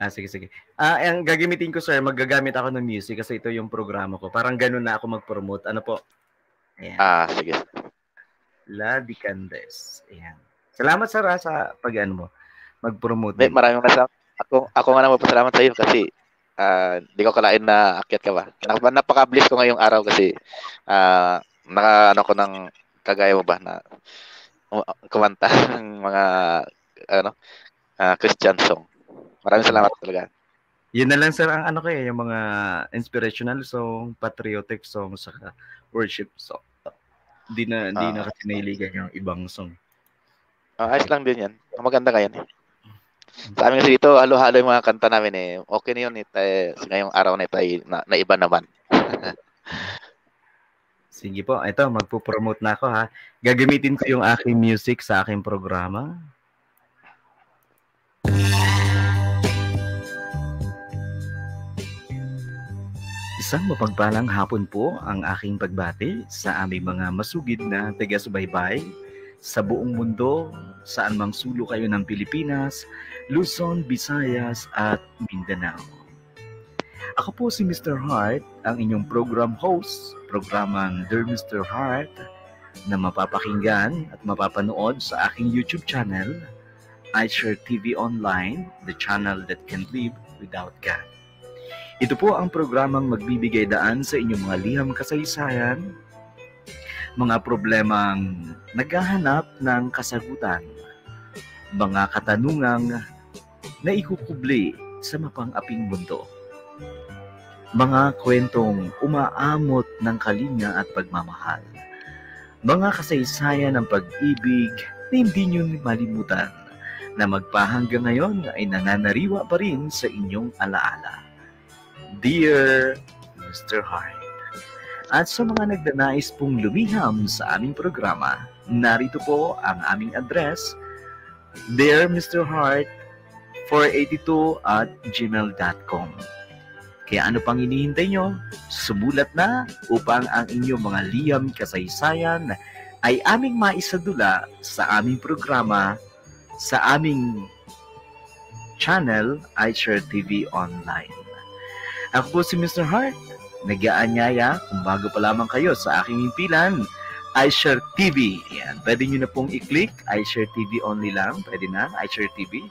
Ah, sige, sige. Ah, ang gagamitin ko, sir, maggagamit ako ng music kasi ito yung programa ko. Parang ganun na ako mag-promote. Ano po? Ayan. Ah, sige. La Dicandes. Ayan. Salamat, sir, ah, sa pag-ano mo, mag-promote May, din. Maraming nasa-, ako, ako nga na magpasalamat sa'yo kasi, ah, di ko kalain na akyat ka ba. Nap-, napaka-bless ko ngayong araw kasi, ah, naka-, ano ko ng kagaya mo ba na, uh, kumanta ng mga, ano, ah, Christian song. Maraming salamat talaga. Yun na lang, sir, ang ano ko eh, yung mga inspirational song, patriotic song, saka worship song. Di na, di na Ah. kasi nahiligan yung ibang song. Ah, ayos lang din yan. Ang maganda nga yan eh. Sa amin kasi dito, halo-halo yung mga kanta namin eh. Okay na yun eh. Tayo, ngayong araw na ito ay na, naiba naman. Sige po, ito, magpo-promote na ako, ha. Gagamitin ko yung aking music sa aking programa. Isang mapagpalang hapon po ang aking pagbati sa aming mga masugid na taga-subaybay sa buong mundo, saan mang sulok kayo ng Pilipinas, Luzon, Visayas, at Mindanao. Ako po si Mister Hart, ang inyong program host, programang Dear Mister Hart, na mapapakinggan at mapapanood sa aking YouTube channel, iShare T V Online, the channel that can live without God. Ito po ang programang magbibigay daan sa inyong mga liham kasaysayan, mga problemang naghahanap ng kasagutan, mga katanungang naikukubli sa mapang-aping mundo, mga kwentong umaamot ng kalinga at pagmamahal, mga kasaysayan ng pag-ibig na hindi nyo malimutan na magpahanggang ngayon ay nananariwa pa rin sa inyong alaala. Dear Mister Heart, at sa mga nagnanais pong lumiham sa aming programa, narito po ang aming address, dear Mister Heart four eighty two at gmail dot com. Kaya ano pang hinihintay nyo? Sumulat na upang ang inyong mga liham kasaysayan ay aming maisadula sa aming programa, sa aming channel, iShare T V Online. Ako po si Mister Heart, nag-aanyaya kung bago pa lamang kayo sa aking himpilan, iShare T V. Yan, pwede nyo na pong i-click, iShare T V only lang, pwede na, iShare T V.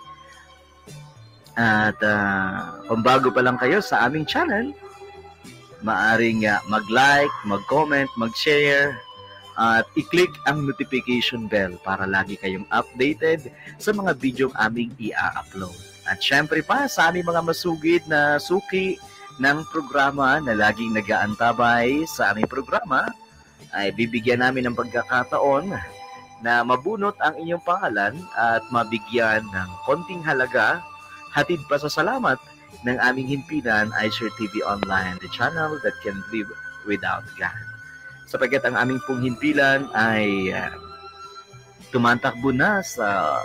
At ah, kung bago pa lang kayo sa aming channel, maaring ah, mag-like, mag-comment, mag-share, at i-click ang notification bell para lagi kayong updated sa mga video aming i-upload. At syempre pa, sa aming mga masugid na suki ng programa na laging nag-aantabay sa aming programa, ay bibigyan namin ng pagkakataon na mabunot ang inyong pangalan at mabigyan ng konting halaga, hatid pasasalamat ng aming himpilan, iShare T V Online, the channel that can live without God. Sapagkat ang aming pong himpilan ay ah, tumatakbo na sa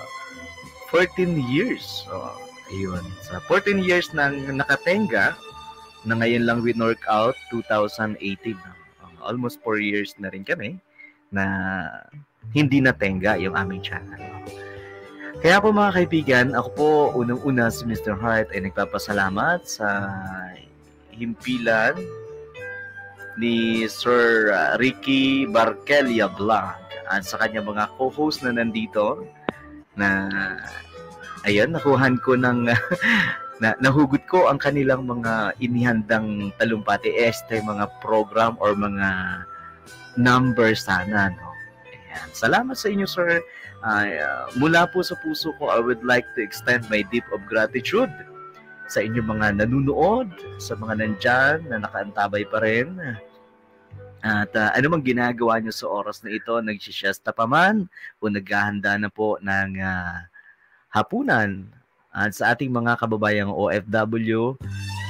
fourteen years. Oh, ayun. Sa fourteen years nang nakatenga, na ngayon lang winork out, two thousand eighteen. Oh, almost four years na rin kami na hindi natenga yung aming channel. Kaya po, mga kaibigan, ako po, unang-una, si Mister Heart ay nagpapasalamat sa himpilan ni Sir ah, Ricky Barquelia Vlog at sa kanyang mga co-host na nandito, na, ayan, nakuhan ko ng na, nahugot ko ang kanilang mga inihandang talumpati, este, mga program or mga number sana, no? Ayan. Salamat sa inyo, sir. Ah, ah, mula po sa puso ko, I would like to extend my deep of gratitude sa inyong mga nanunood, sa mga nandyan na nakaantabay pa rin. At ah, ano mang ginagawa nyo sa oras na ito, nagsisiesta pa man o naghahanda na po ng ah, hapunan, at sa ating mga kababayang O F W,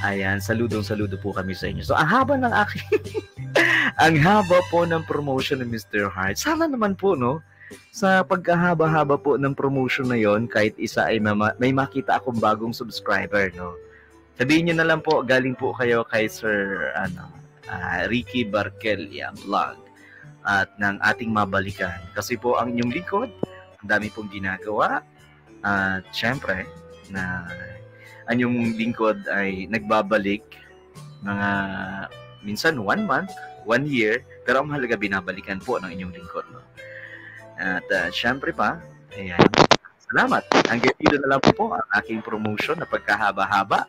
ayan, saludong-saludo po kami sa inyo. So, ang haba ng aking, ang haba po ng promotion ni Mister Heart. Sana naman po, no? Sa pagkahaba-haba po ng promotion na yon, kahit isa ay mama- may makita akong bagong subscriber, no? Sabihin nyo na lang po, galing po kayo kay Sir ano, ah, Ricky Barquelia Vlog at ng ating mabalikan. Kasi po ang inyong lingkod, ang dami pong ginagawa. At syempre, na ang inyong lingkod ay nagbabalik mga minsan one month, one year, pero ang mahalaga binabalikan po ng inyong lingkod. No? At ah, syempre pa, ayan, salamat. Hanggang dito na lang po ang aking promotion na pagkahaba-haba.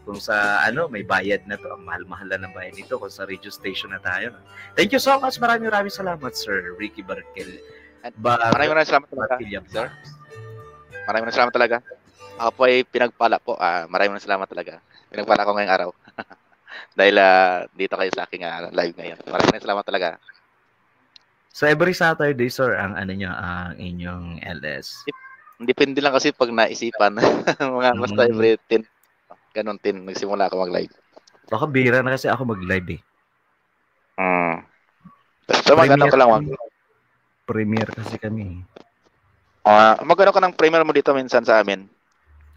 Kung sa ano, may bayad na to. Ang mahal-mahal na ng bayad nito kung sa radio station na tayo. No? Thank you so much. Maraming maraming salamat, Sir Ricky Barquel. At maraming maraming salamat talaga, sir. Maraming maraming salamat talaga. Ako po ay pinagpala po. Ah, maraming maraming salamat talaga. Pinagpala ko ngayong araw. Dahil ah, dito kayo sa aking ah, live ngayon. Maraming maraming salamat talaga. So every Saturday, sir, ang ano nyo, ang inyong L S? Depende lang kasi pag naisipan. Mga basta Mm. Every ten, ganun ten, nagsimula ako mag-live. Baka bira na kasi ako mag-live eh. Mm. So mag-ano ka lang, mag Premiere kasi kami. Ah, mag-ano ka ng premiere mo dito minsan sa amin?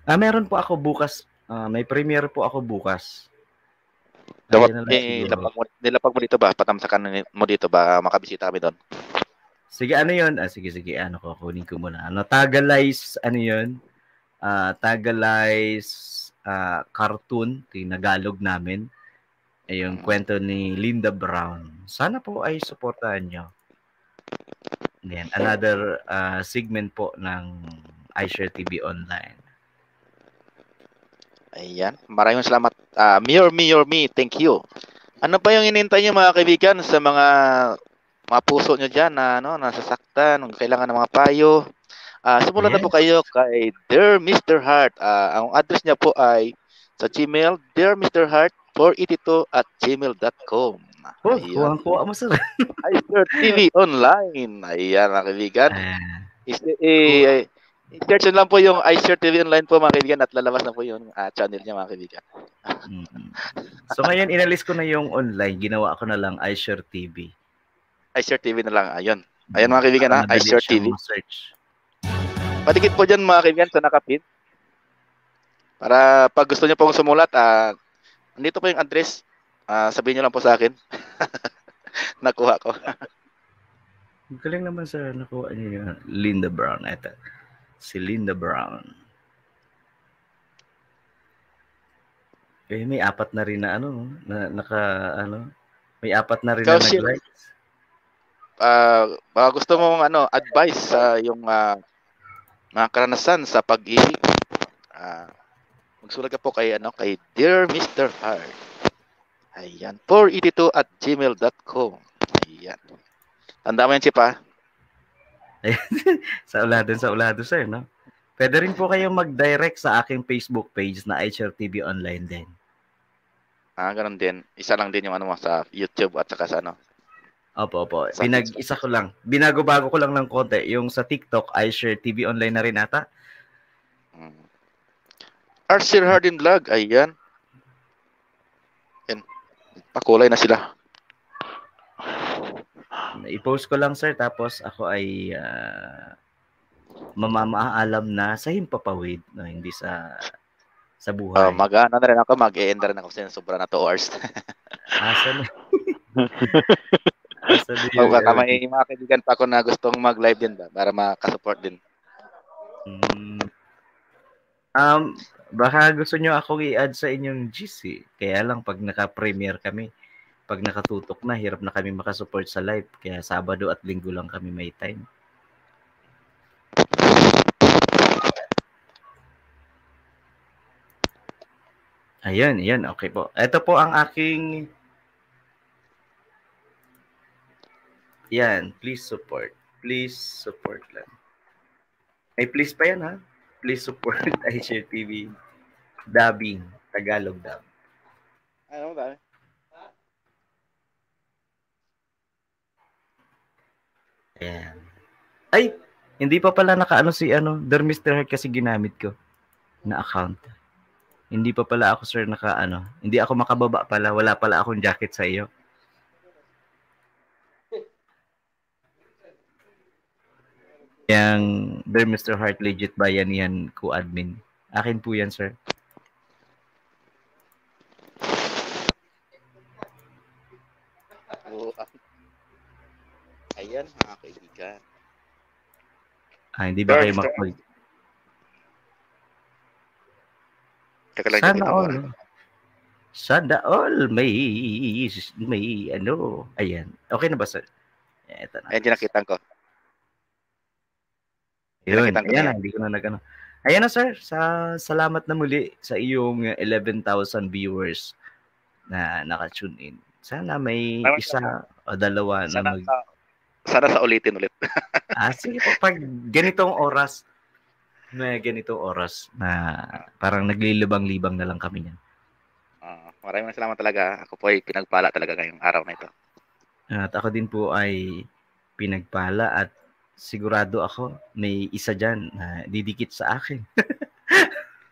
Ah, meron po ako bukas. Ah, may premiere po ako bukas. Dapat Ayan na lang eh, siguro. lapag mo, nilapag mo dito ba? Patamsakan ni- mo dito ba? Makabisita kami doon. Sige, ano yun? Ah, sige, sige. Ano ko, kunin ko muna. Ano, Tagalized, ano yun? Ah, Tagalized ah, cartoon, tinagalog namin. Ay yung Mm. kwento ni Linda Brown. Sana po ay suportahan nyo. Yan, another ah, segment po ng iShare T V Online. Ayan. Maraming salamat. Ah, Mayor, Mayor Me, thank you. Ano pa yung inintay nyo, mga kaibigan, sa mga mga puso nyo dyan na ano, nasasaktan, kailangan ng mga payo? Ah, simulan na po Yes. kayo kay Dear Mister Heart. Ah, ang address niya po ay sa Gmail, dear Mister Heart four eighty two at gmail dot com. Oh, Ayun. kuwang-kuwa mo, sir. iShare T V Online. Ayan, mga kaibigan. Ah, Is, i, i-search nyo lang po yung iShare T V Online po, mga kaibigan, at lalabas na po yung ah, channel niya, mga kaibigan. mm. So ngayon, inalis ko na yung online. Ginawa ko na lang iShare T V. iShare T V na lang. Ayun. Ayan, mga kaibigan, Para ha? madali iShare T V. siyang ma-search. Padikit po dyan, mga kaibigan, sa nakapin. Para pag gusto niyo pong sumulat, ah, nandito po yung address. Ah, sabihin niyo lang po sa akin. Nakuha ko. Ang galing naman, sir. Nakuha niyo yun. Linda Brown. Ito. Si Linda Brown. Eh, may apat na rin na ano, na, naka, ano, may apat na rin Ikaw, na sir. nag-like. Ah, baka gusto mong ano, advice sa yung ah, mga karanasan sa pag-ibig. Ah, magsulat ka po kay ano, kay Dear Mister Heart. Ayan, four eighty two at gmail dot com. Ayan. Tanda mo yan, Chip, ha? Sa ulado, sa ulado, sir, no? Pwede rin po kayong mag-direct sa aking Facebook page na iShare T V Online din. Ah, ganun din. Isa lang din yung ano mo sa YouTube at saka sa ano. Opo, opo. Sa Pinag-isa ko lang. Binago-bago ko lang ng konti. Yung sa TikTok, iShare T V Online na rin ata. Mm. Arcel Hardin Vlog, ayan. Yan. Pakulay na sila. I-post ko lang, sir, tapos ako ay ah, mamamaalam na sa himpapawid, no, hindi sa sa Ah, buhay. mag-ano na rin ako, mag-e-end na rin ako kasi sobra na two hours. Asa na? Asa do you Baka ever may mga kaibigan pa ako na gustong mag-live din ba para makasupport din. Mm. Um, baka gusto nyo akong i-add sa inyong G C. Kaya lang pag naka-premiere kami, pag nakatutok na, hirap na kami makasupport sa live. Kaya Sabado at Linggo lang kami may time. Ayun, yan. Okay po. Ito po ang aking yan, please support. Please support lang. May please pa yan, ha? Please support iShare T V dubbing, Tagalog dub. Ano ba? Ayan. Ay, hindi pa pala nakaano si ano, Dear Mister Heart kasi ginamit ko na account. Hindi pa pala ako, sir, naka ano, hindi ako makababa pala, wala pala akong jacket sa iyo. Yang Dear Mister Heart, legit ba yan, yan, co-admin? Akin po yan, sir. Oo. Ayan, mga kaibigan. Ah, hindi ba Sir, kayo Mister mag- Teka lang, Sana tingnan ko. all. Sana all may may ano. Ayan. Okay na ba, sir? Ito na. Ayan, nakita ko. Yun, Nakita ko ayan na na, hindi ko na nag-ano. Ayan na, sir. Sa, salamat na muli sa iyong eleven thousand viewers na naka-tune in. Sana may Salamat isa o dalawa na Sana mag... sa, sana sa ulitin ulit. Ah, sige po, pag ganitong oras, may ganitong oras na parang naglilibang-libang na lang kami niyan. Ah, maraming salamat talaga. Ako po ay pinagpala talaga ngayong araw na ito. At ako din po ay pinagpala at sigurado ako may isa dyan na didikit sa akin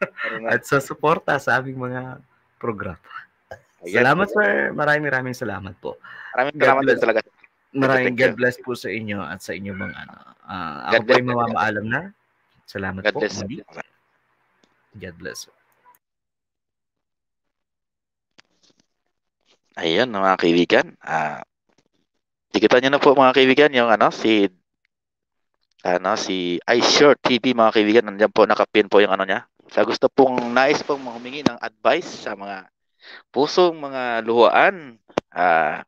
Pero nga, at sa suporta sa aming mga programa. ayan. Salamat, sir. Maraming maraming salamat po. Maraming God salamat din bless. Talaga. Maraming Thank God you. Bless po sa inyo at sa inyo mga ano. Ah, ako God po bless ay po. Mamamaalam na. Salamat God po bless. Muli. God bless. Ayun, mga kaibigan. Ah, nakita niyo na po, mga kaibigan, yung ano, si ano, si iShare T V, mga kaibigan. Nandiyan po, nakapin po yung ano niya. Sa gusto pong nais pong humingi ng advice sa mga pusong mga luhaan, ah,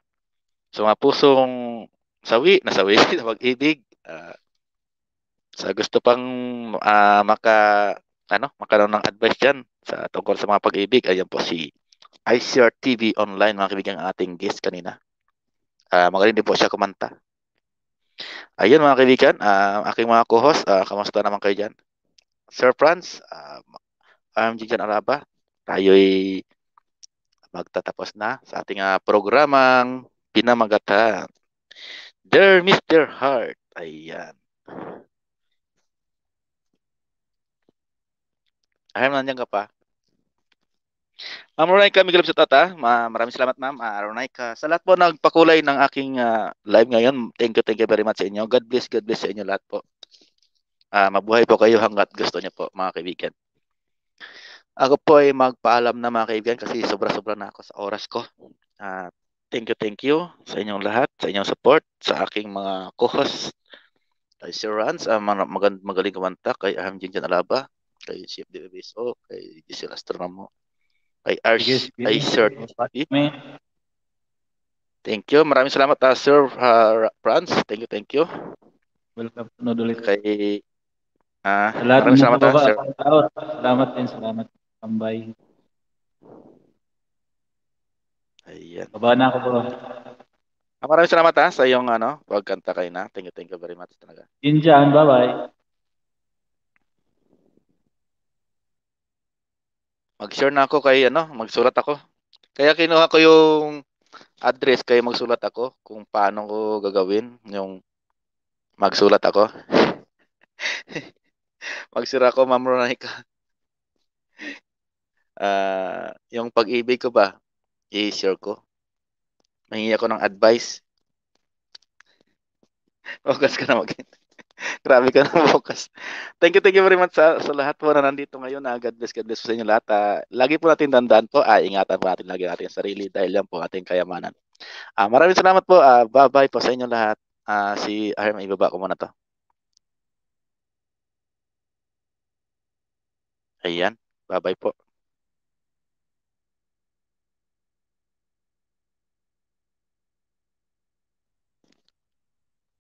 sa mga pusong sawi, nasawi sa pag-ibig, Ah, sa gusto pang, ah, maka-, ano, magkaroon ng advice diyan sa tungkol sa mga pag-ibig, ayan po si I C R T V Online, mga kaibigan, ang ating guest kanina. Ah, magaling din po siya kumanta. Ayun, mga kaibigan, ah, aking mga co-host, ah, kamusta naman kayo diyan? Sir Franz, ah, I'm Jijjan Alaba. Tayo'y magtatapos na sa ating, ah, programang pinamagatan. Dear Mister Heart. Ayan. Ahem, nandiyan ka pa? Ma'am Ronica Miguel Sutata, ma-, maraming salamat, Ma'am, ah, Ronica. Sa lahat po nagpakulay ng aking, ah, live ngayon, thank you, thank you very much sa inyo. God bless, God bless sa inyo lahat po. Ah, mabuhay po kayo hanggat gusto niyo po, mga kaibigan. Ako po ay magpaalam na, mga kaibigan, kasi sobra-sobra na ako sa oras ko. Ah, thank you, thank you sa inyong lahat, sa inyong support, sa aking mga co-host, kay Sir Rans, ah, mga, magan-, magaling kumanta, kay Aham Jinjan Alaba, kay C F D B S O, kay Giselle Astronomo, kay Ars, Sige, sige. Ay, Sir May Thank you. Maraming salamat, ah, Sir, ah, Ra-, Franz. Thank you, thank you. Welcome. Sunod ulit. Kay, ah, Sa lahat maraming ng salamat, ah, nababa, Sir. Shout out. Salamat din, salamat. Tambay. Ayan. Baba na ako, bro. Ah, maraming salamat, ha, sa iyong, ano, pagkanta kayo na. Thank you, thank you very much talaga. Yun dyan, bye-bye. Mag-share na ako kay, ano, magsulat ako. Kaya kinuha ko yung address kay magsulat ako kung paano ko gagawin yung magsulat ako. Mag-share ako, Ma'am Ronica. Ah, yung pag-ibig ko ba, i-share ko. Mahingi ako ng advice. Focus ka na mag-, grabe ka na focus. Thank you, thank you very much sa, sa lahat po na nandito ngayon. Ah, God bless, God bless po sa inyo lahat. Ah, lagi po natin tandaan po, ah, ingatan po natin lagi natin ang sarili dahil yan po ang ating kayamanan. Ah, maraming salamat po. Ah, bye-bye po sa inyo lahat. Ah, si Arm, ibaba ko muna to. Ayan. Bye-bye po.